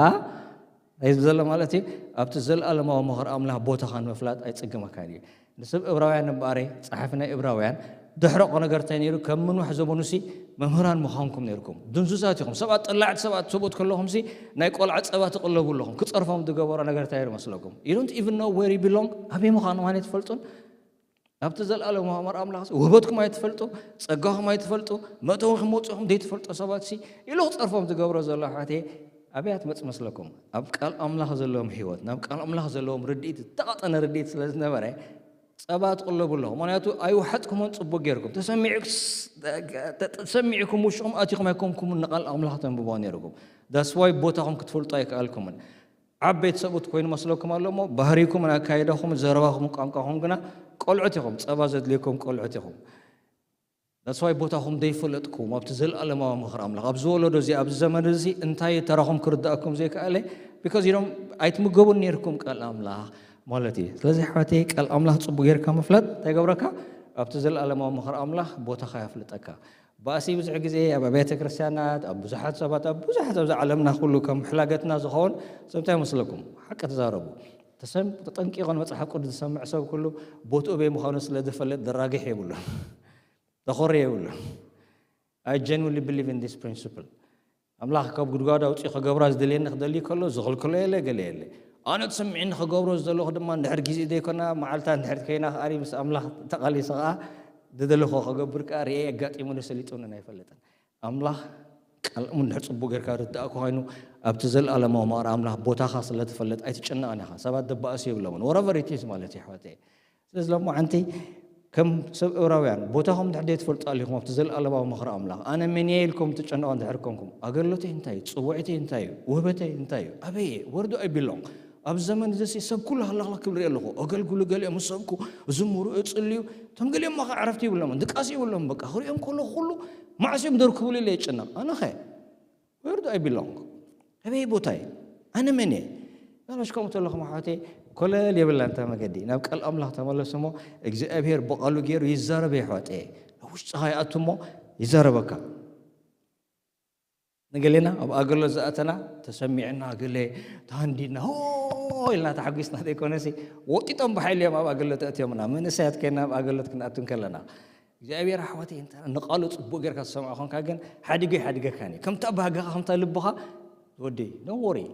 እዚ ዘሎ ማለት እዩ ኣብቲ ዘለኣለማዊ ምኽሪ ኣምላኽ ቦታኻ ንምፍላጥ ኣይጽግመካን እዩ። ንሰብ እብራውያን እምበኣረይ ጸሓፊ ናይ እብራውያን ድሕረቆ ነገር እንታይ ነይሩ? ከም ምንዋሕ ዘመኑሲ መምህራን ምዃንኩም ነይርኩም። ድንዙዛት ኢኹም። ሰባት ጠላዕቲ ሰባት ሰብኡት ከለኹምሲ ናይ ቆልዓ ጸባ ትቕለቡ ኣለኹም። ክጸርፎም ዝገበሮ ነገር እንታይ ይመስለኩም? You don't even know where you belong። ኣበይ ምዃኑ ማን ኣይትፈልጡን። ኣብቲ ዘለኣለማዊ ኣምር ኣምላኽ ውህበትኩም ኣይትፈልጡ፣ ጸጋኹም ኣይትፈልጡ፣ መእተዊኹም መውጽእኹም ዘይትፈልጡ ሰባት ሲ ኢሉ ክጸርፎም ዝገብሮ ዘሎ ኣሕዋተይ ኣበይ ትመጽእ መስለኩም? ኣብ ቃል ኣምላኽ ዘለዎም ህይወት፣ ናብ ቃል ኣምላኽ ዘለዎም ርድኢት ዝተቐጠነ ርድኢት ስለ ዝነበረ ጸባ ትቕለቡ ኣለኹም። ምኽንያቱ ኣይወሓጥኩሞን ጽቡቕ ጌርኩም ተሰሚዑ- ተሰሚዕኩም ውሽኹም ኣቲኹም ኣይኮንኩምን ንቓል ኣምላኽ ተንብቦ ነይርኩም። That's why ቦታኹም ክትፈልጡ ኣይከኣልኩምን። ዓበይቲ ሰብኡት ኮይኑ መስለኩም ኣሎ እሞ ባህሪኩምን ኣካይዳኹምን ዘረባኹምን ቋንቋኹም ግና ቆልዑት ኢኹም። ጸባ ዘድልየኩም ቆልዑት ኢኹም። That's why ቦታኹም ዘይፈለጥኩም ኣብቲ ዘለኣለማዊ ምኽሪ ኣምላኽ ኣብዚ ወለዶ እዚ ኣብዚ ዘመን እዚ እንታይ ተራኹም ክርዳእኩም ዘይከኣለ because you don't ኣይትምገቡን ነይርኩም ቃል ኣምላኽ ማለት እዩ። ስለዚ ኣሕዋተይ ቃል ኣምላኽ ጽቡቕ ጌርካ ምፍላጥ እንታይ ይገብረካ? ኣብቲ ዘለኣለማዊ ምኽሪ ኣምላኽ ቦታኻ የፍልጠካ። ባእሲ ብዙሕ ግዜ ኣብ ኣብያተ ክርስቲያናት ኣብ ብዙሓት ሰባት ኣብ ብዙሓት ኣብዚ ዓለምና ኩሉ ከም ሕላገትና ዝኸውን ሰብ እንታይ ይመስለኩም? ሓቂ ተዛረቡ። ተሰም ተጠንቂቖ ንመጽሓፍ ቅዱስ ዝሰምዕ ሰብ ኩሉ ቦትኡ በይ ምዃኑ ስለ ዝፈልጥ ድራግሕ የብሉን። ተኾሪ የብሉን። I genuinely believe in this principle. ኣምላኽ ካብ ጉድጓድ ኣውፅኡ ክገብራ ዝደልየኒ ክደሊ ከሎ ዝኽልክሎ የለ ገለ የለ። ኣነ ተሰሚዕኒ ክገብሮ ዝደለኹ ድማ እንድሕር ግዜ ዘይኮና መዓልታ እንድሕር ኮይና ከኣ ምስ ኣምላኽ ተቓሊሰ ከኣ ዝደለኹ ክገብር ከኣ ርእየ ኣጋጢሙኒ ሰሊጡንን ኣይፈልጥን። ኣምላኽ ቃልሙ እንድሕር ጽቡቕ ጌርካ ርዳእካ ኮይኑ ኣብቲ ዘለኣለማዊ መቕር ኣምላኽ ቦታኻ ስለ ትፈልጥ ኣይትጨነቕን ኢኻ። ሰባት ደባእሱ የብሎምን። Whatever it is ማለት እዩ ኣሕዋተይ። ስለዚ ሎማዓንቲ ከም ሰብ እብራውያን ቦታኹም ድሕር ዘይትፈልጡ ኣሊኹም ኣብቲ ዘለኣለማዊ ምኽሪ ኣምላኽ ኣነ መን እየ ኢልኩም ትጨነቑ እንድሕር ኮንኩም ኣገልግሎተይ እንታይ እዩ? ጽውዒተይ እንታይ እዩ? ውህበተይ እንታይ እዩ? ኣበይ እየ? Where do I belong? ኣብ ዘመን እዚ ሰብ ኩሉ ሃላኽላኽ ክብል ሪኦ ኣለኹ። ኣገልግሉ ገሊኦም ዝሰብኩ ዝምሩ እጽልዩ እቶም ገሊኦም ማኸ ዕረፍቲ ይብሎም ድቃስ ይብሎም በቃ ክሪኦም ከለኹ ኩሉ ማዕስ እዮም ደርክብሉ ኢለ ይጨነቕ። ኣነኸ Where do I belong? ኣበይ ቦታ እየ? ኣነ መን እየ? ናባሽ ከምኡ ተለኹም ኣሕዋተይ ኮለል የብላ እንተ መገዲ ናብ ቃል ኣምላኽ ተመለሱ እሞ እግዚኣብሔር ብቓሉ ገይሩ ይዛረብ የሕዋጠየ። ኣብ ውሽጥኻ ይኣቱ እሞ ይዛረበካ። ንገሌና ኣብ ኣገሎ ዝኣተና ተሰሚዕና ገለ ተሃንዲድና ሆ ኢልና ተሓጒስና ዘይኮነሲ ወጢጦም ብሓይሊ እዮም ኣብ ኣገሎ ተእትዮምና። መንእሰያት ኮይና ኣብ ኣገሎት ክንኣቱ እንከለና እግዚኣብሔር ኣሕዋተይ እንተ ንቓሉ ጽቡቕ ጌርካ ዝሰምዖ ኾንካ ግን ሓዲጉ ይሓድገካን እዩ። ከምታ ባህግኻ ከምታ ልብኻ ወዲ don't worry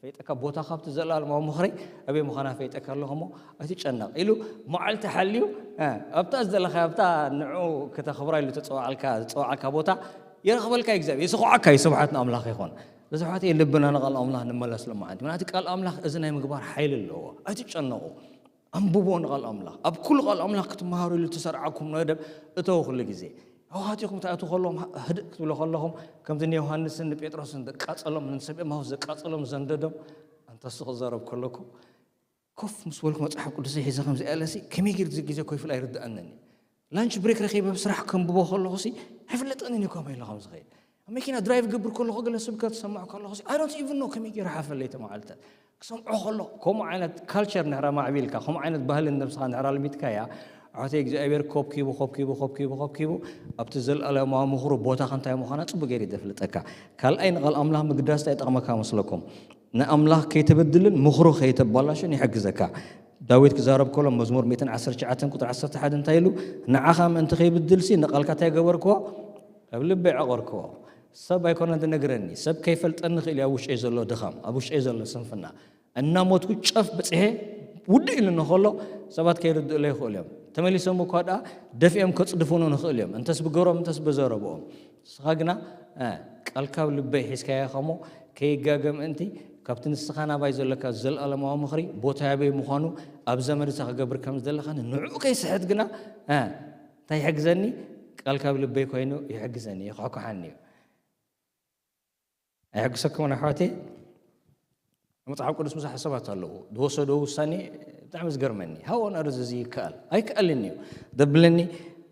ፈይጠካ ቦታ ካብቲ ዘለኣለማዊ ምኽሪ ኣበይ ምዃና ፈይጠካ ኣለኹ እሞ ኣይትጨነቕ ኢሉ መዓልቲ ሓልዩ ኣብታ ዝደለኻ ኣብታ ንዑ ከተኽብራ ኢሉ ተፀዋዓልካ ዝፀዋዓካ ቦታ የረኽበልካ እግዚኣብሔር ይስኹዓካ እዩ። ስብሓት ንኣምላኽ ይኹን። እዚ ኣሕዋተይ ልብና ንቓል ኣምላኽ ንመለስ ሎማዓንቲ ምክንያቱ ቃል ኣምላኽ እዚ ናይ ምግባር ሓይሊ ኣለዎ። ኣይትጨነቑ። ኣንብቦ ንቓል ኣምላኽ ኣብ ኩሉ ቃል ኣምላኽ ክትመሃሩ ኢሉ ተሰርዓኩም መደብ እተው ኩሉ ግዜ ኣውሃቲኹም ትኣትዉ ከለኹም ህድእ ክትብሉ ከለኹም ከምዚ ንዮሃንስን ንጴጥሮስን ዘቃጸሎም ንሰብ ኤማሁስ ዘቃጸሎም ዘንደዶም ኣንተሱ ክዛረብ ከለኩ ኮፍ ምስ በልኩ መጽሓፍ ቅዱሰይ ሒዘ ከምዚ ያለሲ ከመይ ጌር ግዜ ኮይፍል ኣይርድኣንን እዩ። ላንች ብሬክ ረኺበ ስራሕ ከንብቦ ከለኹሲ ኣይፍለጠንን እዩ ከመይ ኢለ ከም ዝኸይድ ኣብ መኪና ድራይቭ ገብር ከለኹ ገለ ስብከት ዝሰማዕ ከለኹ I don't even know ከመይ ገይረ ሓፈለይ ተመዓልተ ክሰምዖ ከሎ ከምኡ ዓይነት ካልቸር ንሕራ ማዕቢልካ ከምኡ ዓይነት ባህልን ነብስኻ ንሕራ ልሚትካያ ኣሕዋተይ እግዚኣብሔር ኮብኪቡ ኮብኪቡ ኮብኪቡ ኮብኪቡ ኣብቲ ዘለኣለማዊ ምኽሩ ቦታኻ እንታይ ምዃና ፅቡቅ ገይሩ ዘፍልጠካ። ካልኣይ ንቓል ኣምላኽ ምግዳስ እንታይ ይጠቕመካ መስለኩም? ንኣምላኽ ከይትብድልን ምኽሩ ከይተባላሽን ይሕግዘካ። ዳዊት ክዛረብ ከሎ መዝሙር ሚእትን ዓሰርተ ትሽዓተን ቁፅሪ ዓሰርተ ሓደ እንታይ ኢሉ ንዓኻ ምእንቲ ከይብድልሲ ንቓልካ እንታይ ገበርክዎ? ኣብ ልበይ ዓቐርክዎ። ሰብ ኣይኮነን ዝነግረኒ ሰብ ከይፈልጠኒ ይኽእል እዩ ኣብ ውሽጠይ ዘሎ ድኻም ኣብ ውሽጠይ ዘሎ ስንፍና እናሞትኩ ጨፍ ብፅሐ ውድእ ኢሉ እንከሎ ሰባት ከይርድእሎ ይኽእሉ እዮም ተመሊሶም እኳ ደኣ ደፊኦም ከፅድፉኑ ንኽእል እዮም እንተስ ብገሮም እንተስ ብዘረብኦም ንስኻ ግና ቃልካ ኣብ ልበይ ሒዝካዮ ኸሞ ከይጋገ ምእንቲ ካብቲ ንስኻ ናባይ ዘለካ ዘለኣለማዊ ምኽሪ ቦታ ያበይ ምዃኑ ኣብ ዘመድታ ክገብር ከም ዝደለኻኒ ንዕኡ ከይስሕት ግና እንታይ ይሕግዘኒ? ቃል ካብ ልበይ ኮይኑ ይሕግዘኒ እዩ፣ ይኳሕኳሓኒ እዩ። ኣይሕግሰኩምን ኣሕዋተይ? መጽሓፍ ቅዱስ ብዙሕ ሰባት ኣለዎ። ዝወሰዶ ውሳኔ ብጣዕሚ ዝገርመኒ። How on earth እዚ ይከኣል? ኣይከኣልን እዩ። ዘብለኒ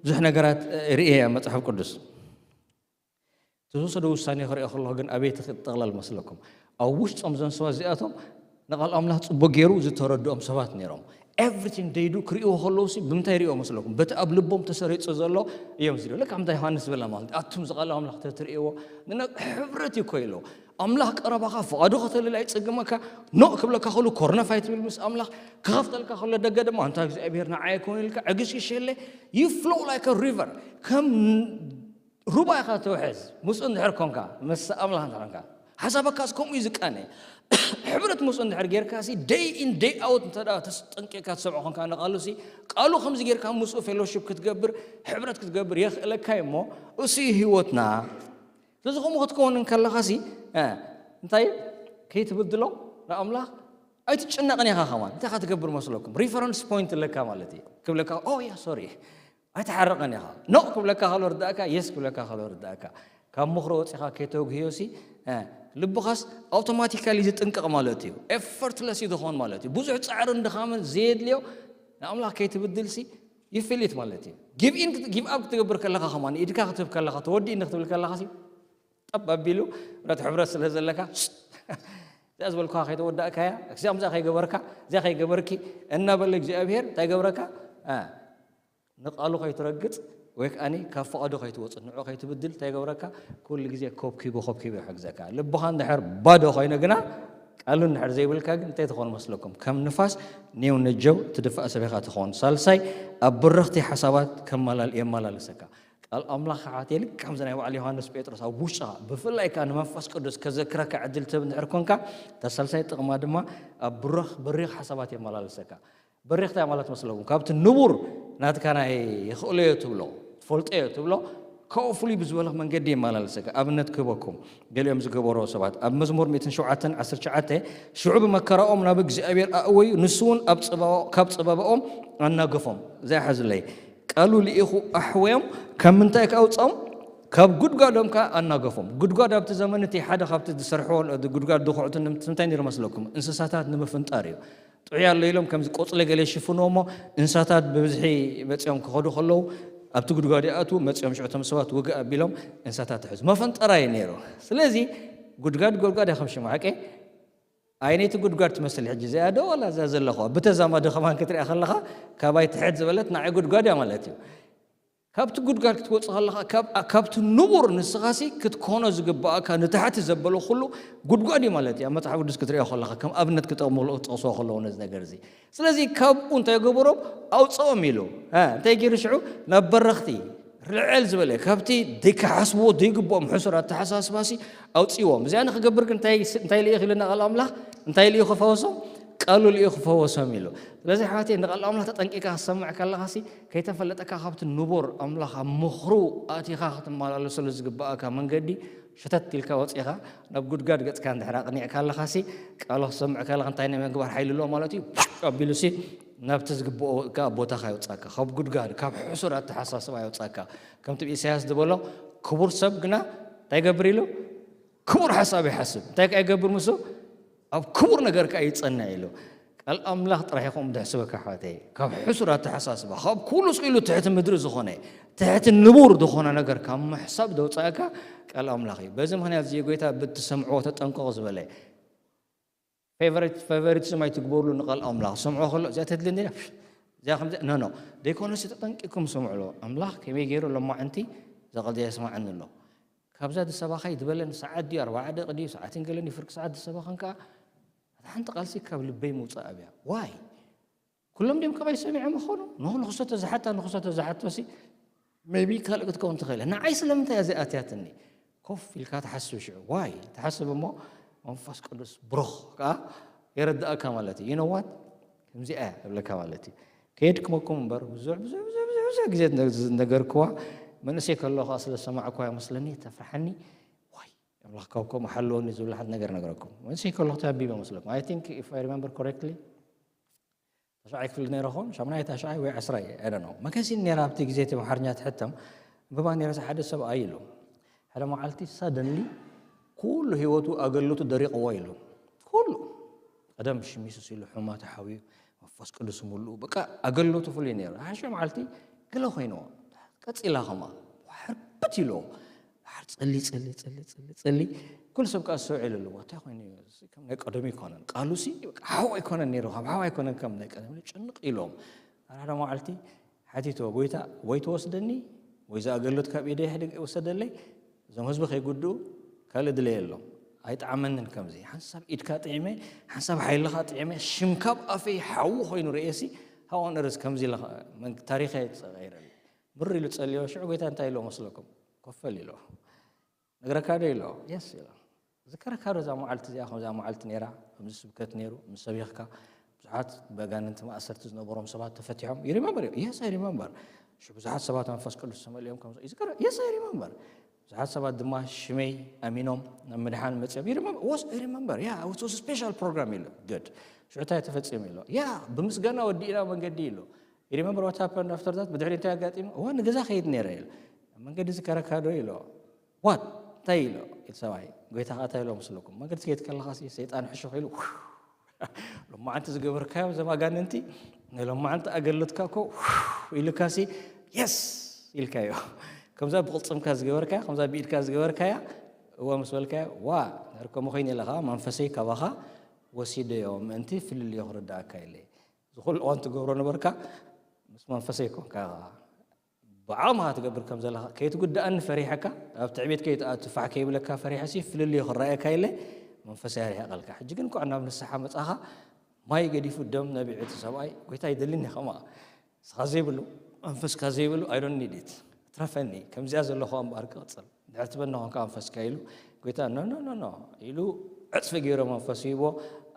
ብዙሕ ነገራት ርእየ እያ መጽሓፍ ቅዱስ። እቲ ዝወሰዶ ውሳኔ ክርእዮ ከለኹ ግን ኣበይ ተጠቕለል መስለኩም? ኣብ ውሽጦም ዘን ሰባት እዚኣቶም ንቓል ኣምላኽ ጽቡቅ ገይሩ ዝተረድኦም ሰባት ነይሮም። Everything they do ክርእይዎ ከለዉ ሲ ብምንታይ ይርእይዎ መስለኩም? በቲ ኣብ ልቦም ተሰሪጹ ዘሎ እዮም ዝርእዩ። ልክዕ ከምታ ዮሃንስ ዝበላ ማለት እዩ። ኣቱም ዝቓል ኣምላኽ ተትርእይዎ ንነ-፣ ሕብረት እዩ እኮ ኢሉ። ኣምላኽ ቀረባኻ፣ ፍቓዱ ከተልል ኣይጸግመካ፣ ኖእ ክብለካ ከሉ ኮርነፍ ኣይትብል ምስ ኣምላኽ፣ ክኸፍተልካ ከሎ ደገ ድማ ኣንታ እግዚኣብሔር ንዓይ ኣይኮነ ኢልካ ዕግሽግሽ የለ። You flow like a river። ከም ሩባ ኢኻ ትውሕዝ ምስኡ እንድሕር ኮንካ፣ ምስ ኣምላኽ እንድሕር ኮንካ። ሓሳበካስ ከምኡ እዩ ዝቃነ። ሕብረት ምስኡ እንድሕር ጌርካ ሲ፣ day in day out እንተ ደኣ ተስ-፣ ጠንቂቕካ ትሰምዖ ኮንካ ንቓሉ ሲ፣ ቃሉ ከምዚ ጌርካ ምስኡ ፌሎሺፕ ክትገብር፣ ሕብረት ክትገብር የኽእለካ እዩ እሞ፣ እሱ እዩ ህይወትና። ስለዚ ከምኡ ክትከውን እንከለኻ ሲ፣ እ፣ እንታይ እዩ? ከይትብድሎ ንኣምላኽ ኣይትጨነቕን ኢኻ ከማን። እንታይ ኢኻ ትገብር መስለኩም? ሪፈረንስ ፖይንት ኣለካ ማለት እዩ። ክብለካ፣ "ኦ ያ፣ ሶሪ፣ ኣይትሓርቕን ኢኻ። ኖእ ክብለካ ከሎ ርዳእካ፣ የስ ክብለካ ከሎ ርዳእካ። ካብ ምኽሮ ወጺኻ ከይተውግህዮ ሲ፣ እ፣ ልብኻስ ኣውቶማቲካሊ ዝጥንቀቕ ማለት እዩ። ኤፈርትለስ እዩ ዝኸውን ማለት እዩ። ብዙሕ ጻዕርን ድኻምን ዘየድልዮ ንኣምላኽ ከይትብድል ሲ፣ you feel it ማለት እዩ። ጊቭ ኢን ክት-፣ ጊቭ ኣፕ ክትገብር ከለኻ ከማን፣ ኢድካ ክትህብ ከለኻ፣ ተወዲእኒ ክትብል ከለኻ ሲ፣ ጠብ ኣቢሉ፣ ምክንያቱ ሕብረት ስለ ዘለካ፣ ሽት፣ እዚኣ ዝበልኩኻ ከይተወዳእካያ፣ እዚኣ ከምዚኣ ከይገበርካ፣ እዚኣ ከይገበርኪ እናበለ እግዚኣብሄር እንታይ ይገብረካ? እ፣ ንቓሉ ከይትረግጽ ወይ ከኣኒ ካብ ፍቓዱ ከይትወጽእ፣ ንዑ ከይትብድል እንታይ ይገብረካ? ኩሉ ግዜ ኮብኪቡ፣ ኮብኪቡ ይሕግዘካ። ልብኻ እንድሕር ባዶ ኮይነ ግና፣ ቃሉ እንድሕር ዘይብልካ ግን እንታይ ትኾን መስለኩም? ከም ንፋስ ኔው ነጀው ትድፋእ ሰብ ኢኻ ትኾን። ሳልሳይ፣ ኣብ ብርኽቲ ሓሳባት ከመላል-፣ የመላልሰካ። ቃል ኣምላኽ ክሓት የልክ ከምዚ ናይ በዓል ዮሃንስ ጴጥሮስ ኣብ ውሽጥኻ፣ ብፍላይ ከኣ ንመንፈስ ቅዱስ ከዘክረካ ዕድል ትህብ እንድሕር ኮንካ፣ እታ ሳልሳይ ጥቕማ ድማ ኣብ ብሩኽ፣ በሪኽ ሓሳባት የመላልሰካ። በሪኽ እንታይ ማለት መስለኩም? ካብቲ ንቡር ናትካ ናይ ይኽእሎ እየ ትብሎ፣ ትፈልጦ እየ ትብሎ፣ ካብኡ ፍሉይ ብዝበለ መንገዲ የመላልሰካ። ኣብነት ክህበኩም፣ ገሊኦም ዝገበርዎ ሰባት፣ ኣብ መዝሙር ሚእትን ሸውዓተን ዓሰርተ ትሽዓተ፣ "ሽዑ ብመከራኦም ናብ እግዚኣብሔር ኣእወዩ፣ ንሱ እውን ኣብ ጽባ-፣ ካብ ጽበባኦም ኣናገፎም." እዚኣ ሓዙለይ። ቃሉ ልኢኹ ኣሕወዮም፣ ካብ ምንታይ ከ ኣውጻኦም? ካብ ጉድጓዶም ከኣ ኣናገፎም። ጉድጓድ ኣብቲ ዘመን እቲ ሓደ ካብቲ ዝሰርሕዎ ጉድጓድ ድኹዕቱ ንምንታይ ነይሩ መስለኩም? እንስሳታት ንምፍንጣር እዩ። ጥዑይ ኣሎ ኢሎም ከምዚ ቆጽሊ ገለ ይሽፍንዎ እሞ፣ እንስሳታት ብብዝሒ መጺኦም ክኸዱ ከለዉ፣ ኣብቲ ጉድጓድ ይኣትዉ፣ መጺኦም ሽዑ እቶም ሰባት ውግእ ኣቢሎም እንስሳታት ይሕዙ። መፈንጠራ እዩ ነይሩ። ስለዚ ጉድጓድ ጎድጓድ ኢኹም ሽሙ ሓቀይ? ኣይነይቲ ጉድጓድ ትመስል ሕጂ እዚኣ ዶ ዋላ እዛ ዘለኹዋ? ብተዛማዲ ከማን ክትሪኣ ከለኻ ካባይ ትሕት ዝበለት ንዓይ ጉድጓድ እያ ማለት እዩ። ካብቲ ጉድጓድ ክትወጽእ ከለኻ ካብ-፣ ካብቲ ንቡር ንስኻሲ ክትኮኖ ዝግባኣካ ንታሕቲ ዘበሎ ኩሉ ጉድጓድ እዩ ማለት እዩ። ኣብ መጽሓፍ ቅዱስ ክትሪኦ ከለኻ ከም ኣብነት ክጠቕምሉ፣ ክጠቕስዎ ከለዉ ነዚ ነገር እዚ። ስለዚ ካብኡ እንታይ ገበሮም? ኣውጽኦም ኢሉ። እ፣ እንታይ ገይሩ ሽዑ? ናብ በረኽቲ ልዕል ዝበለ ካብቲ ዘይክሓስብዎ ዘይግብኦም ሕሱር ኣተሓሳስባሲ ኣውጽዎም። እዚኣ ንኽገብር ግን እንታይ ስ-፣ እንታይ ልኢኽ ኢሉና ቃል ኣምላኽ? እንታይ ልኢኹ ክፈወሶም? ቃሉ ልኢኹ ክፈወሶም ኢሉ። ስለዚ ኣሕዋተይ ንቃል ኣምላኽ ተጠንቂቕካ ክትሰምዕ ከለኻሲ ከይተፈለጠካ ካብቲ ንቡር ኣምላኽ ኣብ ምኽሩ ኣቲኻ ክትመላለሰሉ ዝግባኣካ መንገዲ ሸተት ኢልካ ወጺኻ ናብ ጉድጋድ ገጽካ እንድሕር ኣቕኒዕካ ኣለኻሲ ቃሉ ክትሰምዕ ከለኻ እንታይ ናይ ምግባር ሓይሊ ኣለዎ ማለት እዩ። ኣቢሉሲ ናብቲ ዝግብኦ ከኣ ቦታኻ የውጻካ። ካብ ጉድጋድ፣ ካብ ሕሱር ኣተሓሳስባ የውጻካ። ከምቲ ኢሳያስ ዝበሎ፣ ክቡር ሰብ ግና እንታይ ይገብር ኢሉ? ክቡር ሓሳብ ይሓስብ። እንታይ ከኣ ይገብር ምስ ኣብ ክቡር ነገር ከኣ ይጸንዕ ኢሉ። ቃል ኣምላኽ ጥራሕ ኢኹም ድሕስበካ ኣሕዋተይ። ካብ ሕሱር ኣተሓሳስባ፣ ካብ ኩሉ ስኢሉ ትሕቲ ምድሪ ዝኾነ፣ ትሕቲ ንቡር ዝኾነ ነገር ካብ ምሕሳብ ደውጻእካ ቃል ኣምላኽ እዩ። በዚ ምኽንያት እዚ ጎይታ ብትሰምዕዎ ተጠንቀቑ ዝበለ። ፌቨሪት፣ ፌቨሪቲዝም ኣይትግበሩሉ ንቃል ኣምላኽ። ሰምዖ ከሎ፣ እዚኣ ተድልየኒ እያ፣ እዚኣ ከምዚ፣ ኖ፣ ኖ። ደይኮነሲ ተጠንቂቕኩም ስምዑ ኣሎ። ኣምላኽ ከመይ ገይሩ ሎማዕንቲ እዛ ቃል እዚኣ የስማዓኒ ኣሎ። ካብዛ ድሰባኻ ይድበለን ሰዓት ድዩ፣ ኣርባዓ ደቂ ድዩ፣ ሰዓትን ገለን ድዩ፣ ፍርቂ ሰዓት ድሰባኸን ከኣ፣ እታ ሓንቲ ቃልሲ ካብ ልበይ ምውጻእ ኣብያ። ዋይ? ኩሎም ድዮም ካባይ ሰሚዖም ይኾኑ? ኖ፣ ንኽሰቶ ዝሓታ፣ ንኽሰቶ ዝሓቶሲ፣ ሜቢ ካልእ ክትከውን ትኽእል እያ። ንዓይ ስለምንታይ እያ እዚኣ ኣትያትኒ? ኮፍ ኢልካ ትሓስብ ሽዑ። ዋይ? ትሓስብ እሞ መንፈስ ቅዱስ ብሩኽ ከኣ የረድኣካ ማለት እዩ። You know what? ከምዚኣ እያ እብለካ ማለት እዩ። ከየድክመኩም እምበር፣ ብዙሕ፣ ብዙሕ፣ ብዙሕ፣ ብዙሕ፣ ብዙሕ ግዜ ነገርክዋ፣ መንእሰይ ከለኹ ከኣ ስለ ዝሰማዕክዋ ይመስለኒ፣ ተፍርሓኒ። ዋይ፣ ኣምላኽ ካብ ከምኡ ሓልወኒ ዝብል ሓንቲ ነገር ነገረኩም። መንእሰይ ከለኹ ተንቢበ መስለኩም። I think if I remember correctly፣ ታሽዓይ ክፍሊ ነይረ ኾን ሻምናይ ታሽዓይ ወይ ዓስራይ፣ I don't know። መገሲን ነይራ ኣብቲ ግዜ እቲ ኣምሓርኛ ትሕተም። ብባ ነይረ ሓደ ሰብ ኣይሉ ሓደ መዓልቲ ሳደንሊ ኩሉ ህይወቱ ኣገልግሎቱ ደሪቕዎ ኢሉ። ኩሉ ቀደም ሽም የሱስ ኢሉ ሕማት ሓውዩ መንፈስ ቅዱስ ሙሉ በቃ ኣገልግሎቱ ፍሉይ ነይሩ። ሓሸ መዓልቲ ገለ ኮይንዎ ቀጺላ ኸማ ሕርብት ኢልዎ። ሓር ጸሊ ጸሊ ጸሊ ጸሊ ጸሊ ኩሉ ሰብ ከዓ ሰው ኢሉ ኣለዎ። እንታይ ኮይኑ እዩ? እዚ ከም ናይ ቀደሙ ኣይኮነን። ቃሉ ሲ በቃ ሓው ኣይኮነን ነይሩ። ካብ ሓው ኣይኮነን ከም ናይ ቀደሙ ጭንቕ ኢሎም። ሓደ መዓልቲ ሓቲትዎ፣ "ጎይታ ወይ ትወስደኒ ወይ ዝኣገልግሎት ካብ ኢደይ ሕድግ ውሰደለይ፣ እዞም ህዝቢ ከይጉድኡ ካልእ ድለየሎም። ኣይጠዓመንን ከምዚ። ሓንሳብ ኢድካ ጥዒመ፣ ሓንሳብ ሓይልኻ ጥዒመ፣ ሽምካ ኣብ ኣፈይ ሓዊ ኮይኑ ርእየሲ፣ how on earth ከምዚ ኢለ ኸ-፣ መን-፣ ታሪኸይ ተቐይረለይ?" ምር ኢሉ ጸልዮ፣ ሽዑ ጎይታ እንታይ ኢሎ መስለኩም? "ኮፈል" ኢሎ። "ነግረካ ዶ?" ኢሎ። "የስ" ኢሎ። "ዝከረካ ዶ እዛ መዓልቲ እዚኣ ከምዛ መዓልቲ ነይራ? ከምዚ ስብከት ነይሩ፣ ምስ ሰቢኽካ፣ ብዙሓት በጋንንቲ ማእሰርቲ ዝነበሮም ሰባት ተፈቲሖም?" You remember? "Yes, I remember." ሽዑ ብዙሓት ሰባት መንፈስ ቅዱስ ተመሊኦም ከም ይዝከር? "Yes, I remember." ብዙሓት ሰባት ድማ ሽመይ ኣሚኖም ናብ ምድሓን መጺኦም። "You remember?" "Was, I remember. Yeah, it was a special program." ኢሎ። "Good." ሽዑ እንታይ ተፈጺሙ? ኢሎ። "Yeah, ብምስጋና ወዲእና መንገዲ" ኢሎ። "You remember what happened after that?" ብድሕሪ እንታይ ኣጋጢሙ? "እዋ ንገዛ ከይድ ነይረ" ኢሎ። "ኣብ መንገዲ ዝከረካ ዶ?" ኢሎ። "What?" እንታይ ኢሎ? ኢሉ ሰብኣይ። ጎይታ ኸዓ እንታይ ኢሎ መስለኩም? መንገዲ ትከይድ ከለኻ ሲ ሰይጣን ሕሹኽ ኢሉ፣ "ሎማዓንቲ ዝገበርካዮ እዞም ኣጋንንቲ፣ ናይ ሎማዓንቲ ኣገልግሎትካ እኮ" ኢሉካ ሲ፣ "የስ!" ኢልካዮ። ከምዛ ብቕልጽምካ ዝገበርካያ፣ ከምዛ ብኢድካ ዝገበርካያ፣ እዋ ምስ በልካዮ፣ "ዋ፣ ነርከ መኾይን ኢለ ኸዓ መንፈሰይ ካባኻ ወሲደዮ፣ ምእንቲ ፍልልዮ ክርዳእካ ኢለ። እዚ ኩሉ እዋን ትገብሮ ነበርካ፣ ምስ መንፈሰይ ኮንካ ኢኻ። ብዓቕምኻ ትገብር ከም ዘለኻ፣ ከይትጉድኣኒ ፈሪሐካ፣ ኣብ ትዕቢት ከይትኣቱ፣ ፋሕ ከይብለካ ፈሪሐሲ፣ ፍልልዩ ክረኣየካ ኢለ መንፈሰይ ኣርሒቐልካ። ሕጂ ግን እንኳዕ ናብ ንስሓ መጻኻ፣ ማይ ገዲፉ ደም ነቢዑ እቲ ሰብኣይ፣ ጎይታ ይደልኒ ከማ፣ ንስኻ ዘይብሉ፣ መንፈስካ ዘይብሉ፣ I don't need it። ትረፈኒ፣ ከምዚኣ ዘለኹ እምበኣር ክቕጽል። ድሕሪ ትበኒ ኾንካ መንፈስካ" ኢሉ፣ ጎይታ፣ "ኖ፣ ኖ፣ ኖ፣ ኖ" ኢሉ፣ ዕጽፊ ገይሩ መንፈሱ ሂቦ፣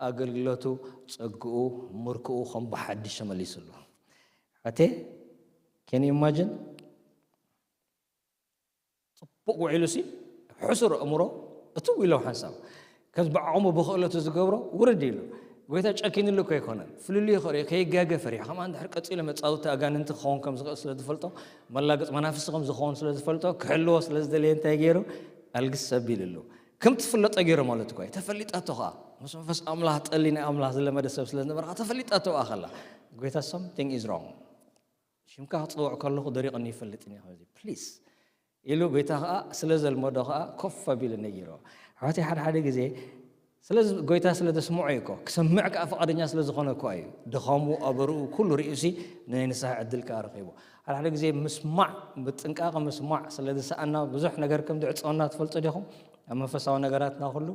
ኣገልግሎቱ፣ ጸግኡ፣ ምርክኡ ከም ብሓድሽ ተመሊስሉ። ኣቴ፣ can you imagine? ጽቡቕ ውዒሉ ሲ፣ ሕሱር ኣእምሮ እትው ኢሎም ሓንሳብ። ከዚ ብዓቕሙ ብኽእለቱ ዝገብሮ ውርድ ኢሉ። ጎይታ ጨኪንሉ እኮ ኣይኮነን። ፍልልዩ ይኽእል እዩ፣ ከይጋገ ፈሪሑ። ከምኣ እንድሕር ቀጺሉ መጻወቲ ኣጋንንቲ ክኸውን ከም ዝኽእል ስለ ዝፈልጦ፣ መላገጽ መናፍስቲ ከም ዝኸውን ስለ ዝፈልጦ፣ ክሕልዎ ስለ ዝደለየ እንታይ ገይሩ? ኣልግስ ኣቢልሉ። ከም ትፍለጦ ገይሩ ማለት እኮ እዩ። ተፈሊጣቶ ኸኣ። ምስ መንፈስ ኣምላኽ ጠሊ ናይ ኣምላኽ ዝለመደ ሰብ ስለ ዝነበረ ኸኣ ተፈሊጣቶ ኸኣ ከላ። ጎይታ፣ "Something is wrong። ሽምካ ክጽውዕ ከለኹ ደሪቕኒ ይፈልጥን እየ ከምዚ። ፕሊስ" ኢሉ ጎይታ ኸኣ ስለ ዘልመዶ ኸኣ ኮፍ ኣቢሉ ነጊርዎ። ኣሕዋተይ፣ ሓደ ሓደ ግዜ ስለ ዝ-፣ ጎይታ ስለ ዘስምዖ እዩ እኮ፣ ክሰምዕ ከኣ ፍቓደኛ ስለ ዝኾነ እኮ እዩ። ድኻሙ፣ ኣበርኡ፣ ኩሉ ርእዩሲ ናይ ንስሓ ዕድል ከኣ ረኺቡ። ሓደ ሓደ ግዜ ምስማዕ፣ ብጥንቃቐ ምስማዕ ስለ ዝሰኣና ብዙሕ ነገር ከም ዝዕጸወና ትፈልጡ ዲኹም? ኣብ መንፈሳዊ ነገራትና ኩሉ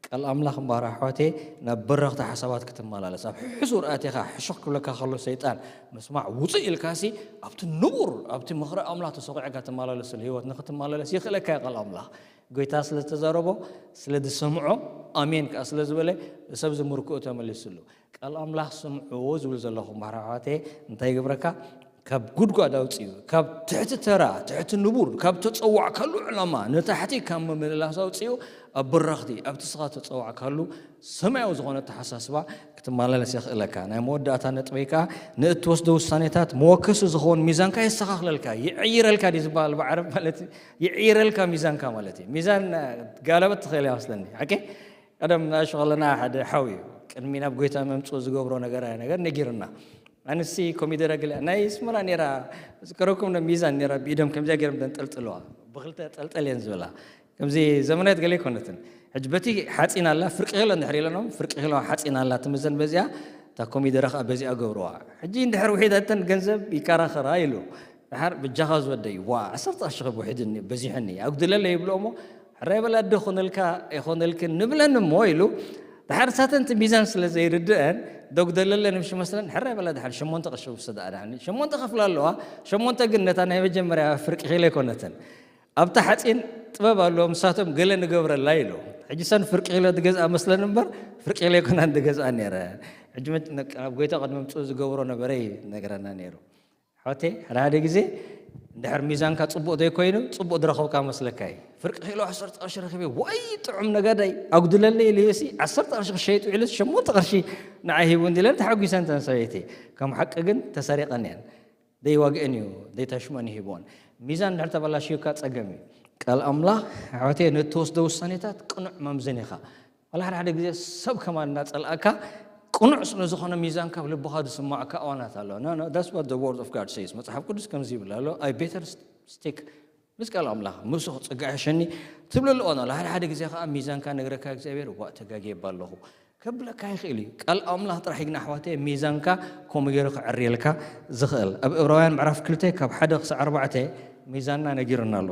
ቃል ኣምላኽ እምበኣር ኣሕዋተይ ናብ በረኽቲ ሓሳባት ክትመላለስ፣ ኣብ ሕሱር ኣቲኻ ሕሹኽ ክብለካ ከሎ ሰይጣን ምስማዕ ውፅእ ኢልካሲ ኣብቲ ንቡር፣ ኣብቲ ምኽሪ ኣምላኽ ተሰቑዕካ ትመላለስሉ ህይወት ንክትመላለስ ይኽእለካ እዩ ቃል ኣምላኽ። ጎይታ ስለ ዝተዛረቦ፣ ስለ ዝሰምዖ፣ ኣሜን ከኣ ስለ ዝበለ፣ ሰብ ዝምርክኡ ተመሊስሉ። ቃል ኣምላኽ ስምዕዎ ዝብል ዘለኹም እምበኣር ኣሕዋተይ እንታይ ይገብረካ? ካብ ጉድጓድ ኣውፅኡ፣ ካብ ትሕቲ ተራ፣ ትሕቲ ንቡር፣ ካብ ተፀዋዕካሉ ዕላማ ንታሕቲ ካብ ምምልላስ ኣውፅኡ ኣብ በረኽቲ፣ ኣብቲ ስኻ ተፀዋዕካሉ ሰማያዊ ዝኾነ ኣተሓሳስባ ክትመላለስ የኽእለካ። ናይ መወዳእታ ነጥበይ ከኣ ንእትወስዶ ውሳኔታት መወከሲ ዝኸውን ሚዛንካ የስተኻኽለልካ፣ ይዕይረልካ ድዩ ዝበሃል ብዓረብ ማለት እዩ። ይዕይረልካ ሚዛንካ ማለት እዩ። ሚዛን ጋለበት ትኽእል እያ መስለኒ። ሓቂ? ቀደም ንኣሽቱ ከለና ሓደ ሓው እዩ ቅድሚ ናብ ጎይታ ምምፅኡ ዝገብሮ ነገር ነገር ነጊሩና። ኣንስቲ ኮሚደረ ገለ ናይ ኣስመራ ነይራ፣ ዝከረኩም ዶ ሚዛን ነይራ፣ ብኢዶም ከምዚኣ ገይሮም ደንጠልጥልዋ፣ ብክልተ ጠልጠል እየን ዝበላ። ከምዚ ዘመናዊት ገለ ኣይኮነትን። ሕጂ በቲ ሓፂን ኣላ፣ ፍርቂ ኪሎ እንድሕር ኢለኖም፣ ፍርቂ ኪሎ ሓፂን ኣላ ትምዘን በዚኣ፣ እታ ኮሚደረ ከዓ በዚኣ ገብርዋ። ሕጂ እንድሕር ውሒዳተን ገንዘብ ይከራኸራ ኢሉ። ድሓር በጃኻ ዝወደይ፣ ዋ፣ ዓሰርተ ቅርሺ ከ ውሒድኒ፣ በዚሑኒ፣ ኣጉድለለይ ይብሎ እሞ፣ ሕራይ በላ፣ ኣደ ኾነልካ ኣይኾነልክን ንብለን እሞ ኢሉ፣ ድሓር ንሳተን እቲ ሚዛን ስለ ዘይርድአን፣ ደጉደለለን ምሽ መስለን፣ ሕራይ በላ፣ ድሓር ሸሞንተ ቅርሺ ውሰዳ፣ ድሓር ሸሞንተ ከፍላ ኣለዋ፣ ሸሞንተ ግን ነታ ናይ መጀመርያ ፍርቂ ኪሎ ኣይኮነትን። ኣብታ ሓፂን ጥበብ ኣለዎም፣ ንሳቶም ገለ ንገብረላ ኢሉ። ሕጂ ሰን ፍርቂ ኪሎ ዝገዝኣ መስለን እምበር፣ ፍርቂ ኪሎ ኣይኮናን ዝገዝኣ ነይረ። ሕጂ መ-፣ ነቅ-፣ ናብ ጎይታ ቅድሚ ምምፅኡ ዝገብሮ ነበረ እዩ ነገረና ነይሩ። ኣሕዋተይ፣ ሓደ ሓደ ግዜ እንድሕር ሚዛንካ ጽቡቕ ዘይኮይኑ፣ ጽቡቕ ዝረኸብካ መስለካ እዩ። ፍርቂ ኪሎ ዓሰርተ ቅርሺ ረኺበ፣ ወይ ጥዑም ነጋዳይ፣ ኣጉድለለይ ኢሉ ሲ ዓሰርተ ቅርሺ ክሸይጥ ውዒሉ ሸሞንተ ቅርሺ ንዓይ ሂቡ እንዲለን ተሓጒሰን እተን ሰበይቲ። ከም ሓቂ ግን ተሰሪቐን እየን። ዘይዋግአን እዩ፣ ዘይተሽመን ይሂብዎን። ሚዛን እንድሕር ተበላሽዩካ ጸገም እዩ። ቃል ኣምላኽ ኣሕዋተይ፣ ንእትወስዶ ውሳኔታት ቅኑዕ መምዘን ኢኻ። ዋላ ሓደ ሓደ ግዜ ሰብ ከማን እናጸልኣካ ቅኑዕ ስለ ዝኾነ ሚዛን ካብ ልብኻ ዝስማዕካ እዋናት ኣሎ። No, no, that's what the word of God says. መጽሓፍ ቅዱስ ከምዚ ይብል ኣሎ፣ I better stick ምስ ቃል ኣምላኽ፣ ምስኡ ክጽጋዕ ይሕሸኒ ትብለሉ እዋን ኣሎ። ሓደ ሓደ ግዜ ከኣ ሚዛንካ ነግረካ እግዚኣብሔር፣ ዋእ ተጋግየባ ኣለኹ ከብለካ ይኽእል እዩ። ቃል ኣምላኽ ጥራሕ እዩ ግን ኣሕዋተይ ሚዛንካ ከምኡ ገይሩ ክዕርየልካ ዝኽእል። ኣብ ዕብራውያን ምዕራፍ ክልተ ካብ ሓደ ክሳዕ ኣርባዕተ ሚዛንና ነጊሩና ኣሎ።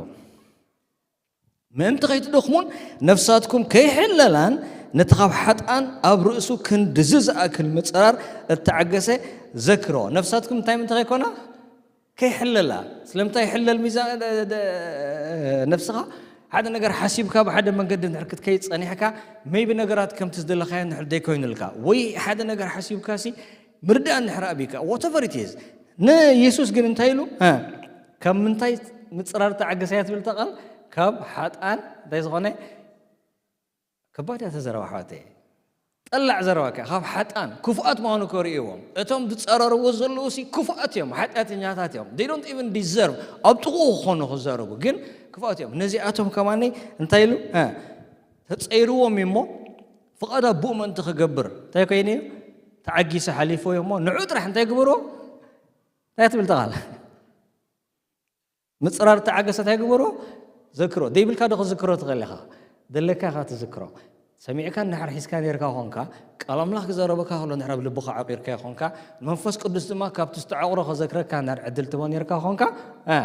ምእንቲ ከይትደኽሙን ነፍሳትኩም ከይሕለላን ነቲ ካብ ሓጥኣን ኣብ ርእሱ ክንድዚ ዝኣክል ምጽራር እተዓገሰ ዘክሮ። ነፍሳትኩም እንታይ ምእንቲ ከይኮና? ከይሕለላ። ስለምንታይ ይሕለል ሚዛ-፣ ደ-፣ ደ-፣ ነፍስኻ? ሓደ ነገር ሓሲብካ ብሓደ መንገዲ እንድሕር ክትከይድ ጸኒሕካ፣ maybe ነገራት ከምቲ ዝደለኻዮ እንድሕር ዘይኮይኑልካ፣ ወይ ሓደ ነገር ሓሲብካ ሲ ምርዳእ እንድሕር ኣብካ፣ whatever it is። ንየሱስ ግን እንታይ ኢሉ? እ፣ ካብ ምንታይ ምጽራር ተዓገሰ እያ ትብል እታ ቃል? ካብ ሓጥኣን እንታይ ዝኾነ? ከባድ እያ እታ ዘረባ ኣሕዋተይ። ጠላዕ ዘረባ ከ ካብ ሓጥኣን ክፉኣት ምዃኑ ከርእይዎም። እቶም ዝጸረርዎ ዘለዉ ሲ ክፉኣት እዮም፣ ሓጢኣተኛታት እዮም። They don't even deserve ኣብ ጥቕኡ ክኾኑ ክዛረቡ፣ ግን ክፉኣት እዮም። ነዚኣቶም ከማኒ እንታይ ኢሉ? እ፣ ተጸይርዎም እዩ እሞ ፍቓድ ኣቦኡ ምእንቲ ክገብር እንታይ ኮይኑ እዩ? ተዓጊሰ ሓሊፎ እዩ እሞ ንዑ ጥራሕ እንታይ ግበርዎ? እንታይ ትብል እታ ቃል? ምጽራር ተዓገሰ እንታይ ግበሮ? ዘክሮ። ደይብልካ ዶ ክዝክሮ ትኽእል ኢኻ? ደለካ ኢኻ ትዝክሮ። ሰሚዕካ እንድሕር ሒዝካ ኔርካ ኾንካ፣ ቃል ኣምላኽ ክዛረበካ ከሎ እንድሕር ኣብ ልብኻ ዓቂርካዮ ኾንካ፣ መንፈስ ቅዱስ ድማ ካብቲ ዝተዓቑሮ ከዘክረካ እንድሕር ዕድል ትቦ ኔርካ ኾንካ፣ እ፣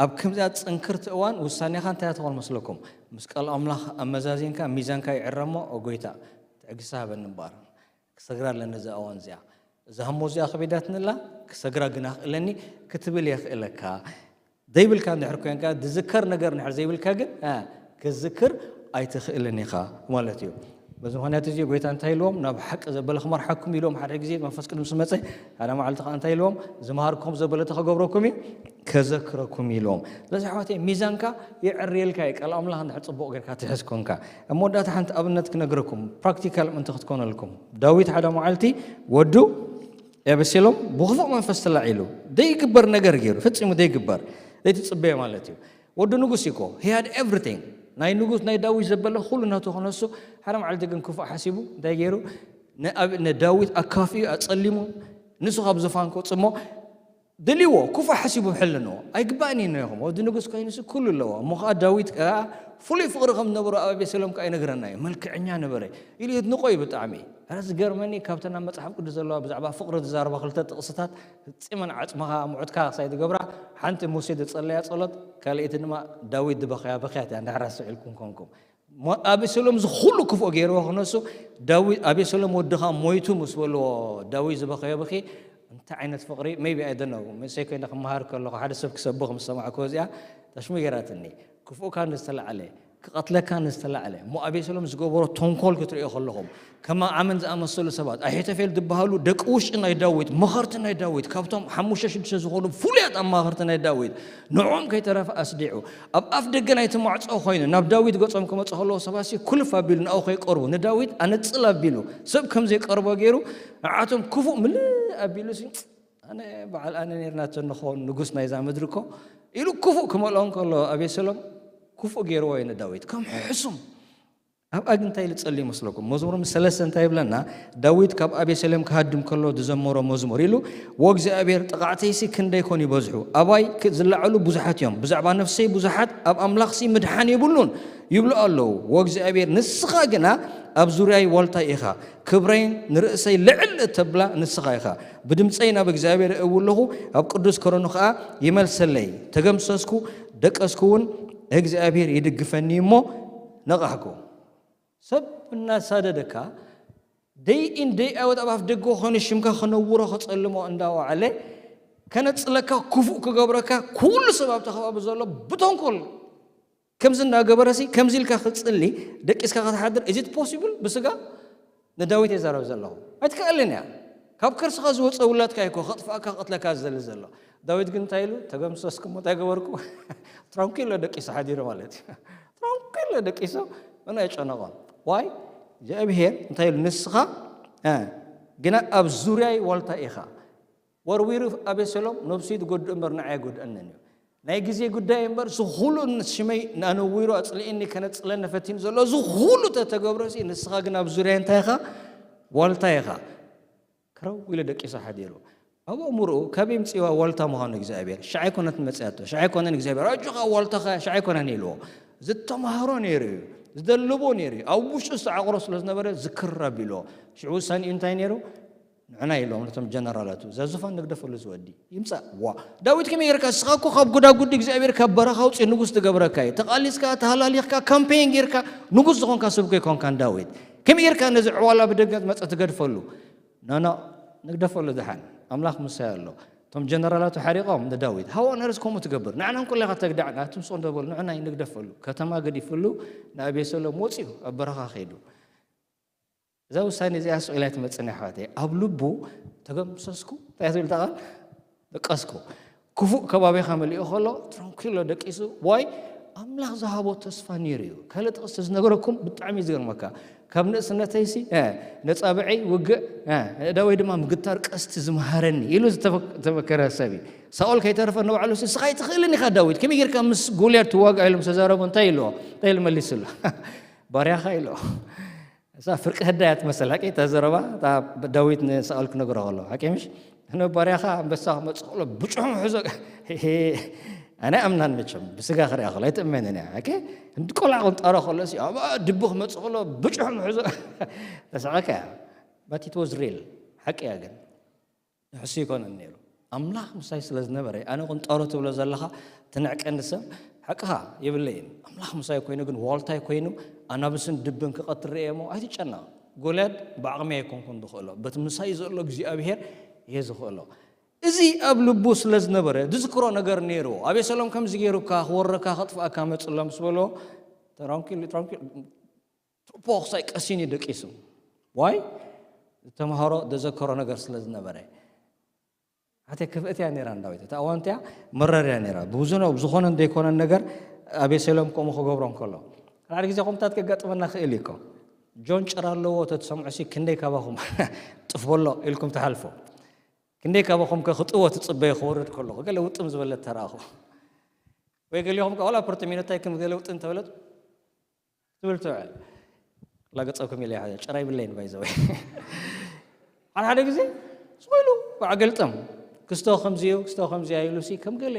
ኣብ ከምዚኣ ጽንክርቲ እዋን ውሳኔኻ እንታይ ትኾን መስለኩም? ምስ ቃል ኣምላኽ ኣመዛዚንካ ሚዛንካ ይዕረሞ፣ ኦ ጎይታ፣ ትዕግስቲ ሃበኒ እምበኣር። ክሰግራ ኣለኒ እዛ እዋን እዚኣ። እዛ ህሞ እዚኣ ከቢዳትኒ ኣላ፣ ክሰግራ ግን ኣኽእለኒ ክትብል የኽእለካ። ዘይብልካ እንድሕር ኮንካ፣ ዝዝከር ነገር እንድሕር ዘይብልካ ግን፣ እ፣ ክዝክር ኣይትኽእልን ኢኻ ማለት እዩ። በዚ ምኽንያት እዚ ጎይታ እንታይ ኢልዎም? ናብ ሓቂ ዘበለ ክመርሓኩም ኢልዎም ሓደ ግዜ መንፈስ ቅዱስ መጸ። ሓደ መዓልቲ ከኣ እንታይ ኢልዎም? ዝመሃርኩም ዘበለ እንታይ ክገብረኩም እዩ? ከዘክረኩም ኢልዎም። ስለዚ ኣሕዋተይ ሚዛንካ የዕርየልካ እዩ። ቃል ኣምላኽ እንድሕር ጽቡቕ ጌርካ ትሕዝ ኮንካ። ኣብ መወዳእታ ሓንቲ ኣብነት ክነግረኩም፣ ፕራክቲካል ምእንቲ ክትኮነልኩም። ዳዊት ሓደ መዓልቲ ወዱ ኤቤሴሎም ብኽፉእ መንፈስ ተላዒሉ፣ ዘይግበር ነገር ገይሩ፣ ፈጺሙ ዘይግበር፣ ዘይትጽበዮ ማለት እዩ። ወዲ ንጉስ እዩ እኮ፣ he had everything። ናይ ንጉስ፣ ናይ ዳዊት ዘበለ ኩሉ ናቱ ክነሱ፣ ሓደ መዓልቲ ግን ክፉእ ሓሲቡ እንታይ ገይሩ? ንኣብ-፣ ንዳዊት ኣካፊኡ፣ ኣጸሊሙ፣ ንሱ ካብ ዙፋን ክወጽእ እሞ፣ ደልይዎ፣ ክፉእ ሓሲቡ ሕልንዎ። ኣይግባእን እዩ ነይኹም። ወዲ ንጉስ ኮይኑስ ኩሉ ኣለዎ። እሞ ኸዓ ዳዊት ከኣ ፍሉይ ፍቕሪ ከም ዝነበሮ ኣብ ኣቤሴሎም ከኣ ይነግረና እዩ። መልክዐኛ ነበረ ኢሉ የድንቖ እዩ ብጣዕሚ። ኣረ ዝገርመኒ ካብተን ኣብ መጽሓፍ ቅዱስ ዘለዋ ብዛዕባ ፍቕሪ ዝዛረባ ክልተ ጥቕስታት ፈጺመን ዓጽምኻ ምዑትካ ክሳይ ዝገብራ፣ ሓንቲ ሙሴ ዝጸለያ ጸሎት፣ ካልኣይቲ ድማ ዳዊት ዝበኸያ ብኽያት እያ፣ እንድሕር ኣስተውዒልኩም ኮንኩም። ሞ-፣ ኣቤሴሎም እዚ ኩሉ ክፉእ ገይርዎ ክነሱ፣ ዳዊ-፣ ኣቤሴሎም ወድኻ ሞይቱ ምስ በልዎ፣ ዳዊት ዝበኸዮ ብኺ እንታይ ዓይነት ፍቕሪ? Maybe I don't know። መንእሰይ ኮይነ ክመሃር ከለኹ፣ ሓደ ሰብ ክሰብኽ ምስ ሰማዕኩዎ እዚኣ፣ ተሽሙ ገይራትኒ። ክፉእካ ንዝተላዕለ፣ ክቐትለካ ንዝተላዕለ፣ እሞ ኣቤሴሎም ዝገበሮ ተንኮል ክትርእዮ ከለኹም፣ ከማ ኣመን ዝኣመሰሉ ሰባት፣ ኣሒቶፌል ዝበሃሉ ደቂ ውሽጢ ናይ ዳዊት፣ መኸርቲ ናይ ዳዊት፣ ካብቶም ሓሙሽተ ሽዱሽተ ዝኾኑ ፍሉያት ኣማኸርቲ ናይ ዳዊት፣ ንዕኦም ከይተረፈ ኣስዲዑ፣ ኣብ ኣፍ ደገ ናይቲ ማዕጾ ኮይኑ ናብ ዳዊት ገጾም ክመጹ ከለዉ፣ ሰባትሲ ኩልፍ ኣቢሉ ናብኡ ከይቀርቡ፣ ንዳዊት ኣነጽል ኣቢሉ፣ ሰብ ከም ዘይቀርቦ ገይሩ፣ ንዓቶም ክፉእ ምልእ ኣቢሉሲ፣ ኣነ በዓል ኣነ ኔርና እቶ ንኸውን ንጉስ ናይዛ ምድሪ እኮ ኢሉ ክፉእ ክመልኦ እንከሎ፣ ኣቤሴሎም ክፉእ ገይርዎ እዩ ንዳዊት። ከም ሕሱም ኣብኣ ግን እንታይ ኢሉ ጸልዩ ይመስለኩም? መዝሙር ምስ ሰለስተ እንታይ ይብለና? ዳዊት ካብ ኣቤሴሎም ክሃድም ከሎ ዝዘመሮ መዝሙር ኢሉ፣ "ወእግዚኣብሔር፣ ጠቓዕተይሲ ክንደይ ኮን ይበዝሑ፣ ኣባይ ክ-፣ ዝለዓሉ ብዙሓት እዮም፣ ብዛዕባ ነፍሰይ ብዙሓት፣ ኣብ ኣምላኽሲ ምድሓን የብሉን ይብሉ ኣለዉ። ወእግዚኣብሔር፣ ንስኻ ግና ኣብ ዙርያይ ዋልታይ ኢኻ፣ ክብረይን ንርእሰይ ልዕል እተብላ ንስኻ ኢኻ። ብድምፀይ ናብ እግዚኣብሔር እእዊ ኣለኹ፣ ኣብ ቅዱስ ከረኑ ኸዓ ይመልሰለይ። ተገምሰስኩ፣ ደቀስኩ እውን፣ እግዚኣብሔር ይድግፈኒ እሞ ነቓሕኩ።" ሰብ እናሳደደካ፣ ደይ ኢን ደይ ኣውት ኣብ ኣፍ ደገ ኾይኑ ሽምካ ክነውሮ፣ ክጸልሞ እንዳወዓለ፣ ከነጽለካ፣ ክፉእ ክገብረካ፣ ኩሉ ሰብ ኣብቲ ከባቢ ዘሎ ብተንኮል ከምዚ እናገበረሲ፣ ከምዚ ኢልካ ክትጽሊ፣ ደቂስካ ክትሓድር፣ is it possible? ብስጋ ንዳዊት እየ ዛረብ ዘለኹ። ኣይትክኣልን እያ። ካብ ከርስኻ ዝወጸ ውላድካ እኮ ከጥፍኣካ፣ ክቐትለካ ዝደሊ ዘሎ። ዳዊት ግን እንታይ ኢሉ? "ተገምሰስኩ እሞ እንታይ ገበርኩ?" ትራንኪሎ ደቂሱ ሓዲሩ ማለት እዩ። ትራንኪሎ ደቂሱ፣ ምንም ኣይጨነቖን። ዋይ? እግዚኣብሄር እንታይ ኢሉ? "ንስኻ፣ እ፣ ግና ኣብ ዙርያይ ዋልታ ኢኻ። ወርዊሩ ኣቤሴሎም ነብሱ እዩ ዝጎድእ እምበር ንዓይ ኣይጎድኣንን እዩ። ናይ ግዜ ጉዳይ እምበር፣ እዚ ኩሉ ሽመይ ኣነዊሩ ኣጽሊእኒ ከነጽለኒ ፈቲኑ ዘሎ፣ እዚ ኩሉ ተተገብረ፣ ንስኻ ግን ኣብ ዙርያይ እንታይ ኢኻ? ዋልታ ኢኻ።" ክረው ኢሉ ደቂሱ ሓዲሩ። ኣብ ኣእምሮኡ ካብ የምጽእዋ ዋልታ ምዃኑ እግዚኣብሔር፣ "ሽዓ ኣይኮነትን መጽያቶ፣ ሽዓ ኣይኮነን እግዚኣብሔር፣ ኣጆኻ ዋልታኻ ሽዓ ኣይኮነን" ኢልዎ። ዝተማህሮ ነይሩ እዩ፣ ዝደልቦ ነይሩ እዩ። ኣብ ውሽጡ ዝተዓቑሮ ስለ ዝነበረ ዝክር ኣቢልዎ። ሽዑ ውሳኔኡ እንታይ ነይሩ? "ንዕና" ኢሎም ነቶም ጀነራላቱ፣ "እዛ ዙፋን ንግደፈሉ ዝወዲ ይምጻእ። ዋ፣ ዳዊት ከመይ ጌርካ? ንስኻ እኮ ካብ ጉዳጉዲ እግዚኣብሔር ካብ በረኻ ኣውጺኡ ንጉስ ትገብረካ እዩ። ተቓሊስካ፣ ተሃላሊኽካ፣ ካምፔን ጌርካ ንጉስ ዝኾንካ ሰብ እኮ ኣይኮንካን ዳዊት። ከመይ ጌርካ ነዚ ዕዋላ ብደገ መጸ ትገድፈሉ?" "ኖ፣ ኖ፣ ንግደፈሉ ደሓን። ኣምላኽ ምሳይ ኣሎ። እቶም ጀነራላቱ ሓሪቖም ንዳዊት። ሃው ኦን ርዝ ከምኡ ትገብር? ንዕና እንኮ ኢኻ ተግዳዕና፣ ኣቱም ስቕ እንዶ በሉ፣ ንዕና ንግደፈሉ።" ከተማ ገዲፍሉ ንኣቤሴሎም ወጺኡ ኣብ በረኻ ከይዱ። እዛ ውሳኔ እዚኣ ስቕ ኢላ ኣይትመጽእን እያ ኣሕዋተይ። ኣብ ልቡ "ተገምሰስኩ" እንታይ ትብል እታ ቃል? "ደቀስኩ።" ክፉእ ከባቢኻ መሊኡ ከሎ ትራንኪሎ ደቂሱ። ዋይ? ኣምላኽ ዝሃቦ ተስፋ ነይሩ እዩ። ካልእ ጥቕሲ ዝነገረኩም ብጣዕሚ እዩ ዝገርመካ። ካብ ንእስነተይሲ፣ እ፣ ነጻብዐይ ውግእ፣ እ፣ ደወይ ድማ ምግታር ቀስቲ ዝመሃረኒ ኢሉ ዝተፈ-፣ ዝተመከረ ሰብ እዩ። ሳኦል ከይተረፈ ንባዕሉ ሲ፣ "ንስኻ ኣይትኽእልን ኢኻ ዳዊት፣ ከመይ ጌርካ ምስ ጎልያድ ትዋጋእ?" ኢሉ ምስ ተዛረቦ እንታይ ኢልዎ? እንታይ ኢሉ መሊስሉ? "ባርያኻ" ኢልዎ። እዛ ፍርቂ ህዳ እያ ትመስል፣ ሓቂ እታ ዘረባ፣ እታ ዳዊት ንሳኦል ክነግሮ ከሎ፣ ሓቂ ምሽ? "ንባርያኻ ኣንበሳ ክመጽእ ከሎ ብጭሑ ምሕዞ"፣ ኣነ ኣምናን መቸም፣ ብስጋ ክሪኣ ከሎ ኣይትእመንን እያ፣ ሓቂ? እንዲ ቆልዓ ቁንጣሮ ከሎ ሲ፣ ኣብ ድቢ ክመጽእ ከሎ ብጭሑ ምሕዞ፣ ተሳቐካ እያ። But it was real፣ ሓቂ እያ ግን። ንሕሱ ይኮነን ነይሩ። ኣምላኽ ምሳይ ስለ ዝነበረ፣ ኣነ ቁንጣሮ ትብሎ ዘለኻ ትንዕቀኒ ሰብ፣ ሓቅኻ የብለይን። ኣምላኽ ምሳይ ኮይኑ ግን ዋልታይ ኮይኑ ኣናብስን ድብን ክቐትል ርእየ እሞ ኣይትጨነቕ። ጎልያድ ብዓቕሚ ኣይኮንኩን ዝኽእሎ፣ በቲ ምሳይ ዘሎ እግዚኣብሄር እየ ዝኽእሎ። እዚ ኣብ ልቡ ስለ ዝነበረ ዝዝክሮ ነገር ነይርዎ። ኣቤሰሎም ከምዚ ገይሩካ ክወረካ ከጥፍኣካ መጽሎ ምስ በልዎ፣ ትራንኪል ትራንኪል ቱፖ ክሳይ ቀሲን እዩ ደቂሱ። ዋይ? ዝተምሃሮ ዘዘከሮ ነገር ስለ ዝነበረ። ሓተ ክፍእት እያ ነይራ ንዳዊት። እታ እዋን እቲኣ መረር እያ ነይራ። ብብዙ ነ-፣ ብዝኾነን ዘይኮነን ነገር ኣቤሴሎም ከምኡ ክገብሮ እንከሎ። ሓደ ግዜ ከምታት ከጋጥመና ክእል እዩ እኮ። ጆን ጭራ ኣለዎ ተትሰምዑ ሲ ክንደይ ካባኹም ጥፍ በሎ ኢልኩም ትሓልፉ። ክንደይ ካባኹም ከ ክጥዎ ትጽበዩ ክወርድ ከለኹ። ገለ ውጥም ዝበለት ተራእኹ። ወይ ገሊኹም ከ ዋላ ፖርቶሚኖታይ ከም ገለ ውጥም ተበለት ትብል ትውዕል። ላገጸኩም ኢለ እየ፣ ጭራ ይብለይን ባይ ዘ ወይ። ሓደ ሓደ ግዜ ስቕ ኢሉ በዓ ገልጠም። ክስቶ ከምዚ እዩ፣ ክስቶ ከምዚ እዩ ኢሉ ሲ ከም ገለ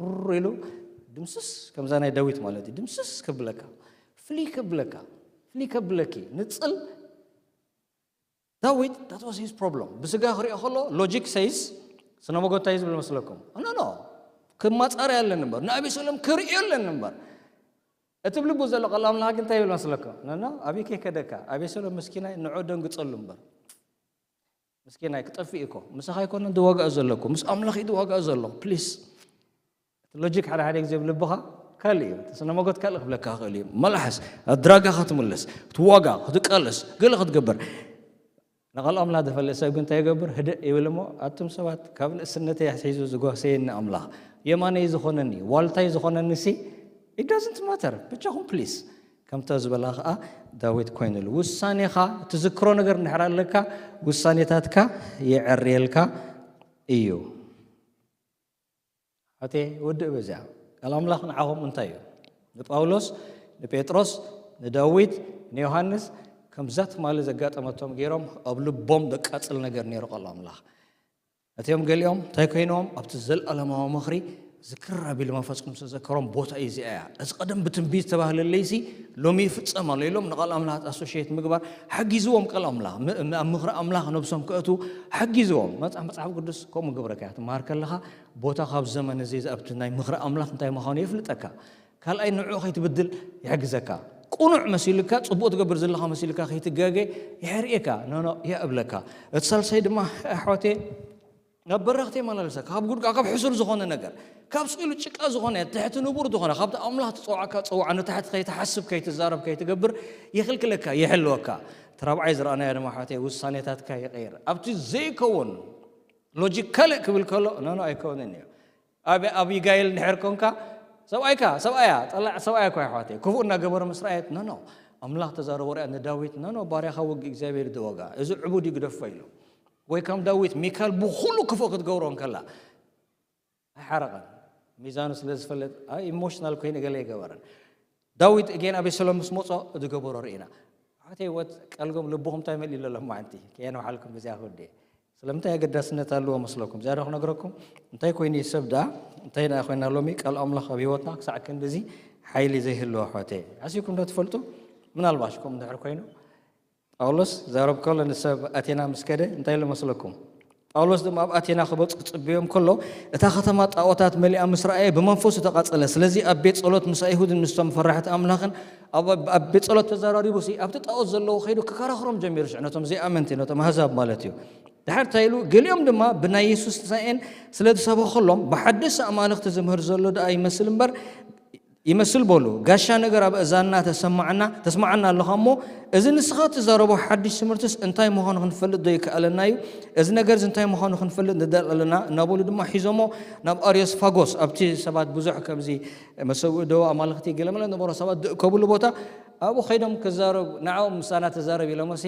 ሩር ኢሉ ድምስስ፣ ከምዛ ናይ ዳዊት ማለት እዩ። ድምስስ ከብለካ፣ ፍልይ ከብለካ፣ ፍልይ ከብለኪ፣ ንጽል። ዳዊት፣ that was his problem። ብስጋ ክሪኦ ከሎ፣ ሎጂክ ሰይስ፣ ስነ መጎታይ ዝብል መስለኩም? ኖ፣ ኖ። ክማጻረ ኣለኒ እምበር፣ ንኣቤሰሎም ክርእዮ ኣለኒ እምበር። እቲ ብልቡ ዘሎ ቃል ኣምላኽ ግን እንታይ ይብል መስለኩም? ኖ፣ ኖ፣ ኣበይ ከይከደካ? ኣቤሰሎም ምስኪናይ ንዑ ደንግጸሉ እምበር። ምስኪናይ ክጠፍእ እኮ። ምሳኻ ኣይኮነን ዝዋጋእ ዘለኩ፣ ምስ ኣምላኽ እዩ ዝዋጋእ ዘሎ። ፕሊስ። እቲ ሎጂክ ሓደ ሓደ ግዜ ኣብ ልብኻ ካልእ እዩ። እቲ ስነ መጎት ካልእ ክብለካ ክእል እዩ። መላሓስ፣ ኣብ ድራጋ ክትምልስ፣ ክትዋጋ፣ ክትቃለስ፣ ገለ ክትገብር። ንቓል ኣምላኽ ዝፈልጥ ሰብ ግን እንታይ ይገብር? ህድእ ይብል እሞ፣ ኣቱም ሰባት፣ ካብ ንእስነተይ ኣትሒዙ ዝጓሰየኒ ኣምላኽ፣ የማነይ ዝኾነኒ፣ ዋልታይ ዝኾነኒ ሲ፣ it doesn't matter፣ ብቻኹም ፕሊስ። ከምታ ዝበላ ኸኣ ዳዊት ኮይኑሉ። ውሳኔኻ፣ ትዝክሮ ነገር እንድሕር ኣለካ፣ ውሳኔታትካ የዐርየልካ እዩ። ኣቴ ውድእ በዚኣ። ቃል ኣምላኽ ንዓኹም እንታይ እዩ? ንጳውሎስ፣ ንጴጥሮስ፣ ንዳዊት፣ ንዮሃንስ፣ ከምዛ ትማሊ ዘጋጠመቶም ገይሮም ኣብ ልቦም ዘቃጽል ነገር ነይሩ ቃል ኣምላኽ። እቲኦም ገሊኦም እንታይ ኮይኖም? ኣብቲ ዘለኣለማዊ ምኽሪ ዝክር ኣቢሉ መንፈስ ቅዱስ ዘዘከሮም ቦታ እዩ እዚኣ እያ። እዚ ቀደም ብትንቢት ዝተባህለለይሲ ሎሚ ይፍጸም ኣሎ ኢሎም ንቃል ኣምላኽ ኣሶሽየት ምግባር ሓጊዝዎም። ቃል ኣምላኽ ም-፣ ም-፣ ኣብ ምኽሪ ኣምላኽ ነብሶም ከእቱ ሓጊዝዎም። መጽ-፣ መጽሓፍ ቅዱስ ከምኡ ግብረካ እያ። ትመሃር ከለኻ ቦታ ካብ ዘመን እዚ ኣብቲ ናይ ምኽሪ ኣምላኽ እንታይ ምዃኑ የፍልጠካ። ካልኣይ ንዕኡ ከይትብድል ይሕግዘካ። ቅኑዕ መሲልካ፣ ጽቡቕ ትገብር ዘለኻ መሲልካ ከይትጋገ የሕርየካ። ኖ፣ ኖ፣ የእብለካ። እቲ ሳልሳይ ድማ ኣሕዋተይ ናብ በረኽቲ የመላልሰካ። ካብ ጉድጓድ፣ ካብ ሕሱር ዝኾነ ነገር፣ ካብ ስኢሉ ጭቃ ዝኾነ፣ ትሕቲ ንቡር ዝኾነ፣ ካብቲ ኣምላኽ ትጸውዓካ ጸውዓ ንታሕቲ ከይትሓስብ፣ ከይትዛረብ፣ ከይትገብር ይኽልክለካ፣ ይሕልወካ። እቲ ራብዓይ ዝረኣናዮ ድማ ኣሕዋተይ ውሳኔታትካ ይቐይር። ኣብቲ ዘይከውን ሎጂክ ካልእ ክብል ከሎ፣ ኖ፣ ኖ፣ ኣይከውንን እዩ። ኣብ ኣቢጋይል እንድሕር ኮንካ፣ ሰብኣይካ፣ ሰብኣያ፣ ጠላዕ ሰብኣያ እኳ ኣሕዋተይ፣ ክፉእ እናገበረ ምስ ረኣየት፣ ኖ፣ ኖ፣ ኣምላኽ ተዛረቦ ርያ ንዳዊት፣ ኖ፣ ኖ፣ ባርያኻ ውግእ እግዚኣብሔር ድወጋ፣ እዚ ዕቡድ ይግደፎ ኢሉ። ወይ ከም ዳዊት፣ ሚካል ብኹሉ ክፉእ ክትገብሮ እንከላ፣ ኣይሓረቐን። ሚዛኑ ስለ ዝፈልጥ፣ ኣይ፣ ኢሞሽናል ኮይኑ ገለ ኣይገበረን። ዳዊት እጌን ኣቤሰሎም ምስ መጾ ዝገበሮ ርኢና። ኣሕዋተይ፣ ወት ቀልጎም ልብኹም እንታይ መሊኡ ኣሎ ሎማዓንቲ? ከየንውሓልኩም ብዚኣ ክወዲ እየ። ስለምንታይ ኣገዳስነት ኣለዎ መስለኩም? እዚኣ ዶ ክነግረኩም? እንታይ ኮይኑ እዩ ሰብ ደኣ? እንታይ ደኣ ኮይና ሎሚ ቃል ኣምላኽ ኣብ ህይወትና ክሳዕ ክንድዚ ሓይሊ ዘይህልዎ ኣሕዋተይ? ሓሲብኩም ዶ ትፈልጡ? ምናልባሽ ከምኡ እንድሕር ኮይኑ፣ ጳውሎስ ዛረብ ከሎ ንሰብ ኣቴና ምስ ከደ እንታይ ኢሉ መስለኩም? ጳውሎስ ድማ ኣብ ኣቴና ክበጽ ክጽበዮም ከሎ፣ እታ ከተማ ጣዖታት መሊኣ ምስ ረኣየ ብመንፈሱ ተቓጸለ። ስለዚ ኣብ ቤት ጸሎት ምስ ኣይሁድን ምስቶም ፈራሕቲ ኣምላኽን ኣብ ኣብ ቤት ጸሎት ተዘራሪቡ ሲ ኣብቲ ጣዖት ዘለዉ ከይዱ ክከራኽሮም ጀሚሩ። ሽዕ ነቶም ዘይኣመንቲ፣ ነቶም ኣህዛብ ማለት እዩ። ድሓር እንታይ ኢሉ? ገሊኦም ድማ ብናይ የሱስ ትንሳኤን ስለ ዝሰበኸሎም ብሓድሽ ኣማልኽቲ ዝምህር ዘሎ ደኣ ይመስል እምበር ይመስል በሉ። ጋሻ ነገር ኣብ እዛንና ተሰማዓና ተስማዓና ኣለኻ እሞ፣ እዚ ንስኻ ትዛረቦ ሓድሽ ትምህርትስ እንታይ ምዃኑ ክንፈልጥ ዶ ይከኣለና እዩ? እዚ ነገርዚ እንታይ ምዃኑ ክንፈልጥ ንደል ኣለና እናበሉ ድማ ሒዞሞ ናብ ኣርዮስፋጎስ፣ ኣብቲ ሰባት ብዙሕ ከምዚ መሰውኢ ደው ኣማልኽቲ ገለመለ ነበሮ ሰባት ዝእከብሉ ቦታ፣ ኣብኡ ከይዶም ክዛረቡ፣ ንዓኦም ምሳና ተዛረብ ኢሎሞሲ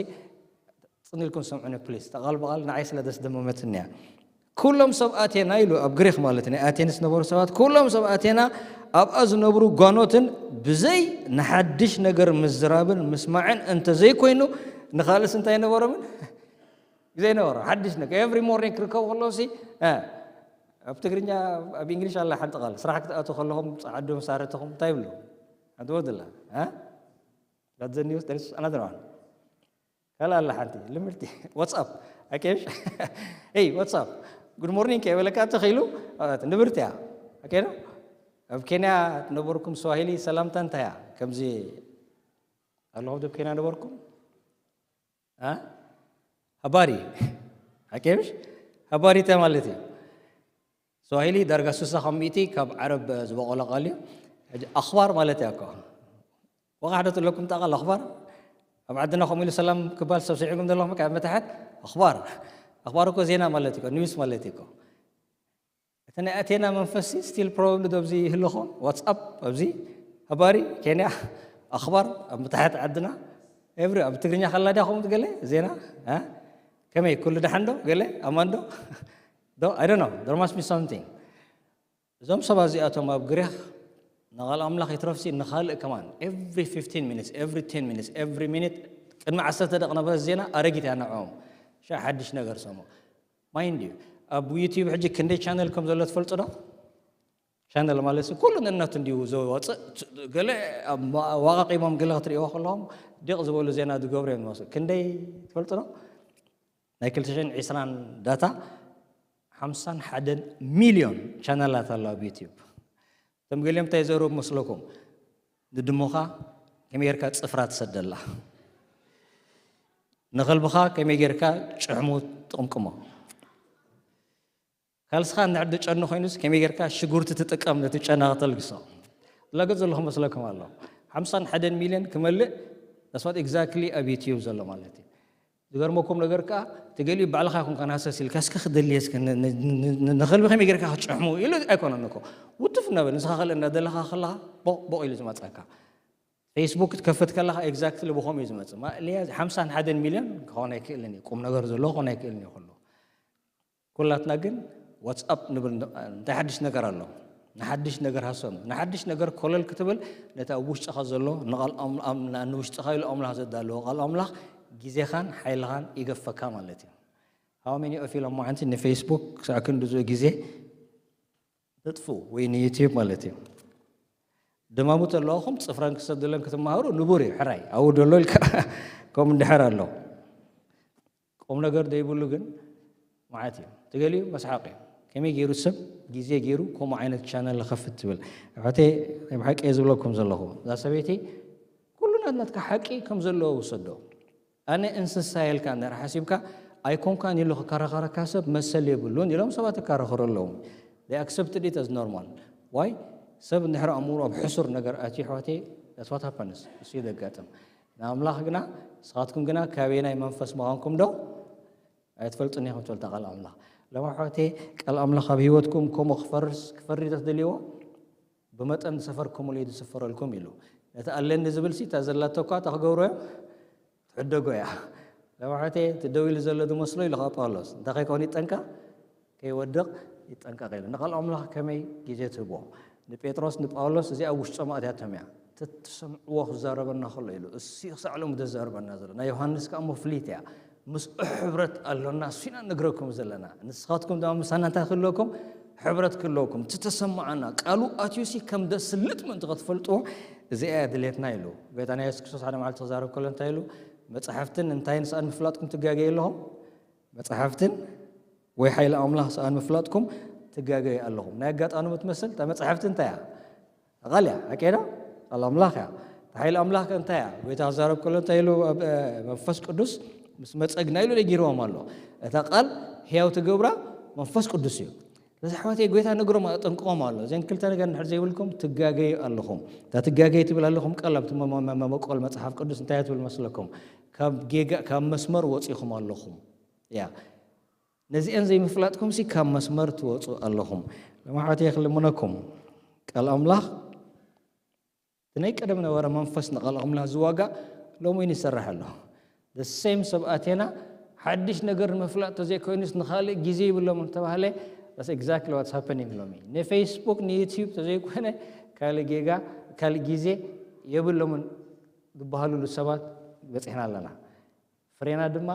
ጽን ኢልኩም ስምዑኒ ፕሊስ። እታ ቃል ብቓል ንዓይ ስለ ደስደመመትኒ እያ። ኩሎም ሰብ ኣቴና ኢሉ፣ ኣብ ግሪኽ ማለት ናይ ኣቴንስ ዝነበሩ ሰባት፣ ኩሎም ሰብ ኣቴና ኣብኣ ዝነብሩ ጓኖትን ብዘይ ንሓድሽ ነገር ምዝራብን ምስማዕን እንተዘይኮይኑ ንኻልእስ እንታይ ኣይነበሮምን? ግዜ ነበሮ ሓድሽ ነገር ኤቭሪ ሞርኒንግ ክርከቡ ከለዉ ሲ እ፣ ኣብ ትግርኛ ኣብ እንግሊሽ ኣላ ሓንቲ ቃል ስራሕ ክትኣትዉ ከለኹም ጸዓዱ መሳርሕትኹም እንታይ ይብሉ? ሓንቲ ወርድ ኣላ እ? That's the news, there is another one. ካልእ ኣላ ሓንቲ ልምድቲ ዋትስኣፕ ኣኬሽ ይ ዋትስኣፕ ጉድ ሞርኒንግ ከይበለካ ተኽኢሉ ንብርቲ እያ። ኣኬና ኣብ ኬንያ ትነበርኩም ስዋሂሊ ሰላምታ እንታይ እያ? ከምዚ ኣለኹም ኣብ ኬንያ ነበርኩም? አ? ሃባሪ ኣኬሽ ሃባሪ እንታይ ማለት እዩ? ስዋሂሊ ዳርጋ ስሳ ካብ ሚእቲ ካብ ዓረብ ዝበቆለ ቃል እዩ። ሕጂ ኣኽባር ማለት እያ እኮ። ወቓሕዶ ትለኩም እታ ቃል ኣኽባር? ኣብ ዓድና ከምኡ ኢሉ ሰላም ክባል ሰብ ስዒብኩም ዘለኹም ካብ መታሕት ኣኽባር። ኣኽባር እኮ ዜና ማለት እዩ እኮ፣ ኒውስ ማለት እዩ እኮ። እቲ ናይ ኣቴና መንፈስ ሲ ስቲል ፕሮባብሊ ዶብዚ ይህልኹም። ዋትስኣፕ ኣብዚ ሃባሪ ኬንያ ኣኽባር ኣብ መታሕት ዓድና ኤቭሪ ኣብ ትግርኛ ከላ ድያ ከምኡ ገለ ዜና እ? ከመይ ኩሉ ደሓን ዶ ገለ ኣማን ዶ? ዶ I don't know, there must be something። እዞም ሰባት እዚኣቶም ኣብ ግሪኽ ንቓል ኣምላኽ ይትረፍሲ ንኻልእ ከማን ኤቭሪ ፊፍቲን ሚኒትስ ኤቭሪ ቴን ሚኒትስ ኤቭሪ ሚኒት ቅድሚ ዓሰርተ ደቂ ነበረ ዜና ኣረጊት እያ ንዕኦም። ሻ ሓድሽ ነገር ሰሙ ማይንድ እዩ። ኣብ ዩቲዩብ ሕጂ ክንደይ ቻነል ከም ዘሎ ትፈልጡ ዶ? ቻነል ማለት ሲ ኩሉ ነናቱ እንዲዩ ዘወፅእ። ገለ ኣብ ዋቃቂሞም ገለ ክትሪእዎ ከለኹም ዲቕ ዝበሉ ዜና ዝገብሩ እዮም ዝመስሉ። ክንደይ ትፈልጡ ዶ? ናይ ክልተ ሽሕን ዕስራን ዳታ ሓምሳን ሓደን ሚልዮን ቻነላት ኣሎ ኣብ ዩቲዩብ። እቶም ገሊኦም እንታይ ዘረቡ መስለኩም? ንድሙኻ ከመይ ጌርካ ጽፍራ ትሰደላ፣ ንኸልብኻ ከመይ ጌርካ ጭሕሙ ትቕምቅሞ፣ ካልስኻ እንድሕር ደጨኑ ኮይኑስ ከመይ ጌርካ ሽጉርቲ ትጥቀም ነቲ ጨና ክተልግሶ። ዝላገጽ ዘለኹም መስለኩም ኣሎ። ሓምሳን ሓደን ሚልዮን ክመልእ that's what exactly ኣብ ዩቲዩብ ዘሎ ማለት እዩ። ዝገርመኩም ነገር ከኣ እቲ ገሊኡ ባዕልኻ ይኹንካ ናሰስ ኢልካ እስከ ክደልየ እስከ ን- ን- ን- ን- ንኸልቢ ከመይ ጌርካ ክትጭሕሙ ኢሉ ኣይኮነን እኮ። ውትፍ እናበለ ንስኻ ካልእ እናደለኻ ከለኻ ቦቕ ቦቕ ኢሉ ዝመጸካ። ፌስቡክ ክትከፍት ከለኻ ኤግዛክትሊ ብኸምኡ እዩ ዝመጽእ። ማእለያ ሓምሳን ሓደን ሚልዮን ክኸውን ኣይክእልን እዩ። ቁም ነገር ዘለዎ ክኸውን ኣይክእልን እዩ ኩሉ። ኩላትና ግን ዋትስኣፕ ንብል እንታይ ሓድሽ ነገር ኣሎ? ንሓድሽ ነገር ሃሰኑ። ንሓድሽ ነገር ኮለል ክትብል ነቲ ኣብ ውሽጥኻ ዘሎ ንቃል ኣም- ኣም- ንውሽጥኻ ኢሉ ኣምላኽ ዘዳለዎ ቃል ኣምላኽ ግዜኻን ሓይልኻን ይገፈካ ማለት እዩ። How many of you ሎማዓንቲ ንፌስቡክ ክሳዕ ክንድዙ ግዜ ተጥፍኡ ወይ ንዩቲዩብ ማለት እዩ። ድማሙ ተለዋኹም ጽፍረን ክሰድለን ክትመሃሩ ንቡር እዩ። ሕራይ ኣብኡ ደሎ ኢልካ ከም እንድሕር ኣሎ። ቁም ነገር ዘይብሉ ግን መዓት እዩ። ትገሊኡ መስሓቅ እዩ። ከመይ ገይሩ ሰብ ግዜ ገይሩ ከምኡ ዓይነት ቻነል ክኸፍት ትብል? ኣሕዋተይ ናይ ብሓቂ እየ ዝብለኩም ዘለኹ። እዛ ሰበይቲ ኩሉ ናትናትካ ሓቂ ከም ዘለዎ ውሰዶ። ኣነ እንስሳ የልካ እንድሕር ሓሲብካ ኣይኮንካን ኢሉ ክከራኸረካ ሰብ መሰል የብሉን ኢሎም ሰባት ይከራኸሩ ኣለዉ። They accepted it as normal. ዋይ ሰብ እንድሕር ኣእምሮ ኣብ ሕሱር ነገር ኣትዩ ኣሕዋተይ that's what happens። እሱ እዩ ዘጋጥም። ንኣምላኽ ግና ንስኻትኩም ግና ካበየናይ መንፈስ ምዃንኩም ዶ ኣይትፈልጡን ኢኹም ትብል እታ ቃል ኣምላኽ። ለማሕዋቴ፣ ቃል ኣምላኽ ኣብ ህይወትኩም ከምኡ ክፈርስ ክፈሪ ተትደልይዎ፣ ብመጠን ዝሰፈርኩምሉ እዩ ዝስፈረልኩም ኢሉ። ነቲ ኣለኒ ዝብል ሲ እታ ዘላቶ እኳ እታ ክገብሮ እዮም ትሕደጎ እያ። ለማሕዋቴ፣ እቲ ደው ኢሉ ዘሎ ዝመስሎ ኢሉ ከዓ ጳውሎስ እንታይ ከይከውን ይጠንቀቕ፣ ከይወድቕ ይጠንቀቕ ኢሉ። ንቃል ኣምላኽ ከመይ ግዜ ትህቦ? ንጴጥሮስ ንጳውሎስ እዚኣ ውሽጦም ኣእትያቶም እያ። ተትሰምዕዎ ክዛረበና ከሎ ኢሉ እሱ ክሳዕ ሎሚ ዘዛርበና ዘሎ። ናይ ዮሃንስ ከዓ መፍሊት እያ። ምስኡ ሕብረት ኣሎና፣ እሱ ኢና ንነግረኩም ዘለና። ንስኻትኩም ድማ ምሳና እንታይ ክህልወኩም? ሕብረት ክህልወኩም። እቲ ተሰማዓና ቃሉ ኣትዩሲ ከም ደስልጥ ምእንቲ ክትፈልጥዎ እዚኣ እያ ድሌትና ኢሉ። ጎይታና የሱስ ክርስቶስ ሓደ መዓልቲ ክዛረብ ከሎ እንታይ ኢሉ? መጻሕፍትን እንታይን ስኣን ምፍላጥኩም ትጋገዩ ኣለኹም። መጻሕፍትን ወይ ሓይሊ ኣምላኽ ስኣን ምፍላጥኩም ትጋገዩ ኣለኹም። ናይ ኣጋጣሚ ትመስል፣ እታ መጻሕፍቲ እንታይ እያ? ቃል እያ፣ ሓቂ ዶ? ቃል ኣምላኽ እያ። እታ ሓይሊ ኣምላኽ ከ እንታይ እያ? ጎይታ ክዛረብ ከሎ እንታይ ኢሉ? ኣብ፣ እ፣ መንፈስ ቅዱስ ምስ መጸ ግና ኢሉ ነጊርዎም ኣሎ። እታ ቃል ህያው ትገብራ መንፈስ ቅዱስ እዩ። ስለዚ ኣሕዋተይ፣ ጎይታ ነግሮም ኣጠንቅቖም ኣሎ። እዘን ክልተ ነገር እንድሕር ዘይብልኩም ትጋገዩ ኣለኹም። እታ ትጋገዩ ትብል ኣለኹም ቃል ኣብቲ መ-፣ መ-፣ መ-፣ መበቆል መጽሓፍ ቅዱስ እንታይ እያ ትብል መስለኩም? ካብ ጌጋ፣ ካብ መስመር ወጺኹም ኣለኹም። እያ። ነዚአን ዘይምፍላጥኩም ሲ ካብ መስመር ትወጹ ኣለኹም። ሎም ኣሕዋተይ ክልምነኩም፣ ቃል ኣምላኽ እቲ ናይ ቀደም ነበረ መንፈስ ንቃል ኣምላኽ ዝዋጋእ ሎም እውን ይሰርሕ ኣሎ። The same ሰብ ኣቴና ሓድሽ ነገር ንምፍላጥ ተዘይኮይኑስ ንኻልእ ግዜ ይብሎም እንተባህለ፣ that's exactly what's happening ሎሚ። ንፌስቡክ ንዩቲዩብ ተዘይኮነ ካልእ ጌጋ፣ ካልእ ግዜ የብሎምን ዝበሃሉሉ ሰባት በጺሕና ኣለና። ፍሬና ድማ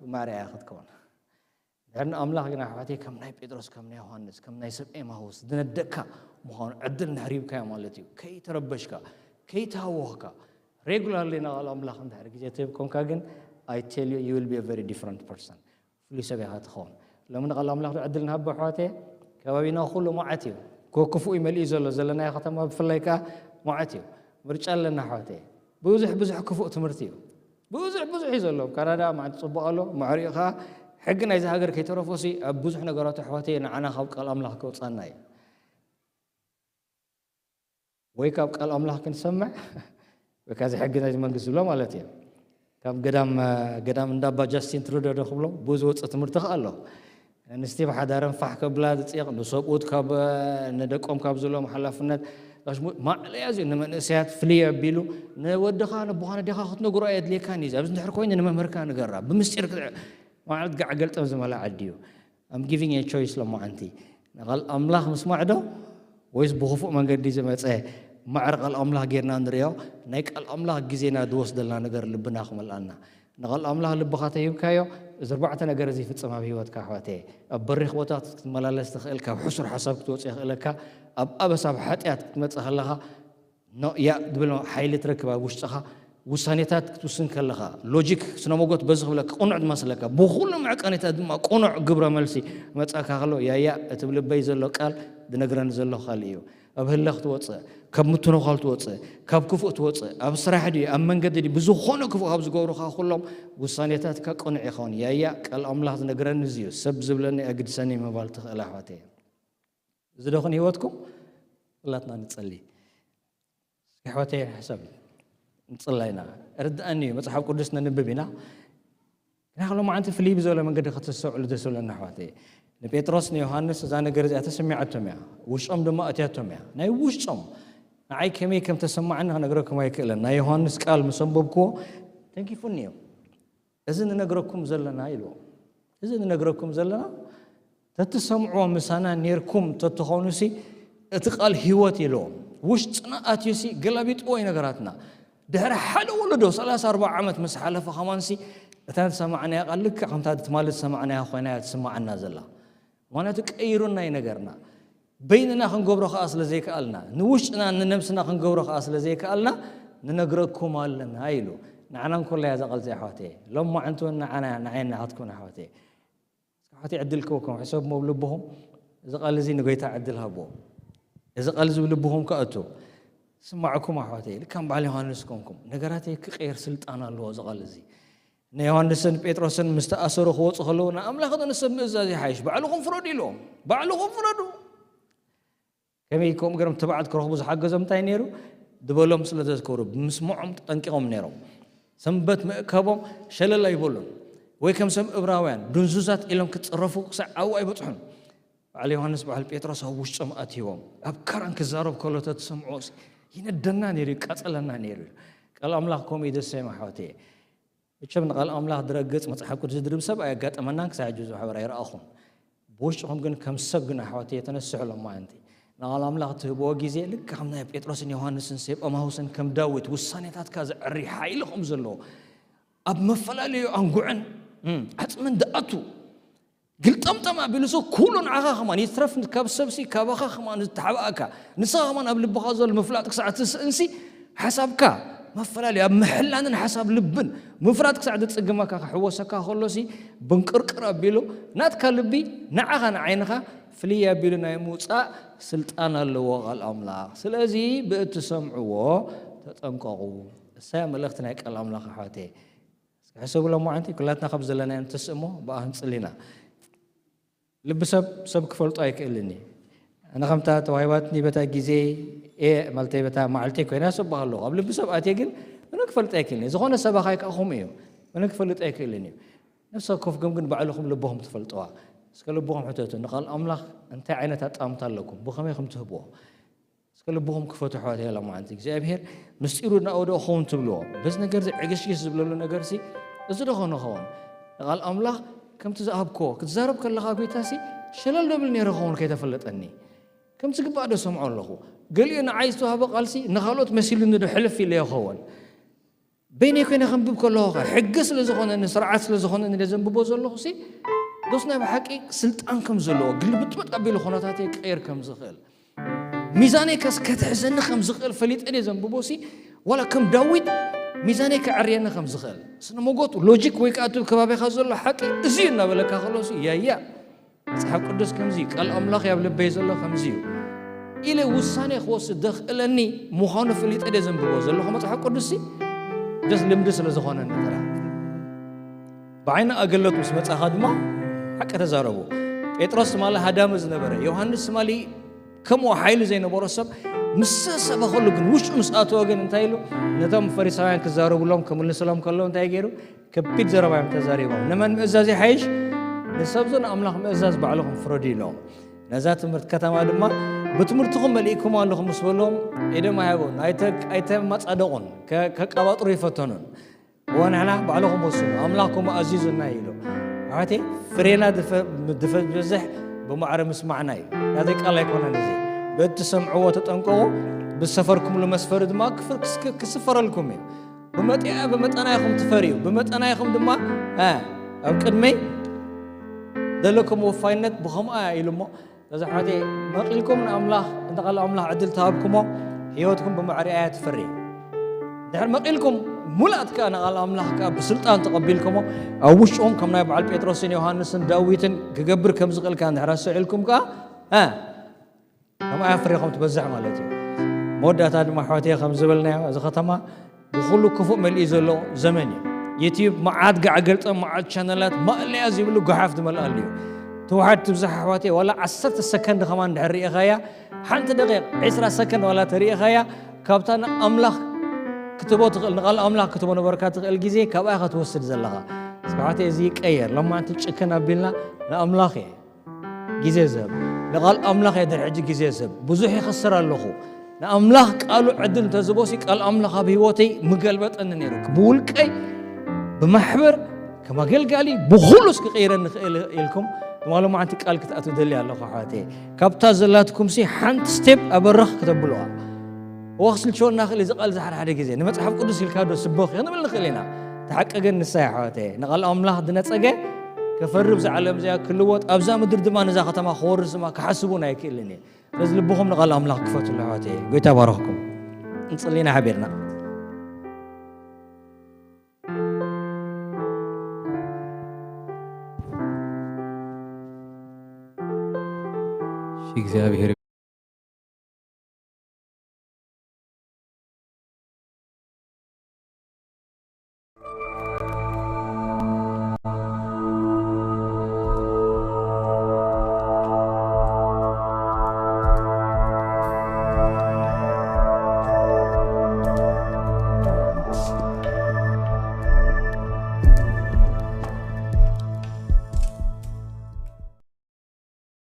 ብማርያ ክትከውን። ድሕሪ ኣምላኽ ግን ኣሕዋተይ ከም ናይ ጴጥሮስ፣ ከም ናይ ዮሃንስ፣ ከም ናይ ሰብ ኤማሁስ ዝነደቅካ ምዃኑ ዕድል እንድሕር ሂብካዮ ማለት እዩ። ከይተረበሽካ፣ ከይተሃወኽካ፣ ሬጉላርሊ ንቓል ኣምላኽ እንድሕር ግዜ ትህብ ኮንካ ግን፣ I tell you, you will be a very different person። ፍሉይ ሰብ ኢኻ ትኸውን። ሎሚ ንቓል ኣምላኽ ዶ ዕድል ንሃቦ ኣሕዋተይ? ከባቢና ኩሉ መዓት እዩ። ኮ-፣ ክፉእ እዩ መሊኡ ዘሎ፣ ዘለናዮ ከተማ ብፍላይ ከኣ መዓት እዩ። ምርጫ ኣለና ኣሕዋተይ። ብዙሕ፣ ብዙሕ ክፉእ ትምህርቲ እዩ። ብዙሕ፣ ብዙሕ እዩ ዘሎ። ኣብ ካናዳ መዓት ጽቡቕ ኣሎ፣ ማዕሪኡ ከኣ ሕጊ ናይዚ ሃገር ከይተረፎሲ ኣብ ብዙሕ ነገራት ኣሕዋተይ ንዓና ካብ ቃል ኣምላኽ ከውጻና እዩ። ወይ ካብ ቃል ኣምላኽ ክንሰምዕ፣ ወይ ካብዚ ሕጊ ናይዚ መንግስቲ ዝብሎ ማለት እዩ። ካብ ገዳም፣ ገዳም እንዳባ ጃስቲን ትሩዶ ዶ ክብሎ፣ ብኡ ዝወጽእ ትምህርቲ ከኣ ኣሎ። ኣንስቲ ብሓዳረን ፋሕ ከብላ ዝጽየቕ፣ ንሰብኡት ካብ፣ ንደቆም ካብ ዘለዎም ሓላፍነት፣ ጋሽ ሙ-፣ ማዕለያ እዚ ንመንእሰያት ፍልይ ኣቢሉ፣ ንወድኻ ንቦኻ ነዴኻ ክትነግሮ ኣየድልየካን እዩ። ኣብዚ እንድሕር ኮይኑ ንመምህርካ ንገራ፣ ብምስጢር ክትዕ-፣ ማለት ጋዕ ገልጠም ዝመልኣ ዓዲ እዩ። I'm giving a choice ሎማዓንቲ። ንቓል ኣምላኽ ምስማዕ ዶ ወይስ ብኽፉእ መንገዲ ዝመጸ ማዕረ ቃል ኣምላኽ ጌርና ንርእዮ? ናይ ቃል ኣምላኽ ግዜና ዝወስደልና ነገር ልብና ክመልኣና። ንቓል ኣምላኽ ልብኻ ተሂብካዮ፣ እዚ ኣርባዕተ ነገር እዚ ይፍጸም ኣብ ህይወትካ ኣሕዋተየ። ኣብ በሪኽ ቦታ ክትመላለስ ትኽእል፣ ካብ ሕሱር ሓሳብ ክትወጽእ የኽእለካ። ኣብ ኣበሳ፣ ኣብ ሓጢኣት ክትመጽእ ከለኻ፣ ኖ፣ ያ ድብል ሓይሊ ትረክብ ኣብ ውሽጥኻ። ውሳኔታት ክትውስን ከለኻ፣ ሎጂክ፣ ስነ መጎት በዚ ክብለካ፣ ቅኑዕ ዝመስለካ፣ ብኹሉ መዕቀኒታት ድማ ቅኑዕ ግብረ መልሲ መጻእካ ከሎ፣ ያ፣ ያ፣ እቲ ብልበይ ዘሎ ቃል ዝነግረኒ ዘሎ ካልእ እዩ። ኣብ ህለ ክትወጽእ፣ ካብ ምትንዃል ትወጽእ፣ ካብ ክፉእ ትወጽእ፣ ኣብ ስራሕ ድዩ፣ ኣብ መንገዲ ድዩ፣ ብዝኾነ ክፉእ ካብ ዝገብሩኻ ኩሎም ውሳኔታትካ ቅኑዕ ይኸውን። ያ፣ ያ፣ ቃል ኣምላኽ ዝነግረኒ እዚ እዩ፣ ሰብ ዝብለኒ ኣግድሰኒ ምባል ትኽእል ኣሕዋተይ። እዚ ዶ ኹን ህይወትኩም? ጽላትና ንጸሊ። እስኪ ኣሕዋተይ ሕሰብ። ንጽላ ኢና። ርድኣኒ እዩ፣ መጽሓፍ ቅዱስ ነንብብ ኢና። ግና ሎማዓንቲ ፍልይ ብዝበለ መንገዲ ከተስተውዕሉ ደስ ዝብለና ኣሕዋተይ። ንጴጥሮስ ንዮሃንስ እዛ ነገር እዚኣ ተሰሚዓቶም እያ። ውሽጦም ድማ ኣትያቶም እያ። ናይ ውሽጦም ንዓይ ከመይ ከም ተሰማዓኒ ክነግረኩም ኣይክእልን። ናይ ዮሃንስ ቃል ምስ ኣንበብክዎ ተንኪፉኒ እዩ። እዚ ንነግረኩም ዘለና ኢልዎም። እዚ ንነግረኩም ዘለና፣ ተትሰምዕዎ ምሳና ኔርኩም ተትኾኑሲ፣ እቲ ቃል ህይወት ኢልዎም። ውሽጥና ኣትዩሲ ገላቢጥዎ እዩ ነገራትና። ድሕሪ ሓደ ወለዶ፣ ሰላሳ ኣርባዓ ዓመት ምስ ሓለፈ ከማንሲ፣ እታ ዝሰማዕናያ ቃል ልክዕ ከምታ ትማሊ ዝሰማዕናያ ኮይና እያ ትስማዓና ዘላ። ምኽንያቱ ቀይሩና እዩ ነገርና። በይንና ክንገብሮ ከኣ ስለ ዘይከኣልና፣ ንውሽጥና ንነብስና ክንገብሮ ከኣ ስለ ዘይከኣልና፣ ንነግረኩም ኣለና ኢሉ። ንዓና እንኮላ እያ እዛ ቃል እዚኣ ኣሕዋተይ። ሎማዓንቲ እውን ንዓና እያ፣ ንዓይን ንዓትኩምን ኣሕዋተይ። እስኪ ኣሕዋተይ ዕድል ክህበኩም፣ ሕሰብሞ ኣብ ልብኹም፣ እዚ ቃል እዚ ንጎይታ ዕድል ሃብዎ። እዚ ቃል እዚ ኣብ ልብኹም ክኣቱ። ስማዕኩም ኣሕዋተይ፣ ልክም በዓል ዮሃንስ ኮንኩም። ነገራተይ ክቀይር ስልጣን ኣለዎ እዚ ቃል እዚ። ንዮሃንስን ጴጥሮስን ምስ ተኣሰሩ ክወጹ ከለዉ፣ ንኣምላኽ ዶ ንሰብ ምእዛዝ ይሓይሽ? ባዕልኹም ፍረዱ ኢልዎም። ባዕልኹም ፍረዱ። ከመይ ከምኡ ገይሮም ትብዓት ክረኽቡ ዝሓገዞም እንታይ ነይሩ? ዝበሎም ስለ ዘዝከሩ፣ ብምስምዖም ተጠንቂቖም ነይሮም። ሰንበት ምእካቦም ሸለል ኣይበሉን። ወይ ከም ሰብ እብራውያን ድንዙዛት ኢሎም ክጽረፉ ክሳብ ዓው ኣይበጽሑን። በዓል ዮሃንስ በዓል ጴጥሮስ ኣብ ውሽጦም ኣትይዎም ኣብ ካራን ክዛረብ ከሎ ተትሰምዖ ይነደና ነይሩ፣ ይቃጸለና ነይሩ። ቃል ኣምላኽ ከምኡ እዩ ደስ የም ኣሕዋተየ። መቸም ንቃል ኣምላኽ ድረግጽ መጽሓፍ ቅዱስ ዝድርብ ሰብ ኣየጋጠመናን ክሳብ ሕጂ ዝማሕበር ኣይረኣኹን። ብውሽጥኹም ግን ከም ሰብ ግን ኣሕዋተየ ተነስሑ ሎማዓንቲ ንቃል ኣምላኽ ትህብዎ ግዜ ልክዕ ከም ናይ ጴጥሮስን ዮሃንስን ሰብ ኤማሁስን ከም ዳዊት ውሳኔታትካ ዘዕሪ ሓይሊ ከም ዘለዎ ኣብ መፈላለዩ ኣንጉዕን ዓፅምን ድኣቱ ግልጠምጠም ኣቢሉሱ ኩሉ ንዓኻ ከማን ይትረፍ ካብ ሰብሲ ካባኻ ከማን ዝተሓባእካ ንስኻ ከማን ኣብ ልብኻ ዘሎ ምፍላጥ ክሳዕ ትስእንሲ ሓሳብካ መፈላለዩ ኣብ ምሕላንን ሓሳብ ልብን ምፍራጥ ክሳዕ ዝጽግመካ ክሕወሰካ ከሎሲ ብንቅርቅር ኣቢሉ ናትካ ልቢ ንዓኻ ንዓይንኻ ፍልይ ኣቢሉ ናይ ምውጻእ ስልጣን ኣለዎ ቃል ኣምላኽ። ስለዚ ብእትሰምዕዎ ተጠንቀቑ። እሳያ መልእኽቲ ናይ ቃል ኣምላኽ ኣሕዋተይ። እስኪ ሕሰቡ ሎማዓንቲ ኩላትና ካብ ዘለናዮ ንተስእሞ ብኣ ክንጽል ኢና። ልቢ ሰብ ሰብ ክፈልጦ ኣይክእልን እዩ። ኣነ ከምታ ተዋሂባትኒ በታ ግዜ ማለት በታ መዓልተይ ኮይና ሰብኽ ኣለኹ ኣብ ልቢ ሰብ ኣትየ ግን ምንም ክፈልጥ ኣይክእልን እዩ። ዝኾነ ሰባኻይ ከዓ ከምኡ እዩ። ምንም ክፈልጥ ኣይክእልን እዩ። ነፍሲ ወከፍኩም ግን ባዕልኹም ልብኹም ትፈልጥዋ። እስከ ልብኹም ሕተቱ ንቃል ኣምላኽ እንታይ ዓይነት ኣጣምታ ኣለኩም ብኸመይ ከም ትህብዎ እስከ ልብኹም ክፈቱ ኣሕዋት እያ ሎማዓንቲ እግዚኣብሔር ምስጢሩ ናኡ ዶ ኸውን ትብልዎ በዚ ነገር እዚ ዕግሽግሽ ዝብለሉ ነገር ሲ እዚ ዶ ኾነ ኸውን ንቃል ኣምላኽ ከምቲ ዝኣብኮ ክትዛረብ ከለኻ ጎይታ ሲ ሸለል ዶ ብል ነይረ ኸውን ከይተፈለጠኒ ከም ዝግባእ ዶ ሰምዖ ኣለኹ ገሊኡ ንዓይ ዝተዋህበ ቃልሲ ንኻልኦት መሲሉኒ ዶ ሕልፍ ኢለ ይኸውን በይነይ ኮይነ ከንብብ ከለኹ ከ ሕጊ ስለ ዝኾነኒ ስርዓት ስለ ዝኾነኒ ኢለ ዘንብቦ ዘለኹ ሲ ዶስ ናይ ብሓቂ ስልጣን ከም ዘለዎ ግልብጥብጥ ኣቢሉ ኩነታተይ ክቀይር ከም ዝኽእል ሚዛነይ ከስ ከትሕዘኒ ከም ዝኽእል ፈሊጠ ድየ ዘንብቦ ሲ ዋላ ከም ዳዊት ሚዛነይ ከዕርየኒ ከም ዝኽእል ስነ መጎት ሎጂክ ወይ ከዓ እቲ ከባቢኻ ዘሎ ሓቂ እዚ እዩ እናበለካ ከሎ ሲ ያያ መጽሓፍ ቅዱስ ከምዚ እዩ፣ ቃል ኣምላኽ ኣብ ልበይ ዘሎ ከምዚ እዩ ኢለ ውሳኔ ክወስድ ዘኽእለኒ ምዃኑ ፈሊጠ ድየ ዘንብቦ ዘለኹ መጽሓፍ ቅዱስ ሲ ደስ ልምዲ ስለ ዝኾነኒ ጥራሕ። ብዓይኒ ኣገለት ምስ መጻኻ ድማ ሓቂ ተዛረቡ። ጴጥሮስ ትማሊ ሃዳሚ ዝነበረ፣ ዮሃንስ ትማሊ ከምኡ ሓይሊ ዘይነበሮ ሰብ ምስ ሰበኸሉ ግን ውሽጡ ምስ ኣተወ ግን እንታይ ኢሉ ነቶም ፈሪሳውያን ክዛረብሎም ክምልስሎም ከሎ እንታይ ገይሩ? ከቢድ ዘረባ እዮም ተዛሪቦም። ንመን ምእዛዝ ይሓይሽ? ንሰብዞ ንኣምላኽ ምእዛዝ ባዕልኹም ፍረዱ ኢሎም። ነዛ ትምህርቲ ከተማ ድማ ብትምህርትኹም መሊእኩም ኣለኹም ምስ በሎም ኢዶም ኣይሃቦም። ኣይተማጻደቑን፣ ከቃባጥሩ ይፈተኑን። እዎ ንሕና ባዕልኹም ወስኑ፣ ኣምላኽ ከምኡ ኣዚዙና ኢሉ። ኣሕዋተይ ፍሬና ድፈብዝሕ ብማዕረ ምስማዕና እዩ። ናተይ ቃል ኣይኮነን እዚ። በቲ ሰምዕዎ ተጠንቀቑ፣ ብዝሰፈርኩምሉ መስፈሪ ድማ ክስፈረልኩም እዩ። ብመጠና ኢኹም ትፈርዩ፣ ብመጠና ኢኹም ድማ ኣብ ቅድመይ ዘለኩም ወፋይነት ብኸምኣ ኢሉ እሞ ነዚ ሓቴ መቒልኩም ንኣምላኽ እንተ ቃል ኣምላኽ ዕድል ተሃብኩሞ ህይወትኩም ብማዕሪ ኣያ ትፈሪ። ድሕር መቒልኩም ሙላት ከኣ ንቓል ኣምላኽ ከኣ ብስልጣን ተቐቢልኩሞ ኣብ ውሽጥኹም ከም ናይ በዓል ጴጥሮስን ዮሃንስን ዳዊትን ክገብር ከም ዝኽእል ከኣ እንድሕር ኣስተውዒልኩም ከኣ ከም ኣያ ፍሬ ከም ትበዝሕ ማለት እዩ። መወዳእታ ድማ ኣሕዋተየ ከም ዝበልናዮ እዚ ከተማ ብኹሉ ክፉእ መሊኡ ዘሎ ዘመን እዩ። ዩትዩብ መዓት ጋዕ ገልጠም መዓት ቻነላት ማእለያ ዘይብሉ ጓሓፍ ዝመልኣሉ እዩ። ትውሓድ ትብዛሕ ኣሕዋተየ ዋላ ዓሰርተ ሰከንድ ከማን እንድሕር ርኢኻያ ሓንቲ ደቂቕ ዕስራ ሰከንድ ዋላ ተርኢኻያ ካብታ ንኣምላኽ ክትቦ ትኽእል ንቓል ኣምላኽ ክትቦ ነበርካ ትኽእል ግዜ ካብኣ ኢኻ ትወስድ ዘለኻ። ስብሓተይ እዚ ይቀየር። ሎማንቲ ጭክን ኣቢልና ንኣምላኽ እየ ግዜ ዝህብ ንቓል ኣምላኽ እየ ድሕሪ ሕጂ ግዜ ዝህብ ብዙሕ ይኸስር ኣለኹ ንኣምላኽ ቃሉ ዕድል እንተዝቦሲ ቃል ኣምላኽ ኣብ ህይወተይ ምገልበጠኒ ነይሩ ብውልቀይ ብማሕበር ከም ኣገልጋሊ ብኹሉስ ክቀይረኒ ክእል ኢልኩም ትማሎ መዓንቲ ቃል ክትኣትው ደሊ ኣለኹ ኣሕዋተይ ካብታ ዘላትኩምሲ ሓንቲ ስቴፕ ኣበረኽ ክተብልዋ እዋ ክስልቸወና ክእል እዚ ቃል ዝሓደ ሓደ ግዜ ንመጽሓፍ ቅዱስ ኢልካ ዶ ስበኽ ክንብል ንኽእል ኢና እቲ ሓቂ ግን ንሳ ኣሕዋተይ ንቓል ኣምላኽ ዝነጸገ ክፈርብ እዛ ዓለም እዚኣ ክልወጥ ኣብዛ ምድሪ ድማ ነዛ ከተማ ክወርስ ድማ ክሓስቡ ናይ ክእልን እየ ስለዚ ልብኹም ንቓል ኣምላኽ ክፈትሉ ኣሕዋተይ ጎይታ ባረኽኩም እንጽሊና ሓቢርና እግዚኣብሔር